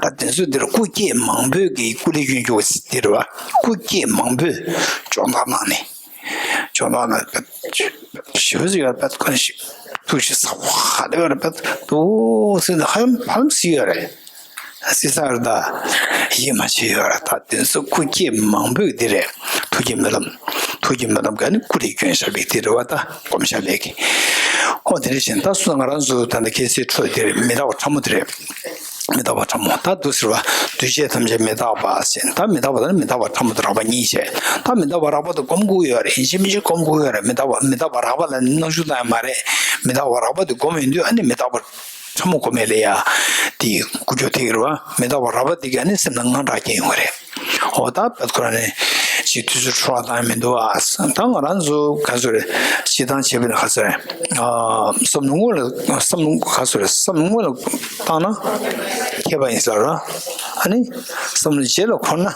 ད་དེ་ཚོ་འདིར་སྐུ་སྐྱེས་མང་པོས་ཀྱི་སྐུ་ལས་གཡོན་རྒྱུ་འདི་རེད་བ། སྐུ་སྐྱེས་མང་པོས་སྦྱོང་བརྡར་གནང་ནས། ཇོ་ནང་ན་ཞེ་པོ་ཅིག་ཡོད་པ་ཁོ་ན་ཞིག་ཐུགས་ཞིབ་ཚགས་པོ་ཧ་ལས་པ་རེད་པ། འདུག་སེ་ཧ་ལམ་ཧ་ལམ་སི་ཡོད་རེད། སི་ས་རེད་ད། ཡིད་མ་ཆེས་ཡོད་རེད་ད། དེ་ཚོ་སྐུ་སྐྱེས་མང་པོས་འདི་རེད། ཐུགས་ཀྱི་སྨོན་ལམ། ཐུགས་ཀྱི་སྨོན་ལམ་ག་ནི་སྐུ་ལས་བསྐྱོན་བཞག་པའི་དེ་རེད་བ་ད། སྒོམ་བཞག་པའི་གི། ཨོ་དེ་འདྲ་བཞིན་ད་སུ་ང་རང་ཚོ་ད་ནི་ཁྱེད་སའི་འཕྲོ་དེ་རེད། མི་རྟག་པ་ཕྲ་མོ་དེ་རེད། མི་རྟག་པ་ཕྲ་མོ་ད་འདུག་ཟེར་བ། འདུས་བྱས་ཐམས་ཅད་མི་རྟག་པ་ཟེར། ད་མི་རྟག་པ་དང་མི་རྟག་པ་ཕྲ་མོ་དང་རགས་པ་གཉིས་བྱས། ད་མི་རྟག་པ་རགས་པ་དེ་སྒོམ་དགོས་ཡོད་རེད། ཡིན་གཅིག་མིན་གཅིག་སྒོམ་དགོས་ཡོད་རེད། མི་རྟག་པ་མི་རྟག་པ་རགས་པ་ལ་སྣང་ཆུང་བཏང་ཡ་མ་རེད། མི་རྟག་པ་རགས་པ་དེ་སྒོམ་ཡོང་དུས་ཨ་ནི་མི་རྟག་པ་ཕྲ་མོ་སྒོམ་ཡ་ལ་ཡ་དེ་ཀུ་ཅོ་ཐེག་རེད་བ། མི་རྟག་པ་རགས་པ་དེ་གིས་ཨ་ནི་སེམས་ལ་དངངས་སྐྲག་སྐྱེ་ཡོང་གི་རེད། འོ་ད་བད་ཁོ་རང་ནས་ཅིག་དུས་ཚོད་འཕྲོ་བརླག་བཏང་ཡ་མི་འདུག་ཨ། ད་ང་རང་ཚོ་ག་ཚོད་རེད། སྤྱིར་བཏང་བྱས་པ་ཡིན་ན་ག་ཚོད་རེད། ཨ། བསམ་བློ་སྔོན་ལ་བསམ་བློ་ག་ཚོད་རེད། བསམ་བློ་སྔོན་ལ་བཏང་ན་མཁས་པ་ཡིན་ས་རེད། ཨ་ནི་བསམ་བློ་རྗེས་ལ་འཁོར་ན་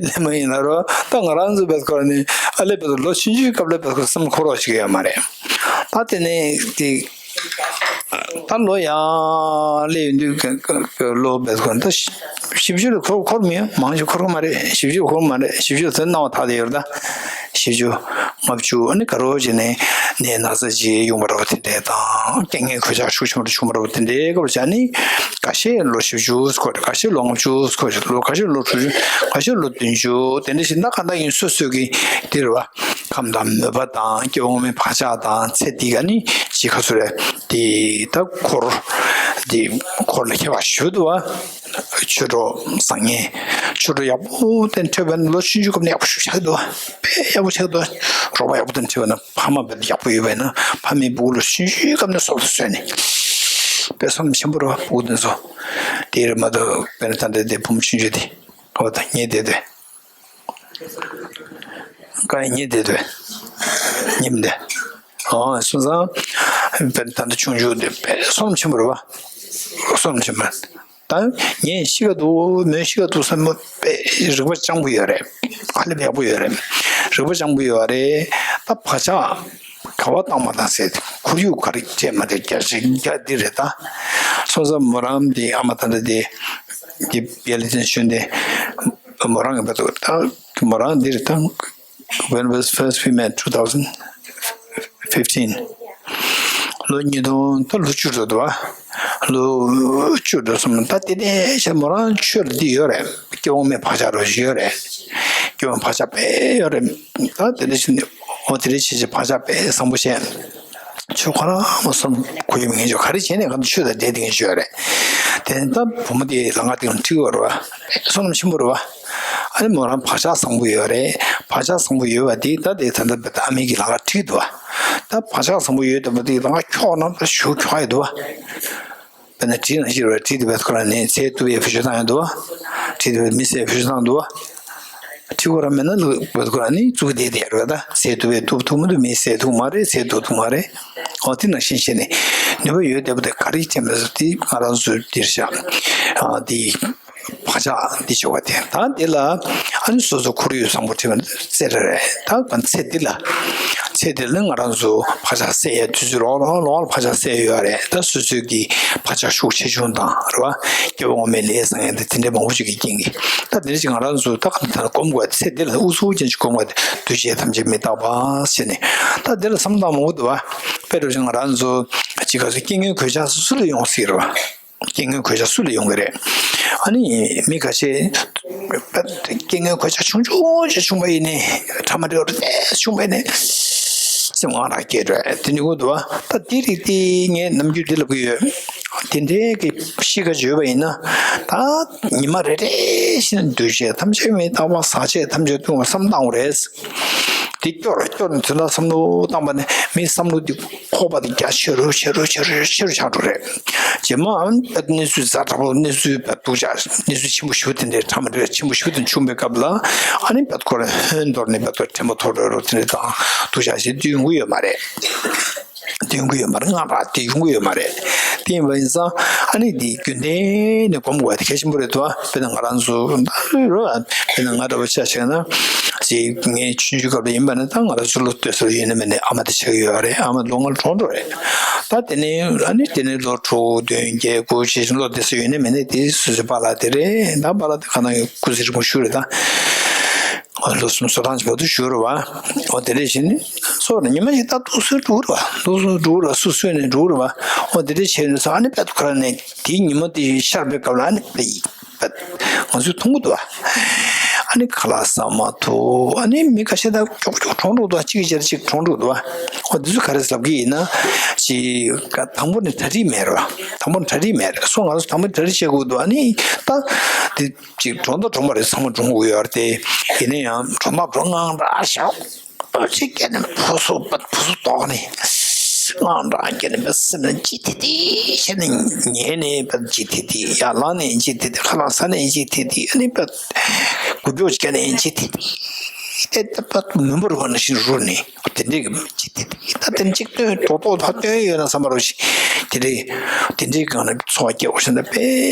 ལས་མ་ཡིན་ལ་རོ། ད་ང་རང་ཚོ་བད་ཁོ་རང་ནས་ཨ་ལས་བད་ལོ་ཆུང་ཆུང་སྐབས་ལ་བད་ཁོ་བསམ་བློ་འཁོར་བ་ཞིག་ཡོད་མ་རེད། ད་དེ་ནས་དེ། ད་ལོ་ཡང་སླེབས་ཡོང་དུས་ཀྱི་ཀྱི་ཀྱི་ལོ་བེད་ཁོ་ད་བཞི་བཅུ་ལ་འཁོར་འཁོར་མི་ཡོང་། མང་ཞིག་འཁོར་གི་མ་རེད། བཞི་བཅུ་འཁོར་གི་མ་རེད། བཞི་བཅུ་ཚོད་སྣང་བ་ཐག་དེ་ཡོད་རེད་ད། བཞི་བཅུ། ལྔ་བཅུ། ཨ་ནི་ག་རོ་བྱས་ནས་ནད་ན་ཚ་ཅིག་ཡོང་བ་འདྲ་བོ་དེ་འདྲས་དང་། རྐྱེན་ངན་གོད་ཆག་ཤུགས་ཆེན་པོ་བྱུང་བ་འདྲ་བོ་དེ་འདྲས་སྐབས་བྱས་ནི་ཁ་ཤས་ལོ་བཞི་བཅུ་འཁོར་རེད། ཁ་ཤས་ལོ་ལྔ་བཅུ་འཁོར་རེད། ལོ་ཁ་ཤས་ལོ་དྲུག་ཅུ། ཁ་ཤས་ལོ་བདུན་ཅུ། དེ་འདྲ་ཞིག་ད་གང་ལྟར་ཡིན་སོ་སོའི་གི་དེ་རེད་བ། ཁམས་དང་མོས་པ་དང་སྐྱེ་བ་སྔོན་མའི་བག་ཆགས་དང་ཚེ་འདི་ག་ནི་ཅི་ག་ཚོད་རེད། དེ་ད་འཁོར་དེ་འཁོར་ལ་ཁྱད་པར་ཞུ་འདུག་བ། ཆོས་གྲོགས་བཟང་ངན་ཆོས་གྲོགས་ཡག་པོ་དེ་འཕྲད་པ་ན་ལོ་ཆུང་ཆུང་སྐབས་ནས་ཡག་པོ་ཞེ་པོ་ཆགས་འདུག་བ། དཔེ་ཡག་པོ་ཆགས་འདུག་བ། རོགས་པ་ཡག་པོ་དེ་འཕྲད་པ་ན་ཕ་མ་དཔེ་ཡག་པོ་ཡོད་པས་ན་ཕ་མའི་སྤུ་གུ་ལོ་ཆུང་ཆུང་སྐབས་ནས་སྲོག་ཐོག་བཟོས་ནས་དཔེ་བསོད་ནམས་ཆེན་པོ་རེད་བ། སྤུ་གུ་དེ་ཚོ་དེ་རེད་མ་གཏོགས་དཔེར་ན་ད་ལྟ་དེ་བུ་མོ་ཆུང་ཆུང་དེ་འོ་ད་ངས་དེ་དེ། ཀ་ཡེ་ཉེ་དེ་དོ། ཉིམ་དེ། ཨོ་སོང་ཙང་། དཔེར་ད་ལྟ་ཆུང་ཆུང་དེ་དཔེ་བསོད་ནམས་ཆེན་པོ་རེད་བ། བསོད་ནམས་ཆེན་པོ། ད་ངས་ཤི་ག་འདུག་མོས་ཤི་ག་འདུག་བསམ་པ་དཔེ་རིག་པ་སྤྱང་པོ་ཡོད་རེད། ཧ་ལས་པ་ཡག་པོ་ཡོད་རེད། རིག་པ་སྤྱང་པོ་ཡོད་རེད། ད་བག་ཆགས་ག་བ་བཏང་མ་བཏང་ཟེར་ཁོར་ཡུག་ག་རེ་སྤྲད་མ་སྤྲད་རྒྱ་ཆེ་རྒྱ་འདི་རེད་ད། སོང་ཙང་མོ་རང་འདི་ཨ་མ་ད་ལྟ་འདི་འདི་བེ་ལི་ཅན་ཤོན་ཏེ་མོ་རང་གི་བར་དུ་ད་མོ་རང་འདི་རེད་ད། When was first we met? Two thousand fifteen. ལོ་ཉིས་སྟོང་ད་ལོ་བཅུ་འགྲོ་འདུག་བ། ལོ་བཅུ་འགྲོ་སོང་ད་དེ་ནས་ཤ་མོ་རང་ཆོས་ལ་འདི་ཡོད་རེད། སྐྱེ་བོ་མེད་བག་ཆགས་རོ་ཞིག་ཡོད་རེད། སྐྱེ་བོ་བག་ཆགས་དཔེ་ཡོད་རེད། ད་དེ་འདྲ་ཞིག་ནས་འོ་དེ་འདྲ་བྱེད་བྱེད་བག་ཆགས་དཔེ་བཟང་པོ་བྱས། ཆོས་ཁོ་རང་མ་སོང་གོ་ཡི་མི་ངན་ཆོས་ག་རེ་བྱས་ནས་གང་དུ་ཆོས་དང་འབྲེལ་དེ་ངན་ཆོས་རེད། དེ་ནས་ད་བུ་མོ་དེ་ལམ་ཁ་དེ་ཁྲིད་བར་བ་བསོད་ནམས་ཆེན་པོ་རེད་བ། ཨ་ནི་མོ་རང་བག་ཆགས་བཟང་པོ་ཡོད་རེད། བག་ཆགས་བཟང་པོ་ཡོད་བ་དེ་ད་དེ་ད་ལྟ་བུ་ད་ཨ་མི་གི་ལམ་ཁ་ཁྲིད་འདུག་བ། ད་བག་ཆགས་བཟང་པོ་ཡོད་དེ་བ་དེ་ལམ་ཁ་འཁྱོག་ན་ད་ཞུ་འཁྱོག་ཡོད་འདུག་བ། དཔེར་ན་གྲི་ནང་བཞིན་རེད། གྲི་དེ་བས་ཁོ་རང་ནས་ཚེ་ཐུབ་པའི་བེད་སྤྱོད་བཏང་ཡོད་འདུག་བ། གྲི་དེ་བས་མི་སེར་བེད་སྤྱོད་བཏང་འདུག་བ། གྲི་ཁོ་རང་མེད་ན་ལུག་བས་ཁོ་རང་ནི་བཙུགས་བསྡད་དེ་རེད་ད། ཚེ་ཐུབ་པའི་ཐུབ་ཐུབ་མི་འདུག་མི་སེར་ཐུབ་མ་རེད། ཚེ་ཐུབ་ཐུབ་མ་རེད། འོ་དེ་ནང་བཞིན་བྱས་ནས་ནུས་པ་ཡོད་བསྡད་པ་དེ་ག་རེ་བྱས་མེད་ཟེར་དེ་ང་རང་ཚོའི་འདིར་བཞག་ཨ་དེ། བག་ཆགས་འདི་བྱེད་པ་དེ་ད་འདི་ལ་ཨ་ནི་སོ་སོ་ཁོར་ཡུག་བཟང་པོ་བྲིས་པ་ཚེ་རེ་རེ་ད་ག་ཚེ་འདི་ལ་ཚེ་འདི་ལ་ང་རང་ཚོ་བག་ཆགས་སད་ཡ་དུས་ཚོད་ལོག་ལོག་ལོག་ལ་བག་ཆགས་སད་ཡོད་རེད། ད་སོ་སོའི་གི་བག་ཆགས་ཤུགས་ཆེ་ཆུང་དང་རེད་བ། སྐྱེ་བ་སྔོན་མའི་ལས་བཟང་ཡ་དེ་དེ་འདྲའི་མང་པོ་ཅིག་གི་རྐྱེན་གྱིས་ད་དེ་འདྲ་ཅིག་ང་རང་ཚོ་ད་ག་ད་སྒོམ་དགོས་ཚེ་འདི་ལ་ཨུ་ཚུགས་ཅན་ཅིག་སྒོམ་དགོས་འདུས་བྱས་ཐམས་ཅད་མི་རྟག་པ་ཟེར་ནས་ད་འདི་ལ་བསམ་བཏང་མང་པོ་འདུག་བ། དཔེ་འགྲོ་ཅིག་ང་རང་ཚོ་ཅིག་ག་ཚོད་རྐྱེན་ངན་གོད་ཆག་སུ་ལ་ཡོང་སྲིད་རེད་བ། རྐྱེན་ངན་གོད་ཆག་སུ་ལ་ཡོང་གི་རེད། ཨ་ནི་མི་ཁ་ཤས་རྐྱེན་ངན་གོད་ཆག་ཆུང་ཆུང་ཅིག་བྱུང་བ་ཡིན་ནའི་ཕྲ་མ་འདྲ་བོ་དེ་བྱུང་བ་ཡིན་ནའི་སེམས་དངངས་སྐྲག་སྐྱེ་འགྲོ་དེ་ནི་གོ་འདུག་བ། ད་དེ་རིགས་དེ་ངས་ནམ་རྒྱུན་འདི་ལབ་ཀྱི་ཡོད། དེ་འདྲའི་གི་གཤིས་ཀ་བརྗོད་པ་ཡིན་ན་ད་ཉི་མ་རེ་རེ་བཞིན་འདུས་བྱས་ཐམས་ཅད་མི་རྟག་པ་ཟག་བཅས་ཐམས་ཅད་སྟོང་པ་བསམ་བཏང་བ་རེད། དེ་སྐྱོར་སྐྱོར་ནས་དོན་དག་བསམ་བློ་བཏང་བ་ནས་མིའི་བསམ་བློ་དེ་ཁོག་པ་དེ་རྒྱ་ཆེ་རུ་ཆེ་རུ་ཆེ་རུ་ཆེ་རུ་ཆགས་འགྲོ་རེད། རྗེས་མ་ཨ་ནི་གནས་ཚུལ་ཛ་དྲག་པོ་གནས་ཚུལ་བ་སྡུག་ཅག་གནས་ཚུལ་ཆེན་པོ་ཞིག་དེ་འདྲའི་ཕྲ་མ་འདྲ་ཆེན་པོ་ཞིག་དེ་བྱུང་བའི་སྐབས་ལ་ཨ་ནི་བད་ཁོ་ར་ཧོན་འདོར་ནས་བད་ཁོ་དྲན་པ་ཐོར་རོ་རོ་དེ་འདྲ་དང་སྡུག་ཅག་ཞིག་དུས་ཡོང་གི་ཡོད་མ་རེད། དུས་ཡོང་གི་ཡོད་མ་རེད། དངངས་སྐྲག་དེ་ཡོང་གི་ཡོད་མ་རེད། དེ་ཡིན་པ་ཡིན་ཙང་ཨ་ནི་འདི་རྒྱུན་ལྡན་ནས་སྒོམ་དགོས་པ་དེ་གལ་ཆེན་པོ་རེད་དོ། དཔེར་ན་ང་རང་ཚོ་ད་རོ་དཔེར་ན་ང་འདྲ་བོ་ཆ་བཞག་ན་ཅིག་ངའི་ཆུང་ཆུང་སྐབས་ལ་ཡིན་པ་ན་ད་ང་རང་ཚོ་ལོ་སྟོད་ས་ལ་ཡོད་ན་མེད་ན་ཨ་མ་དེ་ཆགས་ཀྱི་ཡོད་རེད། ཨ་མ་ལོ་ལྔ་ལ་གྲོངས་འགྲོ་རེད། ད་དེ་ནས་ཨ་ནི་དེ་ནས་ལོ་དྲུག་བདུན་བརྒྱད་དགུ་བྱས་ཤིང་ལོ་དེ་ཚོ་ཡོད་ན་མེད་ན་དེ་སོ་སོའི་པཱ་ལགས་དེ་རེད། ད་པཱ་ལགས་དེ་ག་ན་ཡོད་སྐུ་ཚེ་རིང་པོ་བཞུགས་རེད་ད། ལོ་གསུམ་སོ་ཐང་ཅིག་བར་དུ་བཞུགས་རེད་བ། འོ་དེ་འདྲས་བྱས་ནས་སོ་ནས་ཉི་མ་ཞིག་ད་འདུག་སེ་འགྲོ་རེད་བ། འདུག་སེ་འགྲོ་རེད་བ། སུ་གསོས་ནས་འགྲོ་རེད་བ། འོ་དེ་འདྲས་བྱས་ནས་སོ་ཨ་ནི་དཔེ་ཁོ་ར་ནས་དེའི་ཉི་མ་དེ་ཤར་བའི་སྐབས་ལ་ཨ་ནི་དཔེ་ཡིག་པད། ང་ཚོས་མཐོང་གི་འདུག་བ། ཨ་ནི་ཁ་ལག་ཟ་མ་ཐུབ། ཨ་ནི་མི་ཁ་ཤས་ད་ཀྱོག་ཀྱོག་གྲོངས་འགྲོ་འདུག་བ། གཅིག་གི་རྗེས་གཅིག་གྲོངས་འགྲོ་འདུག་བ། ཨོ་འདི་ཚོ་ག་རེ་ལབ་ཀྱི་ཡིན་ན། ཅིག་དང་པོ་ནས་གྲ་སྒྲིག་མེད་རེད་བ། དང་པོ་ནས་གྲ་སྒྲིག་མེད་རེད། སོ་ང་ཚོ་དང་པོ་གྲ་སྒྲིག་བྱེད་དགོས་འདུག་ཨ་ནི་ད་དེ་ཅིག་གྲོངས་ད་གྲོངས་པ་རེད། ཚང་མ་གྲོངས་དགོས་ཡོད་རེད་དེ། ཡིན་ན་ཡང་གྲོངས་ད་གྲོངས་དངངས་སྐྲག་ཤག་ཅིག་སྐྱེས་ནས་ཕོ་སོ་པ་ཕོ་སོ་ལྟོགས་ནས་དངངས་སྐྲག་སྐྱེས་ནས་པ་སེམས་ལ་ཅི་ཐེ་ཐེ་བྱས་ནས་ཉལ་ནས་པ་ཅི་ཐེ་ཐེ། ཡར་ལངས་ནས་ཅི་ཐེ་ཐེ། ཁ་ལག་ཟ་ནས་ཅི་ཐེ་ཐེ། ཨ་ནི་པ་འགུལ་སྐྱོད་བྱས་ནས་ཅི་ཐེ་ཐེ། དེ་ལྟ་བུ་མི་འབོར་བ་ནང་བཞིན་རུལ་ནས་དེ་འདྲའི་གི་ཅི་ཐེ་ཐེ། ད་དེ་འཇིག་རྟེན་རྡོག་རྡོག་ཕར་བཏོན་ཡོད་ན་བསམ་པ་རོ་ཞིག་དེ་འདྲའི་དེ་འདྲའི་སྒང་ནས་འཚོ་བ་སྐྱེལ་དགོས་ཤིང་ད་དཔེ་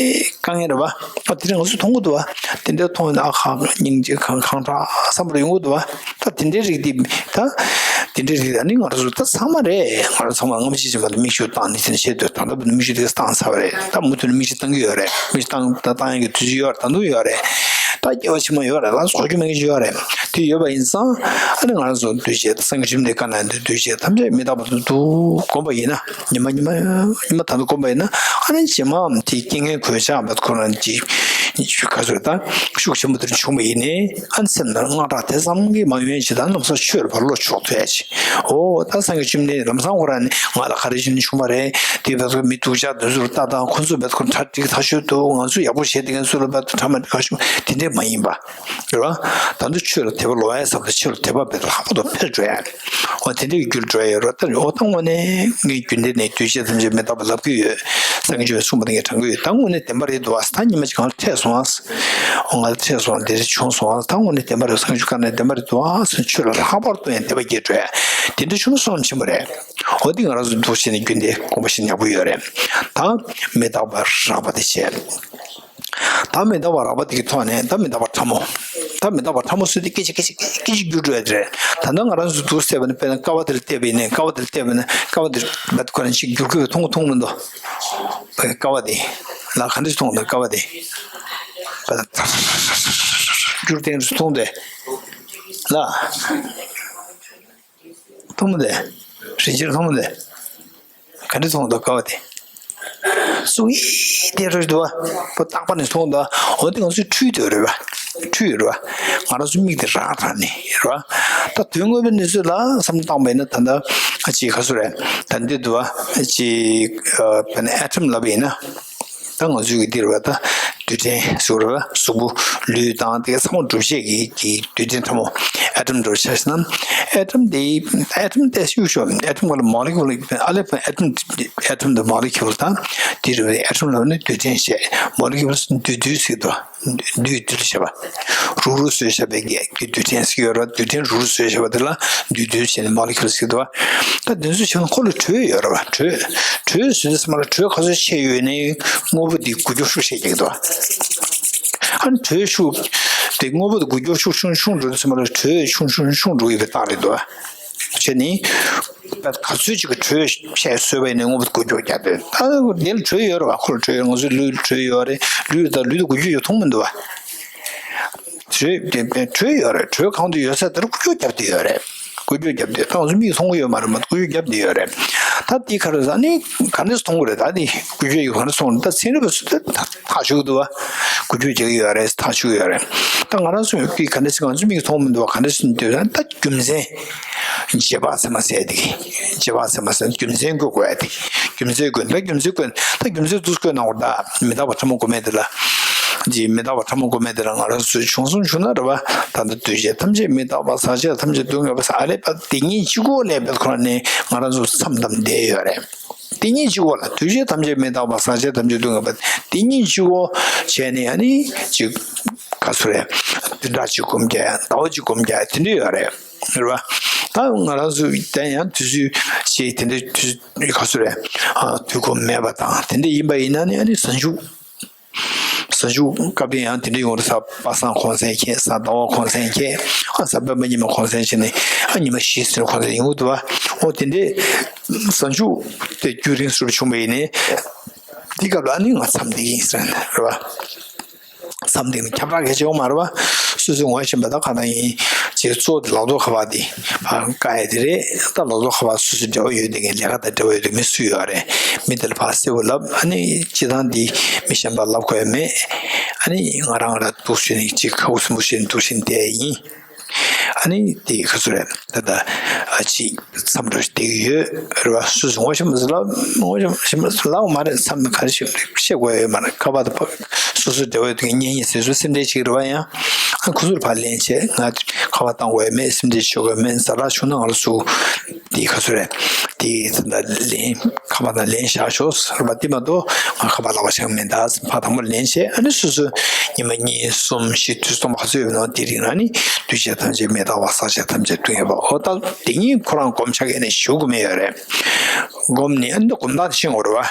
དཀའ་ངལ་རེད་བ། ཨ་དེ་རིང་ང་ཚོས་མཐོང་གི་འདུག་བ། དེ་འདྲ་མཐོང་ཡོང་ན་ཨ་ཁ་སྙིང་རྗེ་ཁང་ཁང་ཁྲག་བསམ་པ་རེ་ཡོང་གི་འདུག་བ། ད་དེ་འདྲའི་རིགས་འདི་ད་དེ་འདྲའི་རིགས་ཨ་ནི་ང་རང་ཚོ་ད་ཚང་མ་རེད། ང་རང་ཚང་མ་རྔམ་བརྗིད་ཅན་པ་དང་མིག་ཆུ་བཏང་ནས་དེ་འདྲ་བྱས་འདུག་ད་ལྟ་བུ་ནི་མིག་ཆུ་དེ་བཏང་ཚར་བ་རེད། ད་མུ་མཐུད་ནས་མིག་ཆུ་བཏང་གི་ཡོད་རེད། མིག་ཆུ་བཏང་ད་བཏང་ཡག་གི་དུས་ཚོད་ཡོད་རེད། ད་དུང་ཡོད་རེད། ད་སྐྱེ་བ་ཕྱི་མ་ཡོད་རེད། ལ་ཚོགས་རྒྱུ་མེད་མཁན་ཞིག་ཡོད་རེད། དེ་ཡོད་པ་ཡིན་ཙང་ཨ་ནི་ང་རང་ཚོ་འདུས་བྱས་སངས་རྒྱས་བཅོམ་ལྡན་འདས་བཀའ་གནང་དུས་འདུས་བྱས་ཐམས་ཅད་མི་རྟག་པ་དུ་འདུག་སྒོམ་པ་ཡིན་ན་ཉི་མ་ཉི་མ་ཉི་མ་ད་དུ་སྒོམ་པ་ཡིན་ན་ཨ་ནི་རྗེས་མའམ་དེ་རྐྱེན་ངན་གོད་ཆག་བར་ཁོ་རང་གི་ཉི་ཆུ་ཁ་ཚོད་ད་ཤུགས་ཆེན་པོ་དེར་བྱུང་བ་ཡིན་ནའི་ཨ་ནི་སེམས་ནང་དངངས་སྐྲག་དེ་ཙམ་གྱིས་མ་ཡོང་ཡས་ཅིག་ད་ལམ་སང་ཆོས་ལ་བར་བློ་ཕྱོགས་ཐུབ་ཡས་ཅིག་ཨོ་ད་སངས་རྒྱས་བཅོམ་ལྡན་ལམ་སང་ཁོ་རང་ནི་ང་ལ་ག་རེ་བྱུང་ནས་བྱུང་བ་རེད། དེ་བར་ཁོ་མི་སྡུག་ཅག་དེ་ཚོར་ལྟ་དང་ཁོ་ཚོ་བར་ཁོ་གྲ་སྒྲིག་ཐག་ཆོད་འདུག་ང་ཚོ་ཡག་པོ་བྱས་དེ་ངན་ཚོ་ལ་བར་གྲ་མ་སྒྲིག་ཁ་ཤུགས་དེ་འདྲས་མ་ཡིན་པ། རེད་བ། ད་དུང་ཆོས་ལ་དད་པ་ལོག་ཡ་བསམ་སྟེ་ཆོས་ལ་དད་པ་བེད་ལྷག་པ་དང་འཕེལ་འགྲོ་ཡ། འོ་དེ་འདྲའི་རྒྱུར་འགྲོ་ཡ་ཡོད་རེད། ད་འོ་ད་དངོས་གནས་ངས་རྒྱུན་ལྡན་ནས་འདུས་བྱས་ཐམས་ཅད་མི་རྟག་པ་ལབ་ཀྱི་ཡོད། སངས་རྒྱས་བཅོམ་ལྡན་འདས་ཀྱིས་དྲང་གི་ཡོད། ད་དངོས་གནས་བདེན་པ་རེད་འདུག་བ། ད་ཉི་མ་གཅིག་གང་ལ་འཕྲད་སོང་ཨ། འོ་ང་ལ་འཕྲད་སོང་དེ་རེད་བྱུང་སོང་ཨ། ད་དངོས་གནས་བདེན་པ་རེད། སངས་རྒྱས་བཀའ་ནས་བདེན་པ་རེད་འདུག་ཨ་ཟེར་ཆོས་ལ་ལྷག་པར་དུ་ཡང་དད་པ་སྐྱེ་འགྲོ་ཡ། དེ་འདྲ་བྱུང་ན་བསོད་ནམས་ཆེན་པོ་རེད། འོ་འདི་ང་རང་ཚོ་འདུག་བྱས་ནས་རྒྱུན་ལྡན་དགོངས་པ་བཞེས་ན་ཡག་པོ་ཡོད་རེད། ད་མི་རྟག་པ་རགས་པ་དེ་བྱས། ད་མི་རྟག་པ་རགས་པ་དེ་གི་ཐོག་ནས་ད་མི་རྟག་པ་ཕྲ་མོ། ད་ ད་མི་རྟག་པ་ཕྲ་མོ་བཟོས་ཏེ་སྐད་ཅིག་སྐད་ཅིག་སྐད་ཅིག་འགྱུར་འགྲོ་ཡ་དེ་རེད། ད་ལྟ་ང་རང་ཚོ་འདུག་བལྟས་པ་ནི། དཔེར་ན་ཀ་བ་དེར་བལྟས་པ་ཡིན་ནའི། ཀ་བ་དེར་བལྟས་པ་ན་ཀ་བ་དེར་བལྟས་པ་ཁོ་རང་ཅིག་འགྱུར་ཁུལ་མཐོང་མཐོང་མི་འདུག་ཀ་བ་དེ་ལ་ག་འདྲ་ཞིག་མཐོང་འདུག་ཀ་བ་དེ་འགྱུར་ཐེངས་སུ་མཐོང་དེ་ལ། མཐོང་མི་འདུག་རིན་ཆེན་མཐོང་མི་འདུག་ག་འདྲ་མཐོང་འདུག་ཀ་བ་དེ། སུ་ཡིས་དེ་རེད་འདུག་བ། པོ་རྟག་པ་ནས་མཐོང་འདུག་འོ་དེ་ང་ཚོའི་འཕྲུལ་དེ་རེད་བ། འཕྲུལ་རེད་བ། ང་རང་ཚོའི་མིག་དེ་རང་རང་ནས་རེད་བ། ད་དོན་དངོས་པོའི་གནས་ཚུལ་ལ་བསམ་བློ་བཏང་བ་ཡིན་ན། ད་ལྟ་ཅིག་ག་ཚོད་རེད། ད་འདི་འདུག་བ། ཅིག་ཨ་དཔེར་ན་ཨེ་ཊམ་ལབ་པ་ཡིན་ན། ད་ང་ཚོའི་གི་འདིར་བ་ད་རྡུལ་ཕྲན་ཟེར་བ་རེད་བ། གཟུགས་པོ་ལུས་དང་དེ་ག་ཚང་མ་གྲུབ་བྱེད་ཀྱི་གི་རྡུལ་ཕྲན་ཕྲ་མོ་ཨེ་ཊམ་འདྲ་བོ་ཆ་བཞག་ན། ཨེ་ཊམ་དེ་ཨེ་ཊམ་དེ་ཤུགས་ཤོག་ཨེ་ཊམ་ག་ལ་མོ་ལེ་ཀུལ། ཨ་ལེ་ཨེ་ཊམ། ཨེ་ཊམ་དང་མོ་ལེ་ཀུལ་དང་དེ་རེད་བ། ཨེ་ཊམ་ལབ་ནི་རྡུལ་ཕྲན་བཤད། མོ་ལེ་ཀུལ་རྡུལ་རྡུལ་ཟེར་གི་འདུག་རྡུལ་རྡུལ་བྱས་པ། རུག་རུག་བཟོས་བཞག་པའི་གི་རྡུལ་ཕྲན་ཟེར་གྱི་ཡོད་རེད། རྡུལ་ཕྲན་རུག་རུག་བཟོས་བཞག་པ་དེ་ལ་རྡུལ་རྡུལ་བྱས་ནས་མོ་ལེ་ཀུལ་ཟེར་གྱི་འདུག་ད་དེ་ཚོ་བྱས་ན་ཁོ་ལ་དྲོད་ཡོད་རེད་བ། དྲོད། དྲོད་བཟོས་དུས་ཙམ་པ་ལ་དྲོད་ག་ཚོད་ཆེ་ཡོད་ནའི་དངོས་པོ་འདི་འགུལ་སྐྱོད་ཤུགས་ཆེ་རྒྱག་གི་འདུག་ཨ་ནི་དྲོད་ཤུགས་དེ་དངོས་པོ་དེ་འགུལ་སྐྱོད་ཤུགས་ཆུང་ཆུང་འགྲོ་དུས་ཙམ་པ་ལ་དྲོད་ཆུང་ཆུང་ཆུང་འགྲོ་གི་ཡོད་པའི་རྟགས་རེད་འདུག་བྱས་ནས། ག་ཚོད་ཅིག་གི་དྲོད་ཆེ་བཟོས་པ་ཡིན་ནའི་དངོས་པོ་འགུལ་སྐྱོད་རྒྱག་དེ། ད་དེ་ལ་དྲོད་ཡོད་རེད་བ། ཁོ་ལ་དྲོད་ཡོད་རེད། ང་ཚོའི་ལུས་ལ་དྲོད་ཡོད་རེད། ལུས་ལ་ད་ལུས་ལ་འགུལ་སྐྱོད་ཡོད་མཐོང་མི་འདུག་བ། དྲོད་དྲོད་ཡོད་རེད། དྲོད་གང་དུ་ཡོད་ས་དེར་འགུལ་སྐྱོད་རྒྱབ་བསྡད་ཡོད་རེད། འགུལ་སྐྱོད་རྒྱབ་བསྡད། ད་ང་ཚོ་མིག་མཐོང་གི་ཡོད་མ་རེད་མ་གཏོགས་འགུལ་སྐྱོད་རྒྱབ་བསྡད་ཡོད་རེད། ད་འདི་ག་རེ་ཟ་ནི་ག་འདྲས་མཐོང་གི་རེད། ད་འདི་འགུལ་སྐྱོད་ཡོད་ག་འདྲས་མཐོང་རེད། ད་ཚན་རིག་པ་ཚོས་ད་ཐག་ཆོད་འདུག་བ། འགུལ་སྐྱོད་རྒྱག་གི་ཡོད་རེད། ཐག་ཆོད་ཡོད་རེད། ད་ང་རང་ཚོ་གི་ག་འདྲས་ང་ཚོ་མིག་མཐོང་མི་འདུག་བ། ག་འདྲས་འདུག་ད་རྒྱུ་མཚན། རྗེས་དཔག་ཚད་མ་ཟེར་དེ་གི། རྗེས་དཔག་ཚད་མ་ཟེར་རྒྱུ་མཚན་བཀོད་དགོས་ཡ་དེ། རྒྱུ་མཚན་བཀོད། ད་རྒྱུ་མཚན་བཀོད། ད་རྒྱུ་མཚན་འདུག་བཀོད་གནང་བ། ད་མི་རྟག་པ་ཕྲ་མོ་སྒོམ་མེད་དེ་ལ། ཅིག་མི་རྟག་པ་ཕྲ་མོ་སྒོམ་མེད་དེ་ལ་ང་རང་ཚོས་བྱུང་སོང་བྱུང་ན་རེད་བ། ད་ལྟ་འདུས་བྱས་ཐམས་ཅད་མི་རྟག་པ། ཟག་བཅས་ཐམས་ཅད་སྡུག་བསྔལ་བ་ཟེར། ཨ་ལེ་པ་དེ་གཉིས་གཅིག་པོ་ལ་བེད་ཁོ་ན་ནས་ང་རང་ཚོ་མཚམས་བསྡམས་བསྡད་ཡོད་རེད། དེ་གཉིས་གཅིག་པོ་ལ། འདུས་བྱས་ཐམས་ཅད་མི་རྟག་པ། ཟག་བཅས་ཐམས་ཅད་སྡུག་བསྔལ་བ། དེ་གཉིས་གཅིག་པོ་བྱས་ནས་ཨ་ནི་ཅིག་ག་ཚོད་རེད། བདུན་ཕྲག་གཅིག་སྒོམ་རྒྱག་ཟླ་བ་གཅིག་སྒོམ་རྒྱག་དེ་འདྲ་ཡོད་རེད། རེད་བ། ད་ང་རང་ཚོ་དེ་ཡང་དུས་ཚོད་ཅིག་དེ་འདྲ་དུས་ག་ཚོད་རེད། ཨ་དུས་ཁོམ་མེད་པ་དང་དེ་འདྲ་ཡིན་པ་ཡིན་ན་ནི་ཨ་ནི་གཟའ་མཇུག་གཟའ་མཇུག་སྐབས་དེ་ཡང་དེ་འདྲ་ཡོང་རེད། གཟའ་པ་སངས་གུང་སེང་འཁེལ། གཟའ་ཟླ་བ་གུང་སེང་འཁེལ། ཨ་གཟའ་སྤེན་པ་ཉི་མ་གུང་སེང་བྱས་ནས་ཨ་ཉི་མ་བཞི་ཟེར་གུང་སེང་ཡོང་གི་འདུག་བ། འོ་དེ་འདྲས་གཟའ་མཇུག་དེ་རྒྱུན་རིང་སུ་བྱུང་བ་ཡིན་ནའི་དེ་སྐབས་ལ་ཨ་ནི་ང་མཚམས་བསྡད་ཀྱི་ཡིན་ཟེར་ནས་རེད་བ། མཚམས་བསྡད་ན་ཁྱབ་བསྒྲགས་གལ་ཆེ་བ་མ་རེད་བ། སོ་སོའི་ངོ་ཤེས་པ་ད་ག་ན་ཡིན། ཅེས་གཙོ་བོ་དེ་ལག་ཐོག་ཁ་པར་དེ་ཕར་བཀག་ཡ་དེ་རེད། ད་ལག་ཐོག་ཁ་པར་སོ་སོའི་འབྲེལ་བ་ཡོད་དེ་གའི་ལས་ཀ་དང་འབྲེལ་བ་ཡོད་དེ་མི་སུ་ཡོད་རེད། མི་དེ་ལ་ཕར་གསལ་པོ་ལབ། ཨ་ནི་སྤྱི་བཏང་འདི་མི་གཞན་པ་ལབ་དགོས་ཡ་མེད། ཨ་ནི་ང་རང་ལ་འདུག་ཞུས་ནས་ཅིག་ཁ་ཁུ་སིམ་པོ་བྱས་ནས་འདུག་བཞིན་བསྡད་ཡ་ཡིན། ཨ་ནི་དེ་ག་ཚོད་རེད། ད་ལྟ་ཨ་ཅིག་མཚམས་འགྲོ་བསྡད་ཀྱི་ཡོད་རེད་བ། སོ་སོ་ངོ་ཤེས་མ་ཟེར་ལབ། ངོ་ཤེས་མ་ཟེར་ལབ་མ་རེད། མཚམས་ག་རེ་ཞིག་བཤད་དགོས་ཡ་ཡོད་མ་རེད། ཁ་པར་དང་ཕ་སོ་སོའི་འབྲེལ་བ་ཡོད་དུས་གཉེན་ཉེ་ཟེར་ཚོ་སེམས་ཁྲལ་བྱེད་ཀྱི་རེད་བ། ཡང་ཨ་ཁོ་ཚོར་ཕར་ལན་བྱས། ང་ཁ་པར་བཏང་དགོས་ཡ་མེད། སེམས་ཁྲལ་བྱེད་དགོས་ཡ་མེད། ཛ་དྲག་བྱུང་ན་ང་ཚོ་དེ་ག་ཚོད་རེད། དེ་ཚོ་ད་ལན་ཁ་པར་དང་ལན་བཞག་ཆོག་རེད་བ། དེ་མ་གཏོགས་ང་ཁ་པར་ལག་པ་འཆང་མེད་ད། ཕར་དང་པོ་ལན་བྱས། ཨ་ནི་སོ་སོ་ཉི་མ་གཉིས་གསུམ་བཞི་དུས་སྟོང་པ་ག་ཚོད་ཡོད་ནོ་དེ་རིང་ཨ་ནི་འདུས་བྱས་ཐམས་ཅད་མི་རྟག་པ། ཟག་བཅས་ཐམས་ཅད་སྡུག་བསྔལ་བ། འོ་ད་དེ་གཉིས་ཁོ་རང་སྒོམ་ཆགས་ཡས་ནས་ཞུ་དགོས་མེད་ཡོད་རེད། སྒོམ་ནི་ཨ་ནི་སྒོམ་སྟངས་དེ་ཤེས་དགོས་རེད་བ།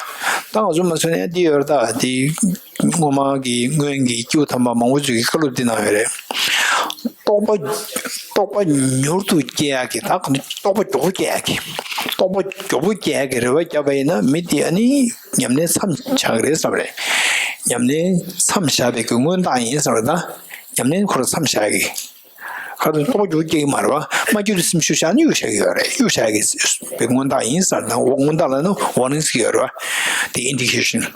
ད་ང་ཚོ་མ་ཚོད་ནས་འདི་ཡོད་རེད། ད་དེ་སྔོན་མ་གི་སྔོན་གྱི་སྐྱེས་བུ་དམ་པ་མང་པོ་ཅིག་གིས་བཀའ་སློབ་འདི་གནང་ཡོད་རེད། རྟོག་པ་རྟོག་པ་མྱུར་དུ་སྐྱེ་ཡག་གི། ད་ག་ནི་རྟོག་པ་མགྱོགས་པོ་སྐྱེ་ཡག་གི། རྟོག་པ་མགྱོགས་པོ་སྐྱེ་ཡག་གི་རེ་བ་བརྒྱབ་པ་ཡིན་ན་མི་དེ་ཨ་ནི་ཉམས་ལེན་མཚམས་བཞག་གི་རེད་བསམ་རེད། ཉམས་ལེན་མཚམས་བཞག་པའི་གི་མངོན་རྟགས་ཡིན་བསམ་རེད། ད་ཉམས་ལེན་ཁོ་རང་མཚམས་བཞག་གི། ཁ་ཏོན་རྟོག་པ་མགྱོགས་པོ་སྐྱེ་གི་མ་རེད་བ། མ་སྐྱེ་དུས་སེམས་ཤུགས་བཞག་ནས་གཡུག་བཞག་གི་ཡོད་རེད། གཡུག་བཞག་གི་པའི་མངོན་རྟགས་ཡིན་ཟེར་དང་། མངོན་རྟགས་ལ་ནི་ཝར་ནིང་ཟེར་གི་ཡོད་རེད་བ། དེ་ཨིན་ཌི་ཁེ་ཤན།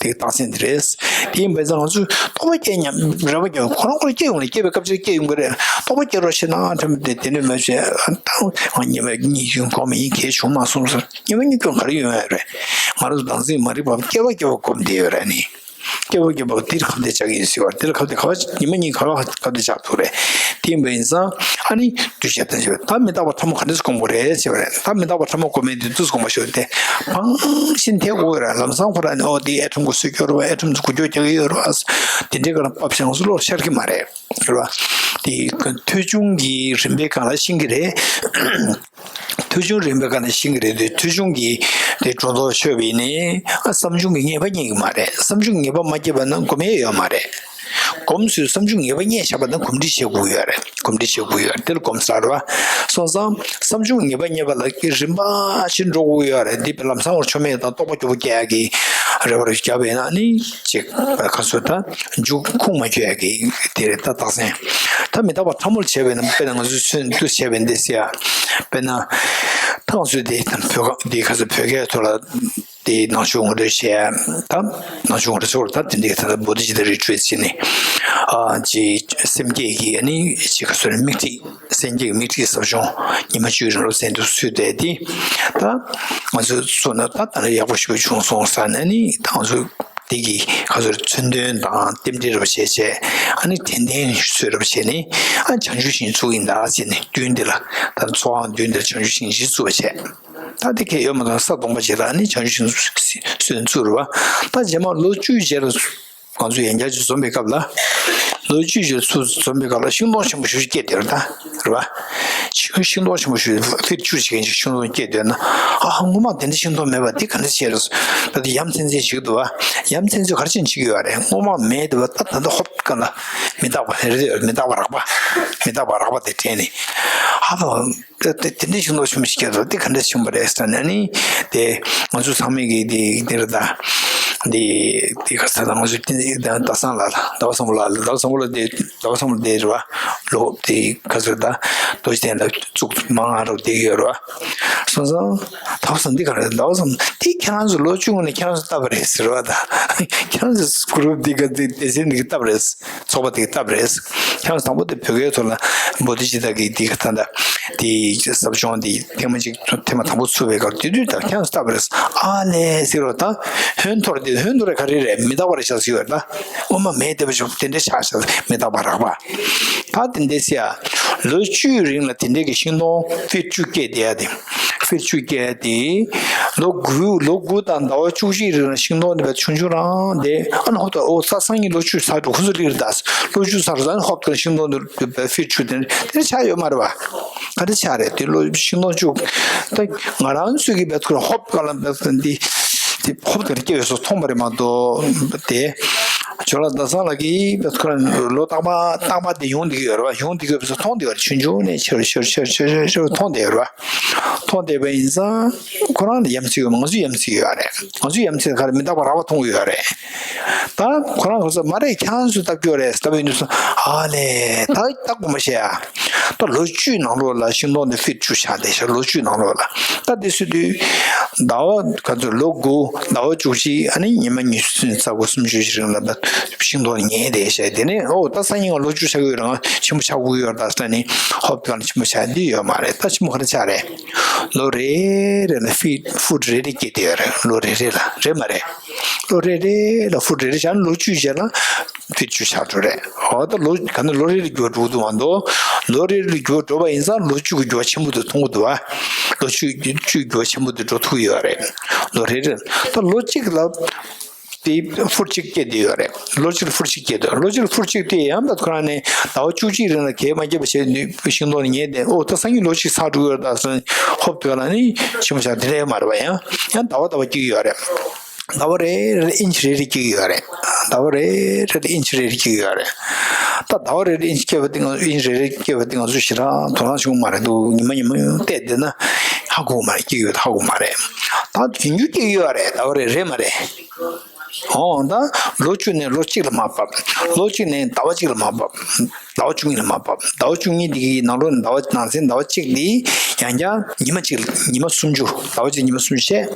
དེ་རྟགས་མཚན་དེ་རེད། དེ་ཡིན་པས་ཙང་ང་ཚོས་རྟོག་པ་སྐྱེ་སྙམ་རེ་བ་རྒྱབ། ཁོ་རང་ཁོ་རང་སྐྱེ་ཡོང་ནས་སྐྱེ་བའི་སྐབས་ཅིག་སྐྱེ་ཡོང་གི་རེད། རྟོག་པ་སྐྱེ་རོགས་བྱེད་ན་ཁྲིམས་དེ་དེ་འདྲ་མ་བྱེད། ད་ང་ཉི་མ་གཉིས་གཞུང་གོམས་ཡིན། གལ་བྱུང་མ་སོང་ཟེར། ཉི་མ་གཉིས་གོམས་ག་རེ་ཡོང་ཡ་རེད། ང་རང་ཚོ་བདག་འཛིན་མ་རིག་པ་སྐྱེ་བ་སྐྱེ་བ་སྒོམ་བསྡད་ཡོད་རེད་ནི། སྐྱེ་བ་སྐྱེ་བ་འདིར་ཁ་གཏད་བཅག་གི་ཡིན་ཟེར་བ། འདིར་ཁ་གཏད་ག་བ་ཉི་མ་གཉིས་ག་བ་ཁ་གཏད་བཅག་ཐུབ་རེད། དེ་ཡིན་པ་ཡིན་ཙང་ཨ་ནི་འདུས་བྱས་ཐམས་ཅད་ད་མི་རྟག་པ་ཕྲ་མོ་ག་འདྲས་སེ་སྒོམ་དགོས་རེད་ཟེར་བ་རེད། ད་མི་རྟག་པ་ཕྲ་མོ་སྒོམ་མེད་དུས་འདུག་སེ་སྒོམ་པ་ཞིག་དེ་ཕངས་ཤིང་དེ་དགོས་རེད། ལམ་སང་ཁོ་རང་ནི་ཨོ་དེ་ཨེ་ཁྲོམ་གོ་སུ་སྐྱོར་བ། ཨེ་ཁྲོམ་གོ་སྐྱོར་རྒྱག་གི་ཡོད་རེད་བ། དེ་འདྲའི་ག་རང་པབ་ཤང་སུ་ལོར་ཤར་གི་མ་རེད། རེད་བ། དེ་མཐོ་ཆུང་གི་རིམ་པའི་སྒང་ལ་ཤེས་ཀྱི་རེད། མཐོ་ཆུང་རིམ་པའི་སྒང་ནས་ཤེས་ཀྱི་རེད་དེ། མཐོ་ཆུང་གི་དེ་སྒྲོ་འདོགས་ཆོད་པ་ཡིན་ནའི་ཨ་བསམ་བྱུང་གི་ངེས་པ་རྙེད་ཀྱི་མ་རེད། བསམ་བྱུང་གི་ངེས་པ་མ་སྐྱེས་པ་ན་སྒོམ་ཡས་ཡོད་མ་རེད། གོམས་སུ་བསམ་བྱུང་ངེས་པ་རྙེད་བཞག་པ་དང་གོམས་འདྲིས་བྱེད་དགོས་ཡོད་རེད། གོམས་འདྲིས་བྱེད་དགོས་ཡོད་རེད། དེ་ལ་གོམས་ཟེར་བ། སོང་ཙང་བསམ་བྱུང་ངེས་པ་རྙེད་པ་ལ་རིམ་པ་བཞིན་འགྲོ་དགོས་ཡོད་རེད། འདི་བས་ལམ་སང་བར་ཆོ་མེད་དང་རྟོགས་པ་སྐྱོ་པོ་སྐྱེ་ཡག་གི་རེ་བ་རེ་བརྒྱབ་པས་ན་ནི་ཅིག་ཁ་སོ་ད་མཇུག་ཁུངས་མ་འཁྱོལ་ཡག་གི་དེ་རེད། ད་རྟགས་མཚན་ད་མི་རྟག་པ་ཕྲ་མོར་བྱས་པས་ན། དཔེར་ན་ང་ཚོའི་ཚོན་དུ་བྱས་པས་འདི་ཟེར་ཡ། དཔེར་ན་ཐང་སོ་དེ་བོད་ཁ་འདི་ཁ་སོ་བོད་སྐད་ཐོག་ལ། དེའི་ནང་ཆོས་ངོ་སྤྲོད་བྱས། ད་ནང་ཆོས་ངོ་སྤྲོད་ཚོགས་ད་དེ་འདྲའི་ད་ལྟ་བོ་དྷི་ཙིཏྟ་རི་ཊི་རིཊ་བྱས་ནས། ཨ་ཅི་སེམས་བསྐྱེད་ཀྱི་ཨ་ནི་ཅི་ག་ཟེར་མིག་ཁྲིད། སེམས་བསྐྱེད་ཀྱི་མིག་ཁྲིད་ཟབ་སྦྱོང་ཉི་མ་བཅུའི་རིང་ལ་གསན་དུ་ཚུད་བསྡད་དེ། ད་ང་ཚོའི་ཚོགས་ནང་ད་ད་ལྟ་ཡག་པོ་ཞིག་བྱུང་སོང་ཟེར་ནས་ནི། ད་ང་ཚོ་དེ་གི་ག་ཟེར་མཚོན་དོན་དང་རྟེན་འབྲེལ་རབ་བྱས་བྱས། ཨ་ནི་དྲན་རྟེན་ཚོད་རབ་བྱས་ནས། ཨ་བྱང་ཆུབ་ཤིང་ཚུགས་ཡིན་ད་ཟེར་ནས་མདུན་དེ་ལ། ད་ཚོགས་ཁང་མདུན་དེ་ལ་བྱང་ཆུབ་ཤིང་བཞི་བཙུགས་པ་བྱས། ད་དེ་གས་ཡོད་མ་རེད། ས་སྟོང་པ་ཞིག་ལ་ནི་བྱང་ཆུབ་ཤིང་སོན་ཚུགས་རེད་བ། ད་རྗེས་མ་ལོ་བཅུའི་རྗེས་ལ་ང་ཚོ་ཡང་བསྐྱར་ཅིག་འཛོམས་པའི་སྐབས་ལ། ལོ་བཅུའི་རྗེས་ཚུར་འཛོམས་པའི་སྐབས་ལ་ཤིང་སྡོང་ཆེན་པོ་ཞེ་པོ་ཅིག་སྐྱེས་བསྡད་རེད་ད། རེད་བ། ཤིང་སྡོང་ཆེན་པོ་ཞེ་པོ་ཕིཊ་བཅུ་ཞིག་ཅིག་ཤིང་སྡོང་སྐྱེས་བསྡད་ན། ཨ་ཧ། སྔོན་མ་དེ་འདྲ་ཤིང་སྡོང་མེད་པ་འདི་ག་འདྲ་བྱས་རེད། ད་དེ་ཡ་མཚན་མཚན་ཞིག་འདུག་བ། ཡ་མཚན་མཚན་ག་རེ་བྱས་ནས་བྱེད་ཀྱི་ཡོད་རེད། སྔོན་མ་མེད་འདུག་བ། ད་ད་ལྟ་ཧོབ་ག་ལ་མི་རྟག་པ་རེད། མི་རྟག་པ་རགས་པ། མི་རྟག་པ་རགས་པ་དེ་དྲན་ནས། ཨ་ཧ། དེ་དེ་དེ་འདྲའི་ཤིང་སྡོང་ཆེན་པོ་ཞིག་སྐྱེས་འདུག་དེ་ག་འདྲ་བྱུང་བ་རེད་ཟེར་ན་ནི། དེ་ང་ཚོ་ཚང་མས་ཀྱི་དེ་དེ་རེད་ད། དེ་དེ་ག་ས་ད་ང་ཚོ་དེ་ཟླ་བ་བཟང་ལགས་ལ། ཟླ་བ་བཟང་པོ་ལགས་ལ། ཟླ་བ་བཟང་པོ་ལགས་དེ། ཟླ་བ་བཟང་པོ་དེ་རེད་བ། ལོ་དེ་ག་ཚོད་ད། རྡོ་རྗེ་གདན་ལ་བཙུགས་མ་ང་རོ་དེ་ཡོད་རེད་བ། སོང་ཙང་ཟླ་བ་བཟང་འདི་ག་རེད། ཟླ་བ་བཟང་དེ་ཁྱེད་རང་ཚོ་ལོ་བཅུ་སྔོན་ནས་ཁྱེད་རང་ཚོ་བཏབ་པ་རེད་ཟེར་བ་ད། ཁྱེད་རང་ཚོ་གུ་རུབ་འདི་ག་དེ་སྡེ་ཚན་འདི་ག་བཏབ་པ་རེད། ཚོགས་པ་དེ་སྟབས་རེད། ཁྱེད་རང་དང་པོ་དེ་བོད་སྐད་ཐོག་ལ་བོ་དྷི་ཙིཏྟ་གི་འདི་ག་ད་ལྟ་དེ་ཟབ་སྦྱོང་དེ་ཐེངས་མ་གཅིག་ཐེངས་མ་དང་པོ་ཚུགས་པའི་སྐབས་དེ་དུས་ད་ཁྱེད་རང་སྟབས་རེད། ཨ་ལས་ཟེར་རོ། ད་ཧོན་ཐོར་དེ། ཧོན་ཐོར་ག་རེ་རེད། མི་རྟག་པ་རེད་ཤག་ཟེར་ཡོད་ད། སྔོན་མ་མེད་བསྡད་པ་ཞིག་དེ་འདྲ་ཆགས་ཤག་མི་རྟག་པ་རགས་པ། ད་དེ་འདྲ་ཟེར་ཡ། ལོ་བཅུའི་རིང་ལ་དེ་འདྲའི་གི་ཤིང་སྡོང་ཕིཊ་བཅུ་སྐྱེས་བསྡད་ཡ་དེ། ཕིཊ་བཅུ་སྐྱེས་ཏེ། ལོ་དགུ། ལོ་དགུ་དང་ཟླ་བ་བཅུ་གཅིག་རིང་ལ་ཤིང་སྡོང་དེ་བས་ཆུང་ཆུང་རང་དེ། ཨ་ནི་ཧོབ་ཏེ། ཨོ་ས་སང་ཉིན་ལོ་བཅུ་ཚར་འགྲོ། ཁོ་ཚོ་ལིར་ད་ལོ་བཅུ་ཚར་འགྲོ། ཨ་ནི་ཧོབ་ཏེ་ཤིང་སྡོང་དེ་བས་ཕིཊ་བཅུ་དེ་དེ་ཆགས་ཡོད་མ་རེད་བ། ག་རེ་ཆགས་རེད། དེ་ལོ་ཤིང་སྡོང་བཅུ། ད་ང་རང་ཚོས་ཀྱི་བས་ཁོ་རང་ཧོབ་ག་ལ་བས་འདི་དེ་ཧོབ་ཏེ་སྐྱེ་བས་སོ་མཐོང་བ་རེད་མ་གཏོགས་དེ། ཇོ་ལགས་ཟླ་བཟང་ལགས་ཀྱིས་བས་ཁོ་རང་ལོ་རྟག་པ་རྟག་པ་དེ་ཡོང་བསྡད་ཀྱི་ཡོད་རེད་བ། ཡོང་བསྡད་ཀྱི་ཡོད་པས་སོ་མཐོང་བསྡད་ཡོད་རེད། ཆུང་ཆུང་ནས་ཆེར་ཆེར་ཆེར་ཆེར་ཆེར་ཆེར་མཐོང་བསྡད་ཡོད་རེད་བ། མཐོང་བསྡད་པ་ཡིན་ཙང་ཁོ་རང་ལ་ཡ་མཚན་ཡོད་མ། ང་ཚོ་ཡ་མཚན་ཡོད་རེད། ང་ཚོ་ཡ་མཚན་ག་རེ། མི་རྟག་པ་རགས་པ་མཐོང་གི་ཡོད་རེད། ད་ཁོ་རང་ཁོ་ཚོ་མ་རེད། ཁྱེད་རང་ཚོས་བཏབ་ཀྱི་ཡོད་རེད་ཟེར་ལབ་པ་ཡིན་དུས་སོ། ཨ་ལས། ད་ད་དགོངས་པ་བཞེས་ཡ། ད་ལོ་བཅུའི་ནང་ལོགས་ལ་ཤིང་སྡོང་དེ་ཕིཊ་བཅུ་ཆགས་བསྡད་ཤག་ལོ་བཅུའི་ནང་ལོགས་ལ། ད་དེ་ཟེར་དུས་ཟླ་བ་ག་ཚོད། ལོ་དགུ། ཟླ་བ་བཅུ་གཅིག་ཨ་ནི་ཉི་མ་ཉི་ཤུ་རྩ་དགུ་སུམ་ཅུ་ཞིག་རིང་ལ་ཤིང་སྡོང་ཉལ་བསྡད་ཤག་དེ་ནས་ཨོ་ད་སང་ཉིན་ང་ལོ་བཅུ་ཆགས་ཀྱི་ཡོད་རེད། ང་ཆེན་པོ་ཆགས་དགོས་ཀྱི་ཡོད་རེད་ད་ཟེར་ནས་ཧོབ་ཏེ་ག་ལ་ཆེན་པོ་ཆགས་འདི་ཡོད་མ་རེད། ད་ཆེན་པོ་ག་རེ་ཆགས་རེད། ལོ་རེ་རེ་ལ་ཕིཊ་ཕུཊ་རེ་རེ་སྐྱེས་བསྡད་ཡོད་རེད། ལོ་རེ་རེ་ལ། རེད་མ་རེད། ལོ་རེ་རེ་ལ་ཕུཊ་རེ་རེ་ཆགས་ན་ལོ་བཅུའི་རྗེས་ལ་ཕིཊ་བཅུ་ཆགས་འགྲོ་རེད། འོ་ད་ལོ་ག་ནི་ལོ་རེ་རེ་འགྱུར་བ་འགྲོ་གི་འདུག་མ་གཏོགས། ལོ་རེ་རེ་འགྱུར་བ་འགྲོ་བ་ཡིན་ཙང་ལོ་བཅུ་གི་འགྱུར་བ་ཆེན་པོ་དེ་མཐོང་གི་འདུག་བ། ལོ་བཅུ་བཅུའི་འགྱུར་བ་ཆེན་པོ་དེ་འགྲོ་ཐུབ་ཀྱི་ཡོད་རེད། ལོ་རེ་རེ། ད་ལོ་གཅིག་ལ་དེ་ཕུཊ་གཅིག་སྐྱེས་བསྡད་ཡོད་རེད། ལོ་གཅིག་ལ་ཕུཊ་གཅིག་སྐྱེས་འདུག་ལོ་གཅིག་ལ་ཕུཊ་གཅིག་དེ་ཡང་ད་ཁོ་རང་ནས་ཟླ་བ་བཅུ་གཅིག་རིང་ལ་གས་མ་སྐྱེས་པ་བྱས་ནས་ཤིང་སྡོང་ལ་ཉལ་བསྡད། ཨོ་ད་སང་ཉིན་ལོ་གཅིག་ཚར་འགྲོ་གི་ཡོད་རེད་ད་ཟེར་ཧོབ་ཏེ་ག་ལ་ནི་ཆེན་པོ་ཆགས་དེ་འདྲ་ཡོད་མ་རེད་བ། ཡང་ཡང་ཟླ་བ་ཟླ་བ་སྐྱེ་གི་ཡོད་རེད། ཟླ་བ་རེ་རེ་ལ་ཨིན་ཅི་རེ་རེ་སྐྱེ་གི་ཡོད་རེད། ཟླ་བ་རེ་རེ་ལ་ཨིན་ཅི་རེ་རེ་སྐྱེ་གི་ཡོད་རེད། ད་ཟླ་བ་རེ་རེ་ཨིན་ཅི་སྐྱེ་བ་དེ་ང་ཨིན་ཅི་རེ་རེ་སྐྱེ་བ་དེ་ང་ཚོ་ཞེ་དྲག་དོ་སྣང་བྱུང་མ་རེད་འདུག་ཉི་མ་ཉི་མ་བལྟས་བསྡད་ན་ཧ་གོ་མ་རེད། སྐྱེ་གི་ཡོད་ཧ་གོ་མ་རེད། ད་རྒྱུན་རྒྱུན་སྐྱེ་གི་ཡོད་རེད། ཟླ་བ་རེ་རེ་མ་རེད། འོ་ད་ལོ་བཅུ་ནས་ལོ་གཅིག་ལ་མར་བབས། ལོ་གཅིག་ནས་ཟླ་བ་གཅིག་ལ་མར་བབས། ཟླ་བ་བཅུ་གཉིས་ལ་མར་བབས། ཟླ་བ་བཅུ་གཉིས་འདི་གི་ནང་ལོགས་ནས་ཟླ་བ་ནང་ཚན་ཟླ་བ་གཅིག་འདི་ཡང་བསྐྱར་ཉི་མ་གཅིག་ལ་ཉི་མ་སུམ་ཅུ། ཟླ་བ་གཅིག་ཉི་མ་སུམ་ཅུ་བྱས།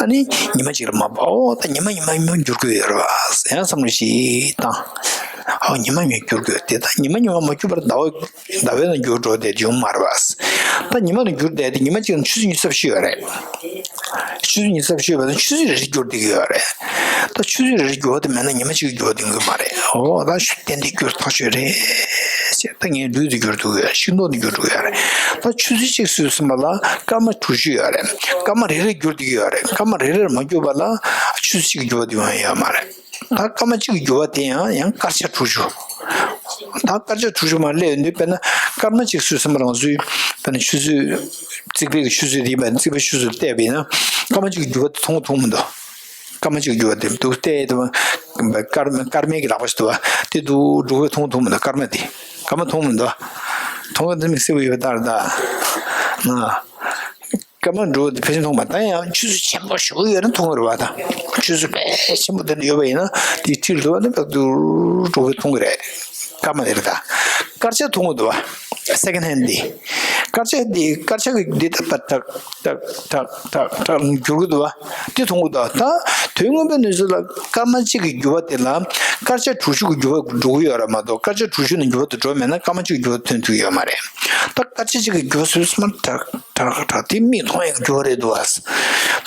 ཨ་ནི་ཉི་མ་གཅིག་ལ་མར་བབས། ཨོ་ད་ཉི་མ་ཉི་མ་ཉི་མ་འགྱུར་དགོས་ཡོད་རེད་བ། ཡང་བསམ་བློ་ཞིག་བཏང་། ཨོ་ཉི་མ་ཉི་མ་འགྱུར་དགོས། དེ་ད་ཉི་མ་ཉི་མ་མ་འགྱུར་བར་ཟླ་བ་ཟླ་བའི་ནང་འགྱུར་འགྲོ་དེ་ཡོང་མ་རེད་བ། ད་ཉི་མ་ནང་འགྱུར་བསྡད་དེ་ཉི་མ་གཅིག་ནང་ཆུ་ཚོད་ཉི་ཤུ་རྩ་བཞི་ཡོད་རེད། ཆུ་ཚོད་ཉི་ཤུ་རྩ་བཞི་ཡོད་པ་ན་ཆུ་ཚོད་རེ་རེ་འགྱུར་བསྡད་ཀྱི་ཡོད་རེད། ད་ཆུ་ཚོད་རེ་རེ་འགྱུར་བ་དེ་མེད་ན་ཉི་མ་གཅིག་འགྱུར་བ་དེ་ཡོང་གི་མ་རེད། ཨོ་ད་ཤུགས་ཏན་ཏན་འགྱུར་ཐག་ཆོད་རེད་ཟེར། ད་ངའི་ལུས་དེ་འགྱུར་འདུག་ཡོད། ཤིང་སྡོང་དེ་འགྱུར་འདུག་ཡོད་རེད། ད་ཆུ་ཚོད་གཅིག་སོས་ཟིན་པ་ལ་སྐར་མ་དྲུག་ཅུ་ཡོད་རེད། སྐར་མ་རེ་རེ་འགྱུར་བསྡད་ཀྱི་ཡོད་རེད། སྐར་མ་རེ་རེར་མ་འགྱུར་བ་ལ་ཆུ་ཚོད་གཅིག་འགྱུར་བ་དེ་ཡོང་ཡོད་མ་རེད། ད་སྐར་མ་གཅིག་གི་འགྱུར་བ་དེ་ཡང་ཡང་སྐར་ཆ་དྲུག་ཅུ། ད་སྐར་ཆ་དྲུག་ཅུ་མར་སླེབས་ཡོང་དུས་དཔེར་ན་སྐར་མ་གཅིག་སོས་ཟིན་པ་ལ་ང་ཚོས་དཔེར་ན་ཆུ་ཚོད་རྩིག་པའི་ཆུ་ཚོད་དེ་ཡིན་པ་རྩིག་པའི་ཆུ་ཚོད་བལྟས་པ་ཡིན་ན་སྐར་མ་གཅིག་གི་འགྱུར་བ་དེ་མཐོང་མཐོང་མི་འདུག་སྐར་མ་གཅིག་གི་འགྱུར་བ་དེ་འདུག་བལྟས་དུས་ སྐར་སྐར་མའི་གི་ལག་པ་ཞིག་འདུག་བ། དེ་འདུག་འགྲོ་བའི་མཐོང་མཐོང་མི་འདུག་སྐར་མ་དེ། སྐར་མ་མཐོང་མི་འདུག་མཐོང་གི་འདུག་མིག་སེར་པོ་ཡོད་པའི་ལྟར་ད། ན། སྐར་མ་འགྲོ་བ་དེ་ཕལ་ཆེར་མཐོང་མ། ད་ཡང་ཆུ་ཚོད་ཆེན་པོ་ཞེ་པོ་ཡོད་ན་མཐོང་གི་རེད་བ་ད། ཆུ་ཚོད་དཔེ་ཆེན་པོ་དེ་འདྲ་ཡོད་པ་ཡིན་ན་དེའི་འཁྲིས་ལ་འདུག་བ་ན་བདུག་འགྲོ་བའི་མཐོང་གི་རེད། སྐར་མ་དེ་རེད་ད། སྐར་ཆ་མཐོང་གི་འདུག་བ། སེ་ཀེན་ཧེན་འདི། སྐར་ཆ་འདི་སྐར་ཆ་གི་འདི་ད་པ་ཏག་ཏག་ཏག་ཏག་ཏག་འགྱུར་གི་འདུག་བ། འདི་མཐོང་གི་འདུག་ད་དོན་དངོས་པོའི་གནས་ཚུལ་ལ་སྐར་མ་གཅིག་གི་འགྱུར་བ་དེ་ལ་སྐར་ཆ་དྲུག་ཅུ་གི་འགྱུར་བ་འགྲོ་གི་ཡོད་རེད་མ་གཏོགས། སྐར་ཆ་དྲུག་ཅུ་ནས་འགྱུར་བ་དེ་འགྲོ་མེད་ན་སྐར་མ་གཅིག་གི་འགྱུར་བ་ཐོན་ཐུབ་ཀྱི་ཡོད་མ་རེད། ད་སྐར་ཆ་གཅིག་གི་འགྱུར་བ་སོ་སོ་མར་དྲག་དྲག་དྲག་དེ་མིག་མཐོང་ཡག་གི་འགྱུར་བ་རེད་འདུག་བ།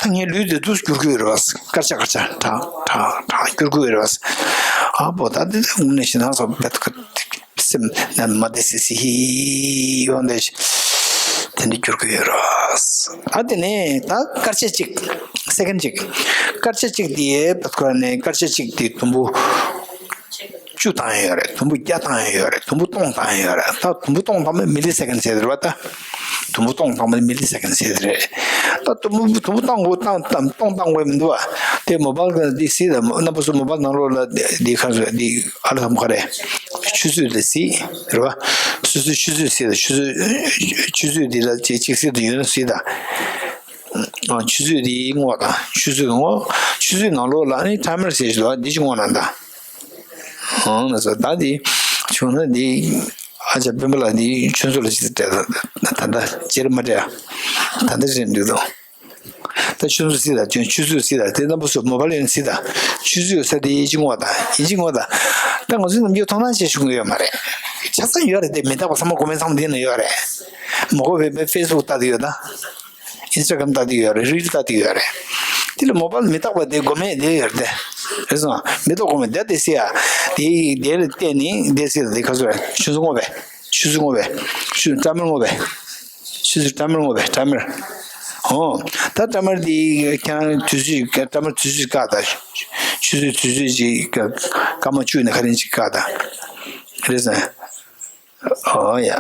ད་ངའི་ལུས་དེ་འདུག་འགྱུར་གི་ཡོད་རེད་བ། སྐར་ཆ་སྐར་ཆ་དྲག་དྲག་དྲག་འགྱུར་གི་ཡོད་རེད་བ། ཨ་བོ་ད་དེ་དངོས་གནས་ཞེ་སྡང་ཚ་བོ་བེད་ཀ་སེམས་ནང་མ་བདེ་སི་སི་ཧི་ཡོང་དེ་དེ་འདྲ་འགྱུར་གི་ཡོད་རེད། ཨ་དེ་ནས་ད་སྐར་ཆ་གཅིག་སེ་ཀེན་གཅིག་སྐར་ཆ་གཅིག་དེ་བད་ཁོ་ནས་སྐར་ཆ་གཅིག་དེ་དུམ་བུ་བཅུ་བཏང་ཡོད་རེད། དུམ་བུ་བརྒྱ་བཏང་ཡོད་རེད། དུམ་བུ་སྟོང་བཏང་ཡོད་རེད། ད་དུམ་བུ་སྟོང་བཏང་མ་མི་ལི་སེ་ཀེན་ཟེར་རེད་བ་ད། དུམ་བུ་སྟོང་བཏང་མ་མི་ལི་སེ་ཀེན་ཟེར་རེད། ད་དུམ་བུ་དུམ་བུ་བཏང་དགོས་བཏང་བཏང་སྟོང་བཏང་དགོས་མི་འདུག་བ། དེ་མོ་བལ་ག་འདི་སྲིད་ད་རྣམ་པ་ཚོ་མོ་བལ་ནང་ལོགས་ལ་འདི་ཁ་སོ་འདི་ཨ་ལ་ཁམ་ཁ་རེད། ཆུ་ཚོད་དེ་སྲིད་རེད་བ། སོ་སོའི་ཆུ་ཚོད་སྲིད་ད། ཆུ་ཚོད་ཆུ་ཚོད་འདི་ལ་ཅིག་ཅིག་སྲིད་དུ་ཡོད་ན་སྲིད་ད། ཨ་ཆུ་ཚོད་འདི་སྔོག་དང་། ཆུ་ཚོད་སྔོག་ཆུ་ཚོད་ནང་ལོགས་ལ་ཨ་ནི་ཊའི་མར་ཟེར་ཞིག་འདུག་འདི་ཅིག་སྔོག་ན་ད། ཨང་ན་ཟེར་ད་འདི་བྱུང་ན་འདི་ཨ་ཅག་སྤེན་པ་ལགས་འདི་ཆུ་ཚོད་ལ་ཅིག་སྤྲད་ད། ད་ད་ཅེར་མ་སྤྲད་ཨ། ད་ད་རེད་འདུག་དང་། ད་ཆུ་ཚོད་སྲིད་ད། ཆུ་ཚོད་སྲིད་ད། དེ་རྣམ་པ་ཚོ་མོ་བལ་ཡོད་ན་སྲིད་ད། ཆུ་ཚོད་ས་དེ་ཡིན་གཅིག་སྔོག་ད། ཡིན་གཅིག་སྔོག་ད། ད་ང་ཚོའི་ནམ་རྒྱུན་མཐོང་སྣང་བྱེད་ཆོག་གི་ཡོད་མ་རེད། ཆ་ཚང་ཡོད་རེད། དེ་མི་རྟག་པ་ཚང་མ་གོ་མེད་ཚང་མ་འདི་ན་ཡོད་རེད། མ་གོ་བའི་ཕེ་སི་བུག་ལྟ་དུ་ཡོད་ད། ཨིན་སི་ཊ་གྷ་རམ་ལྟ་དུ་ཡོད་རེད། རིལ་ལྟ་དུ་ཡོད་རེད། དེ་ལ་མོ་བལ་མི་རྟག་པ་དེ་གོ་མེད་དེ་ཡོད་རེད་དེ། རེད་སོང་། མི་རྟག་གོ་མེད་དེ་དེ་སྲིད་ཡ། དེ་དེ་ལ་བལྟས་ནི་དེ་སྲིད་ད། དེ་ཁ་སོ་རེད། ཆུ་ཚོད་སྔོག་པས། ཆུ་ཚོད་སྔོག་པས། ཆུ་ཊའི་མར་སྔོག་པས། ཆུ་ཚོད་ཊའི་མར་སྔོག་པས། ཊའི་མར། ཨོ། ད་ཊའི་མར་འདི་ཁྱེད་རང་དུས་ཚོད་ཊའི་མར་དུས་ཚོད་བཀག་ད། ཆུ་ཚོད་དུས་ཚོད་ཅིག་སྐར་མ་བཅུ་ནས་ག་རེ་ཅིག་བཀག་ད། རེད་སོང་། ཨོ་ཡ།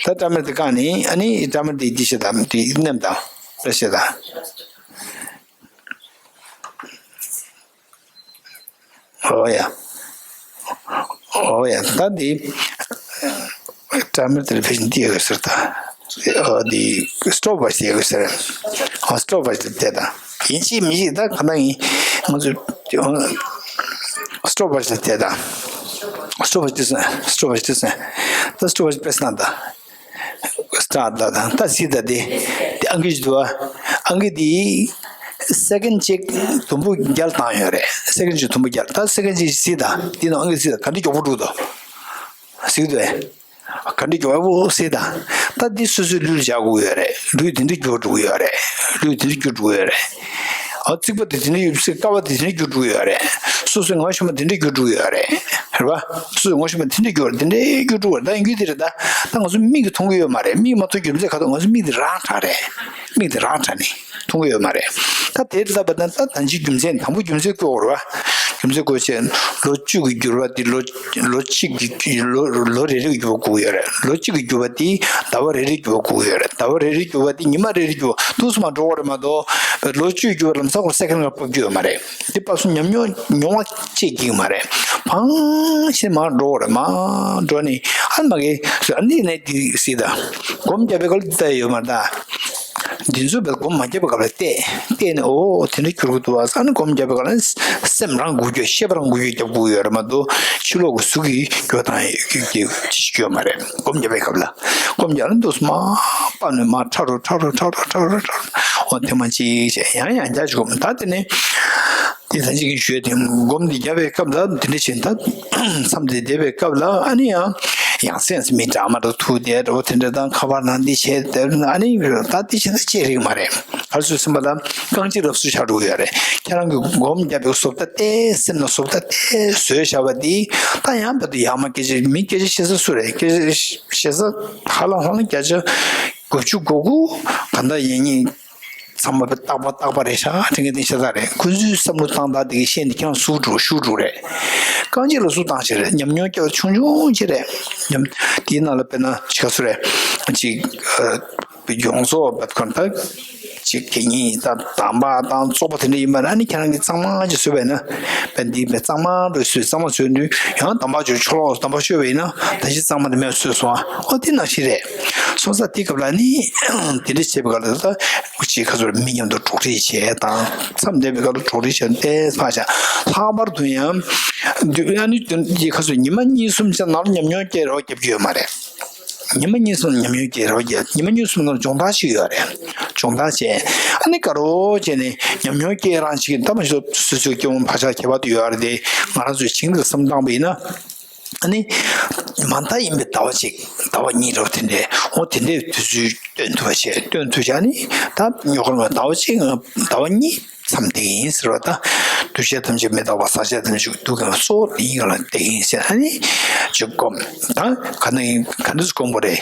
ད་ཊའི་མར་འདི་བཀག་ནི་ཨ་ནི་ཊའི་མར་འདི་འདི་བྱེད་དང་འདི་མནན་དང་། ད་བྱེད་དང་། ཨོ་ཡ། ཨོ་ཡ། ད་འདི་ཊའི་མར་དེ་ལ་ཕེ་ཤིན་ཏི་ཡོད་ཟེར་ད། ཨོ་འདི་སི་ཊོབ་ཝོ་ཆི་ཡོད་ཟེར། ཨོ་སི་ཊོབ་ཝོ་ཆི་དེ་ད། ཡིན་གཅིག་མིན་གཅིག་ད་ག་ན་ཡིན། ང་ཚོ་སི་ཊོབ་ཝོ་ཆི་དེ་ད། སི་ཊོབ་ཝོ་ཆི་དེ་སོང་། སི་ཊོབ་ཝོ་ཆི་དེ་སོང་། ད་སི་ཊོབ་ཝོ་ཆི་པེ་སི་ན་ད། སི་ཊཱར་ཊི་ད་དང་ད་སི་ད་དེ། དེ་ཨང་ཀི་ཞིག་འདུག་བ། ཨང་ཀི་དེ་སེ་ཀེན་གཅིག་དུམ་བུ་བརྒྱ་བཏང་ཡོད་རེད། སེ་ཀེན་གཅིག་དུམ་བུ་བརྒྱ། ད་སེ་ཀེན་གཅིག་སི་ད། དེ་ནང་ཨང་ཀི་སི་ད་ག་འདྲ་མགྱོགས་པོ་འགྲོ་འདུག་སི་ད་ག་འདྲ་མགྱོགས་པོ་སི་ད། ད་དེ་སོ་སོའི་ལུས་ལ་འཇགས་དགོས་ཡོད་རེད། ལུས་དེ་འདྲ་འགྱུར་འགྲོ་གི་ཡོད་རེད། ལུས་དེ་འདྲ་འགྱུར་འགྲོ་གི་ཡོད་རེད། ཨ་རྩིག་པ་དེ་དེ་འདྲ་ཡོད་སྲིད། ཀ་བ་དེ་དེ་འདྲ་འགྱུར་འགྲོ་གི་ཡོད་རེད། སོ་སོའི་ངོ་ཤེས་པ་དེ་འདྲ་འགྱུར་འགྲོ་གི་ཡོད་རེད། རེད་པ། སོ་སོའི་ངོ་ཤེས་པ་དེ་འདྲ་འགྱུར། དེ་འདྲ་འགྱུར་འགྲོ་གི་རེད། ད་ཡིན་རྒྱུ་དེ་རེད། ད་ད་ང་ཚོ་མིག་གིས་མཐོང་གི་ཡོད་མ་རེད། མིག་མ་མཐོང་རྒྱུ་མཚན་ག་དུས། ང་ཚོ་མིག་དེ་རང་དྲག་རེད། མིག་དེ་རང་དྲག་ནས་མཐོང་གི་ཡོད་མ་རེད། ད་དེ་ལྟ་བུ་ད་ད་ད་ཅི་རྒྱུ་མཚན། དང་པོ་རྒྱུ་མཚན་བཀོད་དགོས་རེད་པ། རྒྱུ་མཚན་བཀོད་བྱས། ལོ་བཅུ་གི་འགྱུར་བ་དེ་ལོ་ལོ་གཅིག་གི་ལོ་ལོ་རེ་རེ་གི་འགྱུར་བ་འགོར་གྱི་ཡོད་རེད། ལོ་གཅིག་གི་འགྱུར་བ་དེ་ཟླ་བ་རེ་རེ་འགྱུར་བ་འགོར་གྱི་ཡོད་རེད། ཟླ་བ་རེ་རེ་འགྱུར་བ་དེ་ཉི་མ་རེ་རེ་འགྱུར་བ་འདུག་སེ་མར་འགྲོ་གི་རེད་མ་གཏོགས། ལོ་བཅུའི་འགྱུར་བ་ལམ་སང་ཁོ་སེ་ཀེན་ལ་ཕབ་རྒྱུ་ཡོད་མ་རེད། དེ་ཕབ་སོང་ཉམས་མྱོང་མྱོང་བ་བྱེད་ཀྱི་མ་རེད། ཕངས་ཤིང་མར་འགྲོ་གི་རེད། མར་འགྲོ་ནས་ཨ་མ་གི་ཨ་ནི་ནས་དེ་སྲིད་ད། སྒོམ་རྒྱབ་པའི་སྐབས་ལ་དེ་ལྟ་ཡོད་མ་རེད་ད། འདི་ཚོ་བས་སྒོམ་མ་བརྒྱབ་པའི་སྐབས་ལ་བལྟས། བལྟས་ནས་ཨོ་དེ་འདྲ་འགྱུར་གྱི་འདུག་བ་ཟེར་ནས་སྒོམ་བརྒྱབ་པའི་སྐབས་ལ་སེམས་རང་འགུལ་སྐྱོད། ཤེས་པ་རང་འགུལ་སྐྱོད་རྒྱབ་དགོས་ཡོད་རེད་མ་གཏོགས། ཕྱི་ལོགས་ཀྱི་གཟུགས་ཀྱི་འགྱུར་བ་བཏང་ཡ་ཅིག་ཡོད་མ་རེད། སྒོམ་བརྒྱབ་པའི་སྐབས་ལ། སྒོམ་བརྒྱབ་ན་འདུག་སེ་མར་ཕབ་ནས་མར་ཁྲ་རུ་ཁྲ་རུ་ཁྲ་རུ་ཁྲ་རུ་ཁྲ་རུ། འོ་ཐེངས་མ་གཅིག་བྱས་ཡང་ཡང་རྒྱག་བྱེད་སྒོམ། ད་དེ་ནས་དེ་ད་ཅིག་གི་ཞུས་དེ་སྒོམ་འདི་བརྒྱབ་པའི་སྐབས་ལ་དེ་འདྲ་བྱས། ད་མཚམས་དེ་བསྡད་པའི་སྐབས་ལ་ཨ་ནི་ཡང་ཡང་སེམས་མི་འདྲ་མ་འདྲ་ཐུག་བསྡད་འདྲ་བོ་དེ་འདྲ་དང་། ཁ་པར་ནང་འདི་བྱས་བསྡད། ཨ་ནི་ད་འདི་བྱས་ན་ཅི་རིགས་མ་རེད། ག་རེ་ཟེར་ན་ད་རྐང་གཅིག་ལ་སུ་ཆགས་འགྲོ་གི་ཡོད་རེད། ཁྱེད་རང་གི་སྒོམ་བརྒྱབ་པའི་བཟོ་ལྟ་དེ། སེམས་ལ་བཟོ་ལྟ་དེ་བཟོས་བཞག་པ་འདི་ད་ཡང་བར་དུ་ཡར་མར་སྐད་ཆ། མི་སྐད་ཆ་བཤད་ས་སུ་རེད། སྐད་ཆ་བཤད་ས་ཧ་ལམ་ཧ་ལམ་བརྒྱ་ཆ་དགུ་བཅུ་གོ་དགུ་གང་ལྟར་ཡིན་ཉིན། ཚང་མ་རྟག་པ་རྟག་པ་རེད་ཤག་དྲན་གི་དེ་ཤ་སྟག་རེད། ཁོ་ཚོའི་བསམ་བློ་བཏང་སྟངས་དེ་གི་ཤེས་ནས་ཁྱེད་རང་སུ་འགྲོ་ཤུགས་འགྲོ་རེད། རྐང་གཅིག་ལ་སུ་བཏང་ཤེས་རེད། ཉམས་མྱོང་སྐྱོ་ཆུང་ཆུང་ཅིག་རེད། ཉམས་དེའི་ནང་ལ་དཔེར་ན་ཅིག་ག་སུ་རེད། ཅིག་ཡོངས་རྫོགས་བད་ཁོ་ན་ད་ ཅིག་དགེ་བསྙེན་ཡིན་ད་དམ་པ་དང་བཙོག་པ་དེ་འདྲ་ཡིན་པ་ན་ཨ་ནི་ཁྱེད་རང་གིས་གཙང་མ་ཅིག་བཟོས་པས་ན། བན་དེ་བས་གཙང་མ་རུ་བཟོས་གཙང་མ་བཟོས་དུས་ཡང་དམ་པ་ཅིག་ཆོ་ལོ་དམ་པ་ཤོད་པ་ཡིན་ན་ད་ཅི་གཙང་མ་དེ་མེད་བཟོས་སོང་ཨ། ཨོ་དེ་ནང་བཞིན་རེད། སོང་ཙང་དེ་སྐབས་ལ་ནི་དེ་འདྲ་བྱེད་པའི་སྐབས་ལ་ད་ཅིག་ཁ་ཚུར་མི་མཉམ་དུ་གྲོགས་རེས་བྱས་དང་མཚམས་བསྡད་པའི་སྐབས་ལ་གྲོགས་རེས་བྱས་ཏེ་ཕར་བཞག་ལྷག་པར་དུ་ཡང་དུས་ཨ་ནི་དེ་ཁ་ཚུར་ཉི་མ་གཉིས་གསུམ་ཙམ་ནང་ལ་ཉམས་མྱོང་སྐྱེ་རོགས་རྒྱབ་རྒྱུ་ཡོད་མ་རེད། ཉི་མ་གཉིས་གསུམ་ཉམས་མྱོང་སྐྱེ་རོགས་ཀྱི་ཉི་མ་གཉིས་གསུམ་ནང་སྦྱོང་བརྡར་ཞིག་ཡོད་རེད། སྦྱོང་བརྡར་བྱས། ཨ་ནི་དགའ་རོགས་བྱས་ནས་ཉམས་མྱོང་སྐྱེ་རང་ཞིག་ད་མ་ཞོ་སོ་སོའི་སྐྱེ་བོ་བག་ཆགས་ཁྱད་པར་དུ་ཡོད་རེད་དེ་ང་རང་ཚོའི་བྱིངས་འདིར་བསམ་བཏང་བ་ཡིན་ན། ཨ་ནི། མ་མཐའ་ཡིན་པའི་ཟླ་བ་གཅིག་ཟླ་བ་གཉིས་རོ་དེ་འདྲས་འོ་དེ་འདྲས་དུས་ཚོད་སྟོན་ཐུབ་པ་བྱས་སྟོན་ཐུབ་བྱས་ཨ་ནི་ད་ཉོ་གར་མ་ཟླ་བ་གཅིག་ཟླ་བ་གཉིས། མཚམས་བསྡད་ཀྱི་ཡིན་ཟེར་བ་དང་། འདུས་བྱས་ཐམས་ཅད་མི་རྟག་པ་ཟག་བཅས་ཐམས་ཅད་སྡུག་བསྔལ་གཙོ་བོ་དེ་ཡིན་ག་ལ་བསྡད་ཀྱི་ཡིན་ཟེར་ཨ་ནི་ཅིག་སྒོམ། ད་ག་ནས་ག་འདྲ་སྒོམ་དགོས་རེད།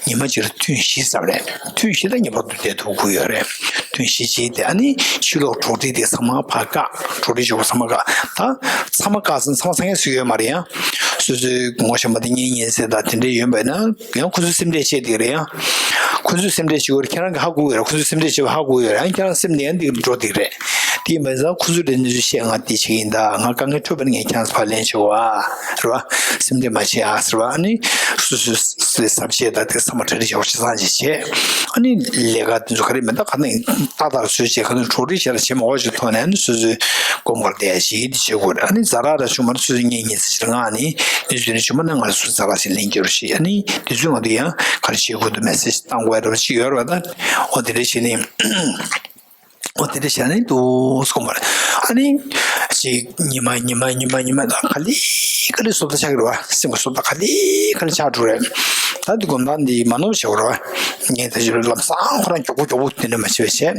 ཉི་མ་གཅིག་ལ་ཐུན་བཞི་ཙམ་རེད། ཐུན་བཞི་ལ་ངེས་པར་དུ་བསྡད་ཐུབ་དགོས་ཡོད་རེད། ཐུན་བཞི་ཅིག་དེ་ཨ་ནི་ཕྱི་ལོགས་གྲོགས་རེས་དེ་ཚང་མ་ཕར་བཀག་གྲོགས་རེས་བྱེད་དགོས་ཚང་མ་བཀག་ད་ཚང་མ་བཀག་ཟིན་ཚང་མ་ཚང་ཡ་སུ་ཡོད་མ་རེད་ཡང་། སོ་སོའི་ངོ་ཤེས་པ་དེ་གཉེན་ཉེ་ཚན་དང་དེ་འདྲས་ཡོད་པ་ཡིན་ན། ཡང་ཁོ་ཚོའི་སེམས་ཁྲལ་བྱེད་དེ་རེད་ཡང་། ཁོ་ཚོའི་སེམས་ཁྲལ་བྱེད་དགོས་རེད་ཁྱེད་རང་གིས་ཧ་གོ་གི་ཡོད་རེད་ཁོ་ཚོའི་སེམས་ཁྲལ་བྱེད་པ་ཧ་གོ་གི་ཡོད་རེད་ཡང་ཁྱེད་རང་སེམས་ནས་ཡང་འདི་འགྲོ་དེ་རེད། དེ་ཡིན་པ་ཡིན་ཙང་ཁོ་ཚོའི་དྲན་ཚུལ་བཤད་ང་འདི་བྱེད་ཀྱི་ཡིན་ད་ང་དཀའ་ངལ་འཕྲད་པ་ནི་ངས་ཁྱེད་རང་ཚོ་ཕར་ལན་བྱེད་བ་རེད་བ། སེམས་ཁྲལ་མ་བྱེད་ཨ་ཟེར་བ་ཨ་ནི། སོ་སོའི་ཟབ་བཤད་དང་དེ་ཚང་མ་གྲ་སྒྲིག་བྱེད་བ་ཆ་ཚང་ཅིག་བྱེད། ཨ་ནི་ལས་ཀ་དེ་ཚོ་ག་རེ་མེད་ད་ག་ནས་ཏག་ཏག་བཟོས་བྱས་ག་ནས་གྲོགས་རེས་བྱས་ལ་བྱེད་མ་འོ་ཞིག་ཐོག་ནས་ཨ་ནི་སོ་སོའི་སྒོམ་གར་བསྡད་ཡ་ཞིག་དེ་བྱེད་དགོས་རེད་ཨ་ནི་ཛ་དྲག་ར་བྱུང་མ་ནི་སོ་སོའི་གཉེན་ཉེ་ཚན་ཅིག་ལ་ང་ནི་དེ་ཚོ་ནི་བྱུང་མ་ན་ང་ལ་སོ་སོའི་ཛ་དྲག་ཞིག་ལན་སྐྱོར་ཞིག་ཨ་ནི་དེ་ཚོའི་ངང་དུ་ཡང་ག་རེ་བྱེད་དགོས་འདུག་མེ་སེ་ཇི་བཏང་དགོས་ཡ་འདྲ་པོ་ཅིག་ཡོད་རེད་བ་ད་འོ་དེ་འདྲ་བྱས་ནས། འོ་དེ་འདྲ་བྱས་ནས་འདུག་སེ་གོ་མ་རེད། ཨ་ནི། ཅིག་ཉི་མ་ཉི་མ་ཉི་མ་ཉི་མ་དང་ག་ལེ་ག་ལེ་བཟོ་ལྟ་ཆགས་ཀྱི་རེད་བ། སེམས་ཀྱི་བཟོ་ལྟ་ག་ལེ་ག་ལེ་ཆགས་འགྲོ་རེད། ད་འདི་སྒོམ་སྟངས་འདི་མ་ནོར་བྱེད་དགོས་རེད་བ། ངས་ད་ཅིག་ལམ་སང་ཁོ་རང་མགྱོགས་པོ་མགྱོགས་པོ་དེ་འདྲ་མ་བྱེད་པ་བྱས།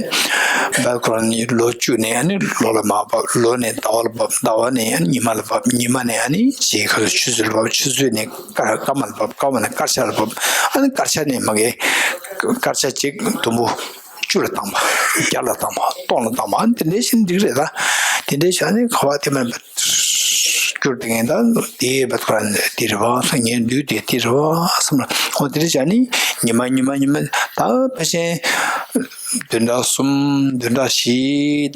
བལ་ཁོ་རང་ནི་ལོ་བཅུ་ནས་ཨ་ནི་ལོ་ལ་མར་བབས། ལོ་ནས་ཟླ་བ་ལ་བབས། ཟླ་བ་ནས་ཨ་ནི་ཉི་མ་ལ་བབས། ཉི་མ་ནས་ཨ་ནི་ཅིག་ག་ཚོད་ཆུ་ཚོད་ལ་བབས། ཆུ་ཚོད་ནས་སྐར་སྐར་མ་ལ་བབས། སྐར་མ་ནས་སྐར་ཆ་ལ་བབས། ཨ་ནི་སྐར་ཆ་ནས་མ་གི་སྐར་ཆ་གཅིག་དུམ་བུ། བཅུ་ལ་བཏང་བ། བརྒྱ་ལ་བཏང་བ། སྟོང་ལ་བཏང་བ། ཨ་ནི་དེ་འདྲའི་ཞིག་འགྲིག་རེད་ད། དེ་འདྲའི་ཞིག་ཨ་ནི་ག་བ་དེ་མིན་པ། སྐྱུར་དེ་ངན་ད་དེ་བ་ཐོ་ར་དེ་རེད་བ། སང་ཉིན་དུས་དེ་དེ་རེད་བ་བསམ་ལ། འོ་དེ་འདྲའི་ཞིག་ཨ་ནི་ཉི་མ་ཉི་མ་ཉི་མ་ད་ཕལ་ཆེར་བདུན་ཕྲག་གསུམ་བདུན་ཕྲག་བཞི་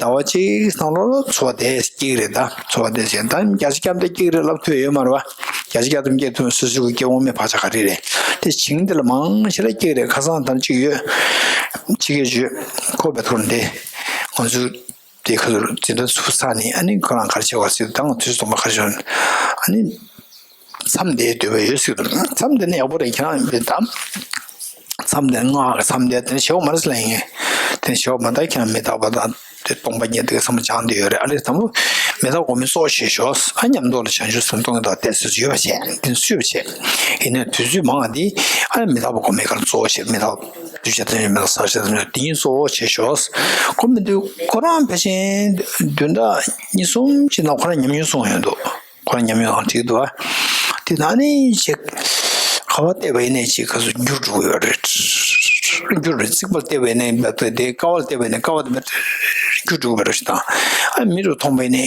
ཟླ་བ་གཅིག་སང་ལོ་ཚོ་བ་དེ་སྐྱེ་གི་རེད་ད། ཚོ་བ་དེ་བྱས་ད་བརྒྱ་ཆ་བརྒྱ་དེ་སྐྱེ་གི་རེད་ལབ་ཐུབ་ཡོད་མ་རེད་བ། བརྒྱ་ཆ་བརྒྱ་ཐམ་སྐྱེ་ཐུབ་སོ་སོའི་སྐྱེ་བོ་མི་བག་ཆགས་ག་རེ་རེད། དེ་བྱིངས་འདི་ལ་མང་ཆེ་ལ་སྐྱེ་རེད། ཁ་སང་དང་གཅིག་ཡོད། ཕྱི་རྒྱལ་ཡོད། ཁོ་བའི་ཐོག་འདི་ང་ཚོ་དེ་ཁ་ཚུར་འཛིན་གྲྭ་ཚུགས་ཚར་ནས་ཨ་ནི་ཁོ་རང་ག་རེ་བྱེད་པ་ཟེར་དང་དུས་སྟོང་པ་ག་རེ་བྱུང་ཨ་ནི་མཚམས་འདིའི་འདོད་པ་ཡོད་ཟེར་གི་འདུག་མཚམས་འདི་ནི་ཡག་པོ་རེད། ཁྱེད་རང་ཡིན་དམ། མཚམས་འདི་ནི་སྔགས་ཀྱི་མཚམས་འདི་དེ་ནི་བྱེད་པ་མ་རེད་ཟེར་ལ་ཡིན་ངེས། དེ་ནི་བྱེད་པ་མ་རེད། ཁྱེད་རང་མི་རྟག་པ་དང་། དེ་སྟོང་པ་ཉིད་དེ་ག་ཚང་མ་སྦྱངས་བསྡད་ཡོད་རེད། ཨ་ལས་དང་པོ་མི་རྟག་སྒོམ་མིན་གཙོ་བོ་བྱས་ཤོག་ཨ་ཉམས་རྟོགས་ལ་བྱང་ཆུབ་སེམས་སྟོང་ཉིད་དང་བལྟས་ཟེར་ཡོད་པ་བྱས་དེ་ཚོད་པ་བྱས། ཡིན་ནའི་དུས་ཚོད་མང་བ་འདི་ཨ་མི་རྟག་པ་སྒོམ་མེད་ཀར་གཙོ་བོ་བྱས། མི་རྟག་འདུས་བྱས་ཐམས་ཅད་མི་རྟག་ཟག་བཅས་ཐམས་ཅད་དེ་ཉིད་གཙོ་བོ་བྱས་ཤོག་སྒོམ་མི་འདུག་ཁོ་རང་ཕལ་ཆེར་བདུན་ཕྲག་གཉིས་གསུམ་ཅིག་ནང་ཁོ་རང་ཉམས་མྱོང་གསུངས་ཡོད་འདུག་ཁོ་རང་ཉམས་མྱོང་དང་འགྲིག་འདུག་ཨ། དེ་ནང་ནས་ཅིག་ག་བ་བལྟས་པ་ཡིན་ནའི་ཅིག་ག་ཚོད་འགྱུར་འགྲོ་གི་ཡོད་རེད། འགྱུར་རེད། རྩིག་པར་བལྟས་པ་ཡིན་ནའི་དེ་ཀ་བར་བལྟས་པ་ཡིན་ནའི་ཀ་བ་དེ་འགྱུར་འགྲོ་གི་ཡོད་རེད་ཞེས་དང་། ཨ་མི་རུ་མཐོང་པ་ཡིན་ནའི་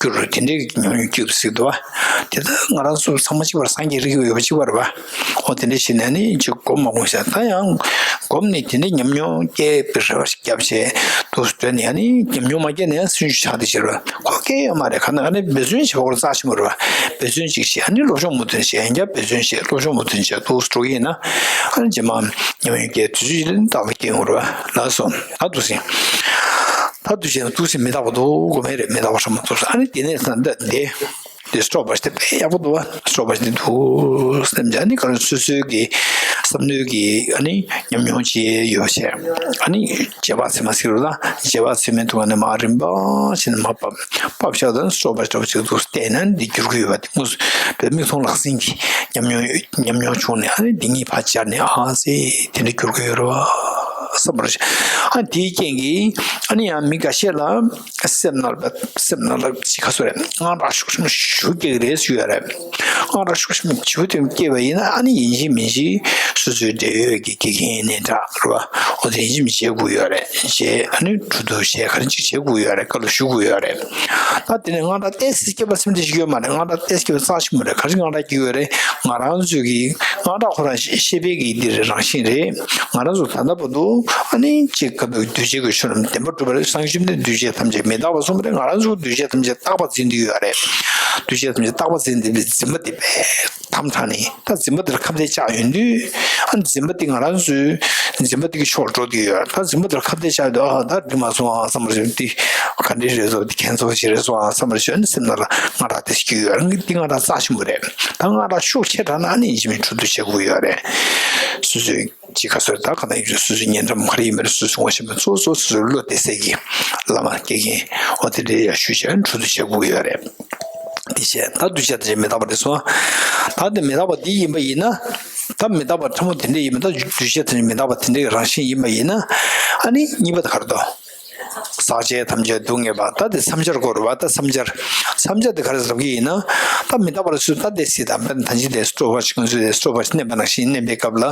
འགྱུར་རེད། དེ་འདྲའི་ཉམས་མྱོང་སྐྱེས་པ་ཟིག་འདུག་ཨ། དེ་ལྟར་ང་རང་ཚོ་ཚང་མ་གཅིག་པར་སངས་རྒྱས་རིགས་ཡོད་པ་གཅིག་པ་རེད་པ། འོ་དེ་འདྲ་བྱས་ནས་ནི་ཅིག་སྒོམ་མ་སྒོམ་ཤག་ད་ཡང་སྒོམ་ནི་དེ་འདྲའི་ཉམས་མྱོང་སྐྱེས་པའི་རེ་བ་ཞིག་བརྒྱབ་བྱས་འདུག་སེ་སྡོད་ནས་ཡང་ནི་ཉམས་མྱོང་མ་སྐྱེས་ན་ཡང་སུན་ཞིག་ཆགས་བསྡད་ཤེར་བ་ཁོ་སྐྱེས་ཡོད་མ་རེད། ག་ན་ག་ནས་འབད་བརྩོན་བྱེད་པ་ཁོ་རང་རྩ་ཆེན་པོ་རེད་བ། འབད་བརྩོན་ཅིག་བྱས་ཨ་ནི་སློབ་སྦྱོང་མུ་མཐུད་བྱས་ཡང་བསྐྱར་འབད་བརྩོན་བྱས་སློབ་སྦྱོང་མུ་མཐུད་བྱས་འདུག་སེ་འགྲོ་གི་ཡིན་ན་ཨ་ནི་རྗེས་མ་ཉམས་མྱོང་སྐྱེས་དུས་ཚོད་ཅིག་ལ་ནི་རྟག་པར་སྐྱེ་ཡོང་རེད་བ། ལགས་སོ། ད་འདུག་སེ་ད་འདུག་སེ་འདུག་སེ་མི་རྟག་པ་འདུག་དགོས་མེད་རེད། མི་རྟག་པ་ཧྲ་མ་འདུག་སེ་ཨ་ནི་དེ་ནས་ད་འདི་འདི། དེ་སྤྲོ་བ་ཞིག་དཔེ་ཡག་པོ་འདུག་བ། སྤྲོ་བ་ཞིག་འདུག་སེམས་ཀྱི་ཨ་ནི་ག་རེ་སོ་སོའི་གི་བསམ་བློའི་གི་ཨ་ནི་ཉམས་མྱོང་ཅིག་ཡོད་བྱས། ཨ་ནི་རྗེས་དཔག་ཚད་མ་ཟེར་རོ་ལ་རྗེས་དཔག་ཚད་མའི་ཐོག་ནས་མར་རིམ་པ་བྱས་ནས་མར་བབས་བབས་བཞག་དང་སྤྲོ་བ་སྤྲོ་བ་ཅིག་འདུག་བལྟས་ན་འདི་འགྱུར་གི་ཡོད་པ་དེ་དངོས་སུ་བོད་མིག་མཐོང་ལག་ཟིན་གྱི་ཉམས་མྱོང་ཉམས་མྱོང་བྱུང་ནས་ཨ་ནི་འདི་གཉིས་ཕར་སྦྱར་ནས་ཨ་ཙི་དེ་འདྲ་འགྱུར་གི་ཡོད་རེད་བ་བསམ་པ་རེད། ཨ་དེའི་རྐྱེན་གྱིས་ཨ་ནི་ཡང་མི་འགའ་ཤས་ལ། སེམས་ནང་ལ་སེམས་ནང་ལ་ཅི་ག་ཚོད་རེད། དངངས་སྐྲག་ཤུགས་ཆེན་པོ་ཞེ་པོ་སྐྱེ་གི་རེད་ཞུ་ཡ་རེད། དངངས་སྐྲག་ཤུགས་ཆེན་པོ་ཞེ་པོ་དེ་སྐྱེས་པ་ཡིན་ན་ཨ་ནི་ཡིན་གཅིག་མིན་གཅིག་སོ་སོའི་འབྲེལ་ཡོད་ཀྱི་དགེ་རྒན་ནས་འདྲ་རེད་བ། འོ་དེ་ཡིན་གཅིག་མིན་གཅིག་བྱེད་དགོས་ཡོད་རེད། བྱས་ཨ་ནི་གྲོས་བསྡུར་བྱས་ག་རེ་ཅིག་བྱེད་དགོས་ཡོད་རེད། བཀའ་སློབ་ཞུ་དགོས་ཡོད་རེད། ད་དེ་ནས་དངངས་སྐྲག་ཏོག་ཙམ་སྐྱེས་པ་སེམས་ཁྲལ་ཞིག་ཡོད་མ་རེད། དངངས་སྐྲག་ཏོག་ཙམ་སྐྱེས་པ་རྩ་ཆེན་པོ་རེད། ག་རེ་དངངས་སྐྲག་སྐྱེ་གི་ཡོད་རེད། ང་རང་ཚོའི་གི་དངངས་སྐྲག་ཁོ་རང་ཤེས་པའི་གི་འདི་རེད་རང་བཞིན་རེད། ང་རང་ཚོ་ད་ལྟ་བར་དུ་ ཨ་ནི་གཅིག་སྐབས་དུ་འདུས་བྱས་ཀྱི་ཆོས་རྣམས་བདེན་པར་གྲུབ་པ་རེད། སངས་རྒྱས་བཅོམ་ལྡན་འདུས་བྱས་ཐམས་ཅད་མི་རྟག་པ་གསུངས་པ་རེད། ང་རང་ཚོ་འདུས་བྱས་ཐམས་ཅད་རྟག་པ་འཛིན་བསྡད་ཡོད་རེད། འདུས་བྱས་ཐམས་ཅད་རྟག་པ་འཛིན་བསྡད་པའི་འཛིན་པ་དེ་དཔེ་དམ་དྲགས་ནས། ད་འཛིན་པ་དེར་ཁ་གཏད་བཅག་ཡོང་དུས། ཨ་འཛིན་པ་དེ་ང་རང་ཚོའི་འཛིན་པ་དེ་གི་ཕྱོགས་འགྲོ་བསྡད་ཡོད། ད་འཛིན་པ་དེར་ཁ་གཏད་བཅག་དུས། ཨ་ད་འགྲིག་མ་སོང་ཨ་བསམ་པ་རེད། དེ་ག་འདྲ་རེད་ཟེར། དེ་ཁྱད་མཚར་ཞིག་རེད་སོང་ཨ་བསམ་པ་རེད། ཨ་ནི་སེམས་ནང་ལ་དངངས་སྐྲག་དེ་སྐྱེ་ཡོད་རེད། དེ་དངངས་སྐྲག་རྩ་ཆེན་པོ་རེད། ད་དངངས་སྐྲག་ཤུགས་ཆེ་དྲགས་ན་ཨ་ནི་ཡིན་གཅིག་མིན་གཅིག་འཁྲུལ་རྟོག་སྐྱེ་དགོས་ཡོད་རེད། སོ་སོའི་ཅིག་ག་ཚོད་ད་ག་ན་ཡོད། སོ་སོའི་ཉེ་འགྲམ་ག་རེ་ཡིན་པ་རེད། སོ་སོའི་ངོ་ཤེས་པ་སོ་སོ་སོ་སོའི་བློ་གཏད་སའི་གི་བླ་མ་དགེ་རྒན་འོ་དེ་འདྲའི་ཡར་ཞུས་བྱས་འཁྲུལ་རྟོག་སྐྱེ་དགོས་ཡོད་རེད། དེ་བྱས་ད་འདུས་བྱས་ཐམས་ཅད་མི་རྟག་པ་རེད་སོང་། ད་དེ་མི་རྟག་པ་འདི་ཡིན་པ་ཡིན་ན། ད་མི་རྟག་པ་ཕྲ་མོ་དེ་འདྲ་ཡིན་པ། ད་འདུས་བྱས་ཐམས་ཅད་མི་རྟག་པ་དེ་འདྲའི་རང་བཞིན་ཡིན་པ་ཡིན་ན། ཨ་ནི་གཉིས་པ་དེ་ག་རེ་འདུག་ཟག་བཅས་ཐམས་ཅད་སྡུག་བསྔལ་བ། ད་དེ་མཚམས་སྦྱར་དགོས་རེད་བ། ད་མཚམས་སྦྱར། མཚམས་སྦྱར་དེ་ག་རེ་ཟེར་གྱི་ཡིན་ན། ད་མི་རྟག་པ་རེད་སོང་། ད་དེ་སྲིད་དང་དཔེར་ན་ད་ཅི་དེ་སྤྲོ་བ་ཞིག་ང་ཚོས་དེ་སྤྲོ་བ་ཞིག་མནན་པ་ནང་བཞིན་མནན་པའི་སྐབས་ལ།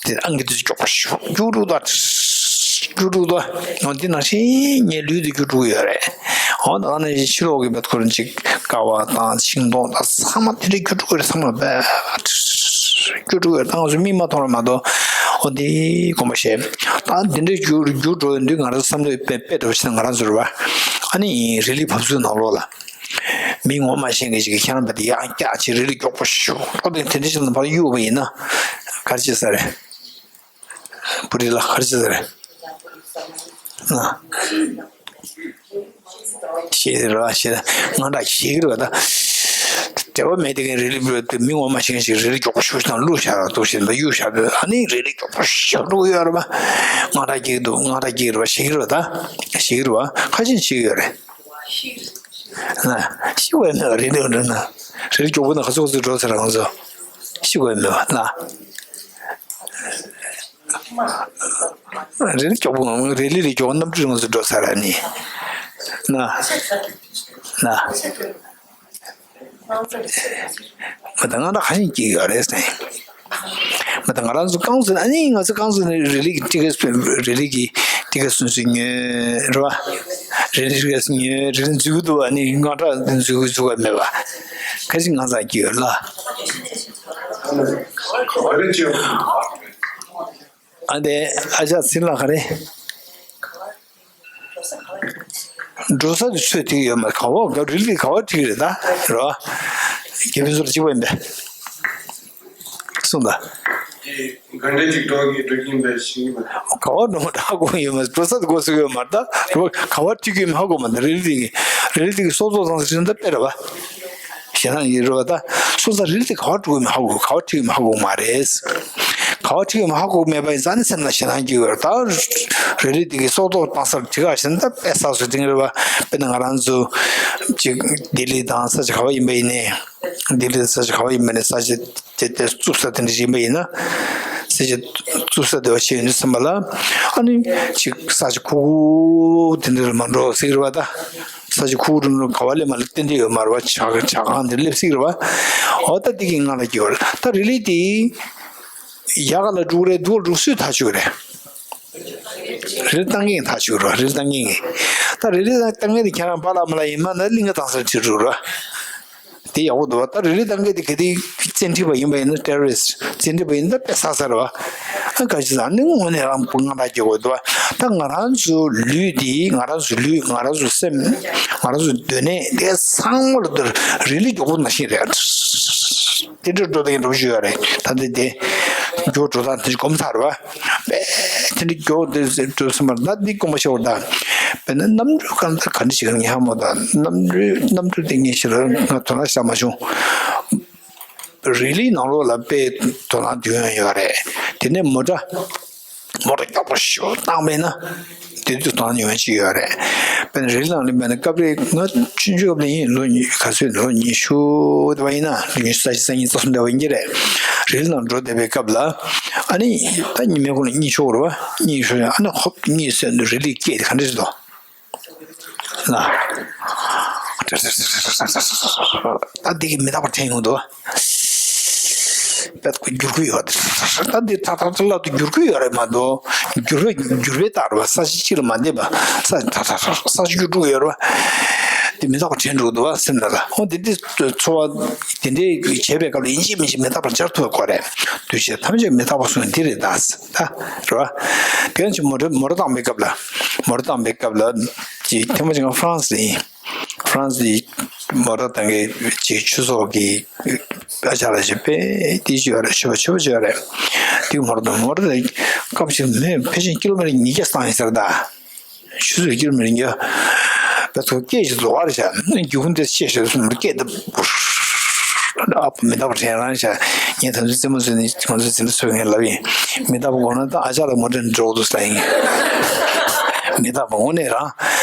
དེ་ཨང་ཀི་དེ་མགྱོགས་པོ་ཞིག་འགྱུར་འགྲོ་ད། འགྱུར་འགྲོ་ད། འོ་འདི་ནང་བཞིན་ངའི་ལུས་འདི་འགྱུར་འགྲོ་གི་ཡོད་རེད། འོ་ད་ནང་བཞིན་ཕྱི་ལོགས་ཀྱི་བེད་ཁོ་རང་ཅིག་ཀ་བ་དང་ཤིང་སྡོང་དང་ཚང་མ་དེ་འདྲའི་འགྱུར་འགྲོ་གི་རེད། ཚང་མ་བེད་འགྱུར་འགྲོ་གི་རེད། ད་ང་ཚོ་མིག་མ་མཐོང་ར་མ་གཏོགས། འོ་འདི་དགོངས་པ་བཞེས། ད་འདི་འདྲའི་འགྱུར་འགྱུར་འགྲོ་ཡོང་དུས་ང་རང་ཚོ་བསམ་བློ་དཔེ་དཔེ་འདྲ་བོ་ཞིག་ང་རང་ཚོ་རེད་བ། ཨ་ནི་རི་ལི་བབས་ཚུགས་ནང་ལོགས་ལ། མི་ངོ་མ་ཤེས་མཁན་ཞིག་གིས་ཁྱེད་རང་བ་དེ་ཡང་བཀྱག་བྱས་རི་ལི་མགྱོགས་པོ་ཞིག་འགྲོ་དེ་དེ་འདྲ་ཞིག་ལ་ཕར་གཡུགས་པ་ཡིན་ན། ག་རེ་བྱེད་ས་རེད། བུ་རི་ལ་ག་རེ་བྱེད་ས་རེད། ན། ཤེས་རེད་བ། ཤེས་རེད། ང་འདྲ་ཤེས་ཀྱི་རེད་བ་ད། འབྲེལ་བ་མེད་དེ་གའི་རི་ལི་བུ་དེ་མི་ངོ་མ་ཤེས་མཁན་ཞིག་རི་ལི་མགྱོགས་པོ་ཞིག་དང་བླུགས་བཞག་འདུག་ཞེས་ད་གཡུགས་བཞག་འདུག་ཨ་ནི་རི་ལི་མགྱོགས་པོ་ཞིག་འགྲོ་གི་ཡོད་རེད་བ། ང་འདྲ་སྐྱེ་གི་འདུག་ང་འདྲ་སྐྱེ་གི་རེད་བ། ཤེས་ཀྱི་རེད་བ་ད། ཤེས་ཀྱི་རེད་བ། ཁ་ཤས་ཤེས་ཀྱི་ཡོད་རེད། ཤི་བའི་མེད་པ་རེད་འདུག་འདྲ་ན། རེ་རེ་མགྱོགས་པོ་ན་ག་ཚོད་ག་ཚོད་འགྲོ་ཚར་ང་ཚོ། ཤི་བའི་མེད་པ་ལ། རེ་རེ་མགྱོགས་པོ་ང་རེ་ལི་རེ་མགྱོགས་གནམ་གྲུ་ང་ཚོ་འགྲོ་ཚར་ར་ནི། ན། ན། མ་ད་ང་རང་ཁ་ཤས་ཀྱི་ཡོད་རེད་ཟེར། མ་ད་ང་རང་ཚོ་རྐང་བཙུགས་ཨ་ནི་ང་ཚོ་རྐང་བཙུགས་ནས་རི་ལི་གི་ཊི་ཀེ་ཊི་རི་ལི་གི་ཊི་ཀེ་ཊི་སོ་སོས་ཉོས་རེད་བ། རི་ལི་ཊི་ཀེ་ཊི་ཉོས་རི་ལི་འཛུལ་གི་འདུག་ཨ་ནི་ང་འདྲ་འཛུལ་གི་འཛུལ་ག་མེད་པ། ཁ་ཅིག་ང་ཚང་གི་ཡོད་ལ། ཨ་དེ་ཨ་ཅག་ཚིན་ལ་ག་རེ། འགྲོ་ས་དེ་ཚོད་ཐིག་ཡོད་མ་རེད། ག་བ་ག་རི་ལི་ག་བ་ཐིག་རེད་ད་རོ། དགེ་འཕེལ་ཚོར་གཅིག་པ་ཡིན་པས། གསུངས་ད། ག་འདྲ་ཅིག་འགྲོ་གི་འགྲོ་གི་ཡིན་པས་ཤེས་ཀྱི་མ་རེད། ག་བ་འགྲོ་མ་ད་ཧ་གོ་ཡོད་མ་རེད། འགྲོ་ས་དེ་གོ་ས་ཡོད་མ་རེད་ད་རོ། ག་བ་ཐིག་ཡོད་མ་ཧ་གོ་མ་ད་རི་ལི་ཐིག་རི་ལི་ཐིག་གི་སྲོག་རྩོག་ཚང་ས་ཤིན་ད་དཔེ་རེད་བ། ཞེད་སྣང་ཡོད་རེད་བ་ད། སོང་ཙང་རི་ལི་དེ་ག་བ་འགྲོ་གི་མ་ཧ་གོ་ག་བ་ཐིག་ཡོད་མ་ཧ་གོ་མ་རེད། ག་བ་ཐིག་ཡོད་མ་ཧ་གོ་མེད་པ་ཡིན་ཙང་ནི་སེམས་ལ་ཞེད་སྣང་སྐྱེ་གི་ཡོད་རེད་ད། རི་ལི་དེ་གི་སྲོག་རྩོག་བཏང་སར་ཐིག་ག་ཞིན་ད་དཔེ་ས་སུ་དེང་རེད་བ། དཔེར་ན་ང་རང་ཚོ་ཅིག་ལྡི་ལི་དང་ས་ཆ་ག་བ་ཡིན་པ་ཡིན་ནའི། ལྡི་ལི་ས་ཆ་ག་བ་ཡིན་པ་ནས་ས་ཆ་དེ་དེ་རྩུབ་ས་དེ་འདྲ་ཡིན་པ་ཡིན་ན། ས་ཆ་རྩུབ་ས་དེ་བ་ཆེ་ཡོད་འདུག་སེམས་པ་ལ། ཨ་ནི་ཅིག་ས་ཆ་ཁུག་ཁུག་དེ་འདྲ་ལ་མ་འགྲོ་ཟེར་གི་རེད་བ་ད། ས་ཆ་ཁུག་ཁུག་འགྲོ་ག་བ་སླེབས་མ་སླེབས་ཏན་ཏན་ཡོད་མ་རེད་བ། ཇ་ཇ་ཁང་དེ་སླེབས་སྲིད་རེད་བ། འོ་ད་དེ་གི་ངང་ལ་སྐྱེ་བ་རེད་ད། རི་ལི་དེ་ཡག་ལ་འགྲོ་གི་རེད་སྡུག་ལ་འགྲོ་སུས་ཐག་ཆོད་རེད། རི་ལི་བཏང་མཁན་གྱིས་ཐག་ཆོད་རེད་བ། རི་ལི་བཏང་མཁན་གྱིས། ད་རི་ལི་བཏང་མཁན་དེ་ཁྱེད་རང་བ་ལ་མ་ལ་ཡིན་མ་ན་གླིང་ག་བཏང་སར་ཁྲིད་འགྲོ་རེད་བ། དེ་ཡག་པོ་འདུག་བ། ད་རི་ལི་བཏང་མཁན་དེ་ག་དེ་བཙན་ཁྲིད་པ་ཡིན་པ་ཡིན་ན་ཊེ་རོ་རི་སི་ཊི་བཙན་ཁྲིད་པ་ཡིན་ན་དཔེ་བསགས་ས་རེད་བ། ཨ་ག་ཅི་ཟེར་ན་ནི་དངོས་གནས་རང་དངངས་སྐྲག་སྐྱེ་དགོས་འདུག་བ། ད་ང་རང་ཚོ་ལུས་འདི་ང་རང་ཚོ་ལུས་ང་རང་ཚོ་སེམས་ང་རང་ཚོ་སྡོད་གནས་དེ་ཚང་མ་ལ་དེར་རི་ལི་མགྱོགས་པོ་ནང་བཞིན་རེད། དེ་འདྲ་འགྲོ་དེ་འདྲ་བོ་ཞིག་ཡོད་རེད། ད་འདི་དེ་མགྱོགས་འགྲོ་སྟངས་དེ་གོམས་ཚར་བ། དཔེ་དེ་འདྲ་མགྱོགས་དེ་འགྲོ་སེམས་པར་ད་འདི་དགོངས་པ་ཤོར་ད། དཔེར་ན་གནམ་གྲུ་གང་ལྟར་ག་འདྲ་ཞིག་ངས་ཧ་མོ་ད། གནམ་གྲུ་གནམ་གྲུ་དེ་ངས་ཞེ་དྲག་ང་དོ་སྣང་བྱ་མ་བྱུང་། རི་ལིའི་ནང་ལོགས་ལ་དཔེ་དོ་སྣང་དུས་ཡོང་ཡོད་རེད། དེ་ནས་མོ་ཊ་མོ་ཊ་མགྱོགས་པོ་ཞིག་བཏང་པས་ན་དེ་དུས་དོ་སྣང་ཡོང་ཡ་ཅིག་ཡོད་རེད། དཔེར་ན་རི་ལི་ནང་ལ་དཔེར་ན་སྐབས་རེ་ང་ཆུང་ཆུང་སྐབས་ལ་ཡིན། ལོ་ཉི་ག་ཚོད་ལོ་ཉི་ཤུ་དེ་བ་ཡིན་ན་ལོ་ཉི་ཤུ་རྩ་བཞི་རྩ་གཉིས་རྩ་གསུམ་དེ་བ་ཡིན་གྱི་རེད། རི་ལི་ནང་འགྲོ་བསྡད་པའི་སྐབས་ལ་ཨ་ནི་ད་ཉི་མའི་གུང་ལ་གཉིད་ཤོར་བ། གཉིད་ཤོར་ཡ་ཨ་ནི་ཧོབ་གཉིད་སད་དུས་རི་ལི་སྐད་དེ་ག་འདྲ་རེད་དོ། ལ། ད་འདི་གི་མི་རྟག་པ་དྲན་ཡོང་འདུག་པད་ཀོ་འགྱུར་གི་ཡོད། ད་འདི་ཐག་ཐག་ཐག་ལབ་དུས་འགྱུར་གི་ཡོད་རེད་མ་གཏོགས། འགྱུར་བའི་འགྱུར་བའི་རྟགས་རེད་བ། ས་གཞི་གཅིག་ལ་མ་བསྡད་པ། ས་ཐག་ཐག་ཐག་ས་གཞི་འགྱུར་འགྲོ་གི་ཡོད་རེད་བ། དེ་མི་རྟག་པ་དྲན་འགྲོ་འདུག་བ། སེམས་ནང་ལ། འོ་དེ་འདྲའི་ཚོར་བ་དེ་འདྲའི་བྱེད་པའི་སྐབས་ལ་ཡིན་གཅིག་མིན་གཅིག་མི་རྟག་པར་སྦྱར་ཐུབ་པའི་སྐོར་རེད། འདུས་བྱས་ཐམས་ཅད་མི་རྟག་པ་གསུངས་འདི་རེད་ད། ད་རེད་བ། དེ་ཡང་ཅིག་མོ་ཊ་མོ་ཊ་བཏང་པའི་སྐབས་ལ། མོ་ཊ་བཏང་པའི་སྐབས་ལ་ཅིག་ཐེངས་མ་ཅིག་ང་ཧྥ་རན་སི་ལ་ཡིན། ཧྥ་རན་སི་མོ་ཊ་བཏང་གི་ཅིག་ཆོས་ཚོགས་ཀྱི་ཨ་ཅག་ལགས་ཅིག་དཔེ་དེ་ཅིག་ཡོད་རེད། ཆོས་པ་ཆོས་པ་ཅིག་ཡོད་རེད། དེ་མོ་ཊ་དང་མོ་ཊ་དེ་སྐབས་ཤིག་མེ་ཕལ་ཆེར་ཀི་ལོ་མི་ཊར་ཉིས་བརྒྱ་བཏང་ཡིན་ཟེར་ད། ཆུ་ཚོད་ཀི་ལོ་མི་ཊར་ཉིས་བརྒྱ། བས་ཚོ་སྐད་ཅིག་རྫོགས་པ་རེད་ཤག་སྒེའུ་ཁུང་དེ་ཕྱེ་བཞག་སོང་སྐད་དེ། ཨ་མི་རྟག་པ་དྲན་རང་ཤག་ངས་ད་ཚོད་རྩེད་མོ་རྩེ་ནས་ང་ཚོའི་འཛིན་གྲྭ་ཚོས་ངས་ལབ་ཡིན། མི་རྟག་པ་དགོས་ན་ད་ཨ་ཅག་ལ་མོ་ཊ་འགྲོ་འདུག་ཟེར་ཡིན། མི་རྟག་པ་དངོས་གནས་རང་།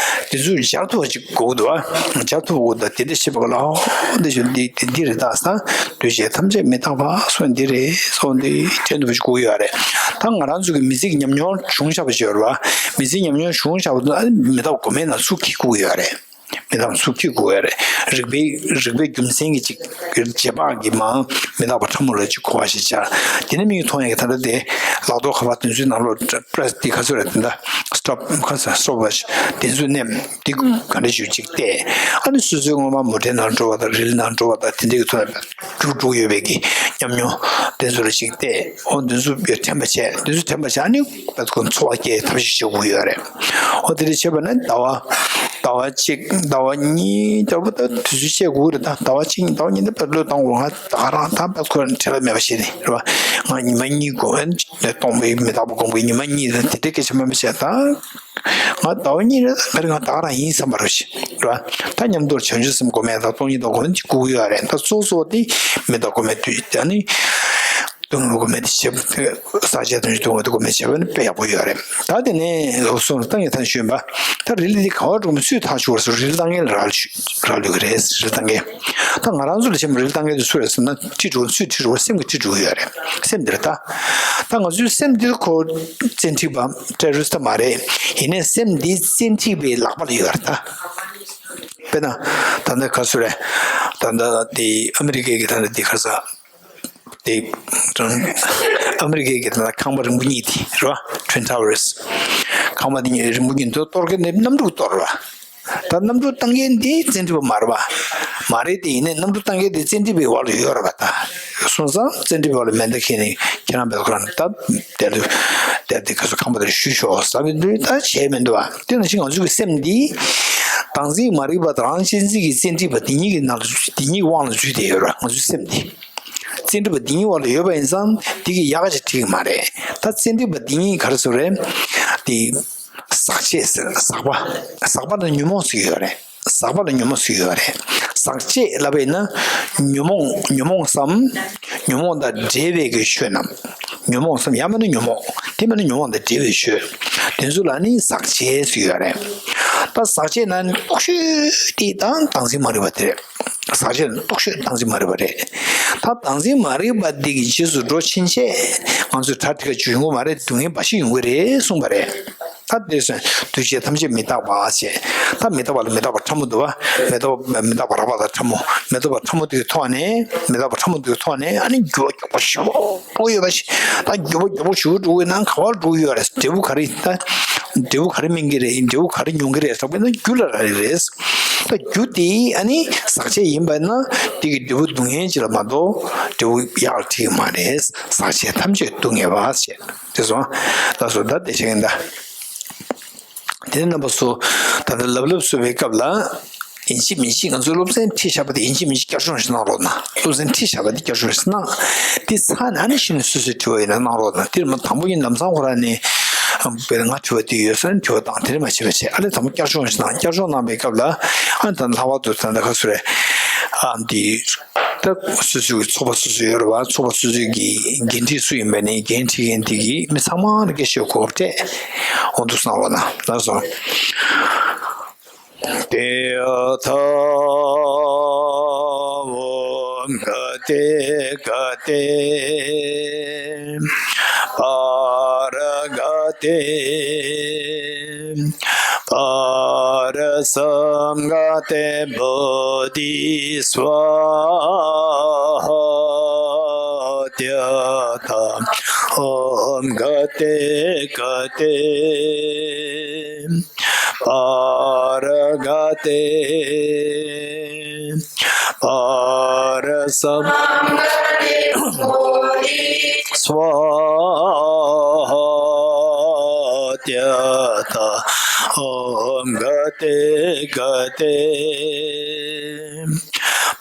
དེ་ཚོས་སྦྱར་ཐུབ་པ་ཅིག་དགོས་འདུག་ཨ། སྦྱར་ཐུབ་པ་དགོས་འདུག་དེ་འདྲ་བྱེད་པ་ལ་ཨོ་འདི་ཞུ་འདི་འདི་འདི་རེད་ད་ཟེར། འདུས་བྱས་ཐམས་ཅད་མི་རྟག་པ་སོགས་འདི་རེད་སོགས་འདི་དྲན་ཐུབ་པ་ཞིག་དགོས་ཡོད་རེད། ད་ང་རང་ཚོ་གི་མི་ཚེ་གི་ཉམས་མྱོང་བྱུང་བཞག་པ་ཞིག་ཡོད་རེད་བ། མི་ཚེ་ཉམས་མྱོང་བྱུང་བཞག་པ་དེ་ཨ་ནི་མི་རྟག་པ་དགོས་མེད་ན་ཚུར་འཁྱེར་དགོས་ཀྱི་ཡོད་རེད། མི་རྟག་པ་ཚུར་འཁྱེར་དགོས་ཡོད་རེད། རིགས་པའི་རིགས་པའི་རྒྱུ་མཚན་གྱི་ཅིག་རྗེས་དཔག་གི་མ་མི་རྟག་པ་ཕྲ་མོ་ལ་ཅིག་གོ་བ་ཞིག་བྱ། དེ་ནི་མིག་མཐོང་ཡག་གི་ད་ལྟ་དེ་ལག་ཐོག་ཁ་པར་དེ་ཚོའི་ནང་ལོགས་པྲེ་སི་དེ་ག་ཚོད་རེད་དེ་འདྲ་སི་ཊོབ་ཁ་ས་སི་ཊོབ་ཝ་ཆི་དེ་ཚོའི་མནན་དེ་ག་འདྲ་ཞིག་ཅིག་བལྟས། ཨ་ནི་སོ་སོའི་སྔོན་མ་མོ་ཊའི་ནང་འགྲོ་བ་དང་རི་ལི་ནང་འགྲོ་བ་དང་དེ་འདྲའི་གི་ཐོག་ནས་རྒྱུགས་འགྲོ་ཡོད་པའི་གི་ཉམས་མྱོང་དེ་ཚོ་ལ་ཅིག་བལྟས། འོ་དེ་ཚོ་དྲན་པ་བྱས། དེ་ཚོ་དྲན་པ་བྱས་ཨ་ནི་པད་ཁོ་ཚོར་བ་སྐྱེ་ཐབས་ཤེས་བྱེད་དགོས་ཡོད་རེད། འོ་དེ་འདྲ་བྱས་པ་ན་ཟླ་བ་ཟླ་བ་གཅིག་ཟླ་བ་གཉིས་ལྟ་བུ་ད་དུས་ཚོད་བཤད་དགོས་རེད། ད་ཟླ་བ་གཅིག་ཟླ་བ་གཉིས་ད་པད་བློས་གཏོང་དགོས། ང་ད་ག་རང་ད་པད་ཁོ་བྲེལ་བ་མེད་པ་བྱས་ནས་རེད་བ། ང་ཉི་མ་གཉིས་དགོས། ཨ་ནི་སྟོང་པའི་མི་རྟག་པ་སྒོམ་པའི་ཉི་མ་གཉིས་ད་དེ་འདྲའི་སྐད་ཆ་མེད་པ་བྱས་ད། ང་ཟླ་བ་གཉིས་རེད། ད་ང་ད་ག་རང་ཡིན་བསམ་པ་རེད་ཤི་རེད་བ། ད་མཉམ་དུ་བྱང་ཆུབ་སེམས་སྒོམ་ཡ་ད་སྟོང་ཉིད་ད་སྒོམ་གཅིག་དགོས་ཀྱི་ཡོད་རེད། ད་གཙོ་གཙོ་དེ་མི་རྟག་པ་སྒོམ་པའི་དུས་ད་ནི། སྟོང་ཉིད་སྒོམ་པའི་དུས་བྱེད་ཟག་བཅས་དོན་བྱེད་སྟོང་ཉིད་སྒོམ་པའི་བྱེད་པ་ནི་དཔེ་ཡག་པོ་ཡོད་རེད། ད་དེ་ནས་ལོ་སོང་ལ་ཏང་ཡོད་ཐང་ཞུས་པ། ད་རི་ལི་དེ་ག་བ་འགྲོ་མི་ཚུད་ཐག་ཆོད་རེད་སོ་རི་ལི་ཏང་ཡན་ལ་རག་ལུས་རག་ལུས་ཀྱི་རེད། རི་ལི་ཏང་ཡན། ད་ང་རང་ཚོ་ལ་བྱེད་མ་རི་ལི་ཏང་ཡན་དེ་ཚུད་རེད་ཟེར་ན་ཁྲིད་འགྲོ་ཚུད་ཁྲིད་འགྲོ་སེམས་ཀྱི་ཁྲིད་འགྲོ་གི་ཡོད་རེད། སེམས་འདིར་ད། ད་ང་ཚོའི་སེམས་འདིར་ཁོ་བཙན་ཁྲིད་པ་ཏྲེ་རི་སི་ཊི་མ་རེད། ཡིན་ནའི་སེམས་འདི་བཙན་ཁྲིད་པའི་ལག་པ་ལ་ཡོད་རེད་ད། དཔེར་ན། ད་ལྟ་ག་སུ་རེད། ད་ལྟ་དེ་ཨ་མི་རི་ཀའི་གི་ད་ལྟ་དེ་ག་ས། དེ། ཨ་མི་རི་ཀའི་གི་ད་ལྟ་ཁང་པ་རིང་པོ་གཉིས་དེ་རེད་བ། Twin Towers། ཁང་པ་དེ་གཉིས་རིང་པོ་གཉིས་དེ་གཏོར་མཁན་དེ་གནམ་གྲུ་གཏོར་བ། ད་གནམ་གྲུ་བཏང་མཁན་དེ་བཙན་ཁྲིད་པ་མ་རེད་བ། མ་རེད་དེ་ཡིན་ནའི་གནམ་གྲུ་བཏང་མཁན་དེ་བཙན་ཁྲིད་པའི་འོག་ལ་ཡོད་རེད་བ་ད། སོང་ཙང་བཙན་ཁྲིད་པའི་འོག་ལ་མེ་མདའ་འཁྱེར་ནས་ཁྱེད་རང་བལ་ཁོ་རང་ད། དེར་དེར་དེ་ག་ཚོད་ཁང་པ་དེར་བཞུད་ཤོག་ཟེར་བའི་འདུག་ད་བྱས་མི་འདུག་བ། དེ་ནང་བཞིན་ང་ཚོའི་གི་སེམས་འདི། བདག་འཛིན་མ་རིག་པ་དང་རང་གཅེས་འཛིན་གྱི་བཙན་ཁྲིད་པ་དེ་གཉིས་ཀྱི་ནང་ལ་འཛུལ། དེ་གཉིས་དབང་ལ་འཛུལ་བསྡད་ཡོད་རེད་ང་ཚོའི་སེམས་འདི། བཙན་ཁྲིད་པ་འདི་གཉིས་བར་ལ་ཡོད་པ་ཡིན་ཙང་འདི་གི་ཡག་ག་ཅིག་འགྲིག་གི་མ་རེད། ད་བཙན་ཁྲིད་པ་འདི་གཉིས་ག་རེ་ཟེར་རེད། དེ། ཟག་བཅས་ཟེར་ཟག་པ། ཟག་པ་ལ་ཉོན་མོངས་ཟེར་གྱི་ཡོད་རེད། ཟག་པ་ལ་ཉོན་མོངས་ཟེར་གྱི་ཡོད་རེད། ཟག་བཅས་ལབ་པ་ཡིན་ན། ཉོན་མོངས་ཉོན་མོངས་སམ། ཉོན་མོངས་དང་འབྲེལ་བའི་གི་ཆོས་རྣམས། ཉོན་མོངས་སམ་ཡང་མིན་ན་ཉོན་མོངས། དེ་མིན་ན་ཉོན་མོངས་དང་འབྲེལ་བའི་ཆོས། དེ་ཚོ་ལ་ནི་ཟག་བཅས་ཟེར་གྱི་ཡོད་རེད། ད་ཟག་བཅས་ན་ནི་རྟོག་ཞིབ་དེ་དང་བདག་འཛིན་མ་རིག་པ་དེ་རེད། ཟག་བཅས་ན་རྟོག་ཞིབ་བདག་འཛིན་མ་རིག་པ་རེད། ད་བདག་འཛིན་མ་རིག་པ་འདི་གི་རྗེས་སུ་འགྲོ་ཕྱིན་ཆད་ང་ཚོས་གྲ་སྒྲིག་ག་ཅིག་ཡོང་གི་མ་རེད། སྡུག་བསྔལ་འབའ་ཞིག་ཡོང་གི་རེད་གསུངས་པ་རེད། ད་དེ་སོང་འདུས་བྱས་ཐམས་ཅད་མི་རྟག་པ་ཞེས། ད་མི་རྟག་པ་ལ་མི་རྟག་པ་ཕྲ་མོ་འདུག་བ། མི་རྟག་པ་མི་རྟག་པ་རགས་པ་དང་ཕྲ་མོ། མི་རྟག་པ་ཕྲ་མོ་དེའི་ཐོག་ནས་མི་རྟག་པ་ཕྲ་མོ་དེའི་ཐོག་ནས་ཨ་ནི་འགྱུར་བ་མགྱོགས་པོ་ཞེ་པོ་ཡོད་པ་ཞིག་ད་འགྱུར་བ་མགྱོགས་པོ་ཞེ་པོ་འགྲོ་གི་ན་ག་པར་འགྲོ་གི་ཡོད་རེད། འབྲས་བུ་ག་རེ་ད། འབྲས་བུ་ག་རེ་སྨིན་གི་རེད། འབྲས་བུ་ག་རེ་མྱོང་གི་རེད་ཟེར་བ་ན་རྒྱུ་ལ་རག་ལས་རེད། ད་རྒྱུ་དེ་ཨ་ནི་ཟག་བཅས་ཡིན་པ་ན་དེ་གི་འབྲས་བུ་སྡུག་བསྔལ་ཅིག་ལ་མ་གཏོགས་འབྲས་བུ་ཡག་ལ་འགྲིག་གི་མ་རེད། ཟག་བཅས་ཐམས་ཅད་སྡུག་བསྔལ་བ་ཞེས། དེ་སོང་། ལགས་སོ། ད་དེ་བྱེད་མཁན་ད། དེ་ནས་རྣམ་པ་ཚོ་ད་ལྟ་ལབ་ལབ་བཟོ་བའི་སྐབས་ལ། ཡིན་གཅིག་མིན་གཅིག་ང་ཚོའི་སློབ་ཚན་ཁྲིད་བཞག་པ་དེ་ཡིན་གཅིག་མིན་གཅིག་བསྐྱར་སྦྱོང་ཞིག་གནང་རོགས་གནང་། སློབ་ཚན་ཁྲིད་བཞག་པ་དེ་བསྐྱར་སྦྱོང་ཞིག་གནང་། དེ་ཚར་ནས་ཨ་ནི་གཞི་ནས་སོ་སོས་དྲི་བ་ཡིན་ན་གནང་རོགས་གནང་། དེར་མ་དང་པོ་ཡིན་ལམ་སང་ཁོ་རང་ནས་དཔེར་ན་ང་དྲི་བ་དེ་ཡོད་ས་ནས་དྲི་བ་བཏང་། དེ་རིང་མ་བྱེད་པ་བྱས། ཨ་ནི་དང་པོ་བསྐྱར་སྦྱོང་ཞིག་གནང་། བསྐྱར་སྦྱོང་གནང་པའི་སྐབས་ལ་ཨ་ནི་ད་ལྷག་པར་དུ་ད་ལྟ་ཁ་སུ་རེད། ཨ་འདི། ད་སོ་སོའི་ཚོགས་པ་སོ་སོ་ཡོད་རེད་བ། ཚོགས་པ་སོ་སོའི་གི་འགན་འཁྲི་སུ་ཡིན་པ་ནས་འགན་འཁྲི་མཁན་དེ་གིས་མི་ཚང་མ་ལ་སྐད་ཆ་གོ་སྐབས་སྤྲད། འོ་འདུག་གསུངས་པ་ན་ལགས་སོ། ཏདྱ་ཐཱ། ཨོཾ་ག་ཏེ་ག་ཏེ་པཱ་ར་ག་ཏེ། པཱ་ར་སཾ་ག་ཏེ་བོ་དྷི་སྭཱ་ཧཱ། ཏདྱ་ཐཱ། ཨོཾ་ག་ཏེ་ག་ཏེ་པཱ་ར་ गते पारसं स्वाहा त्यत ॐ गते गते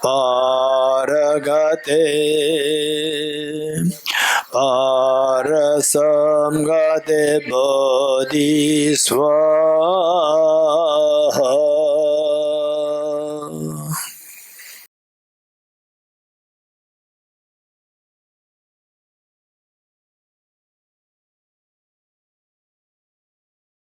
पारगते पारसं गते बोधि स्वाहा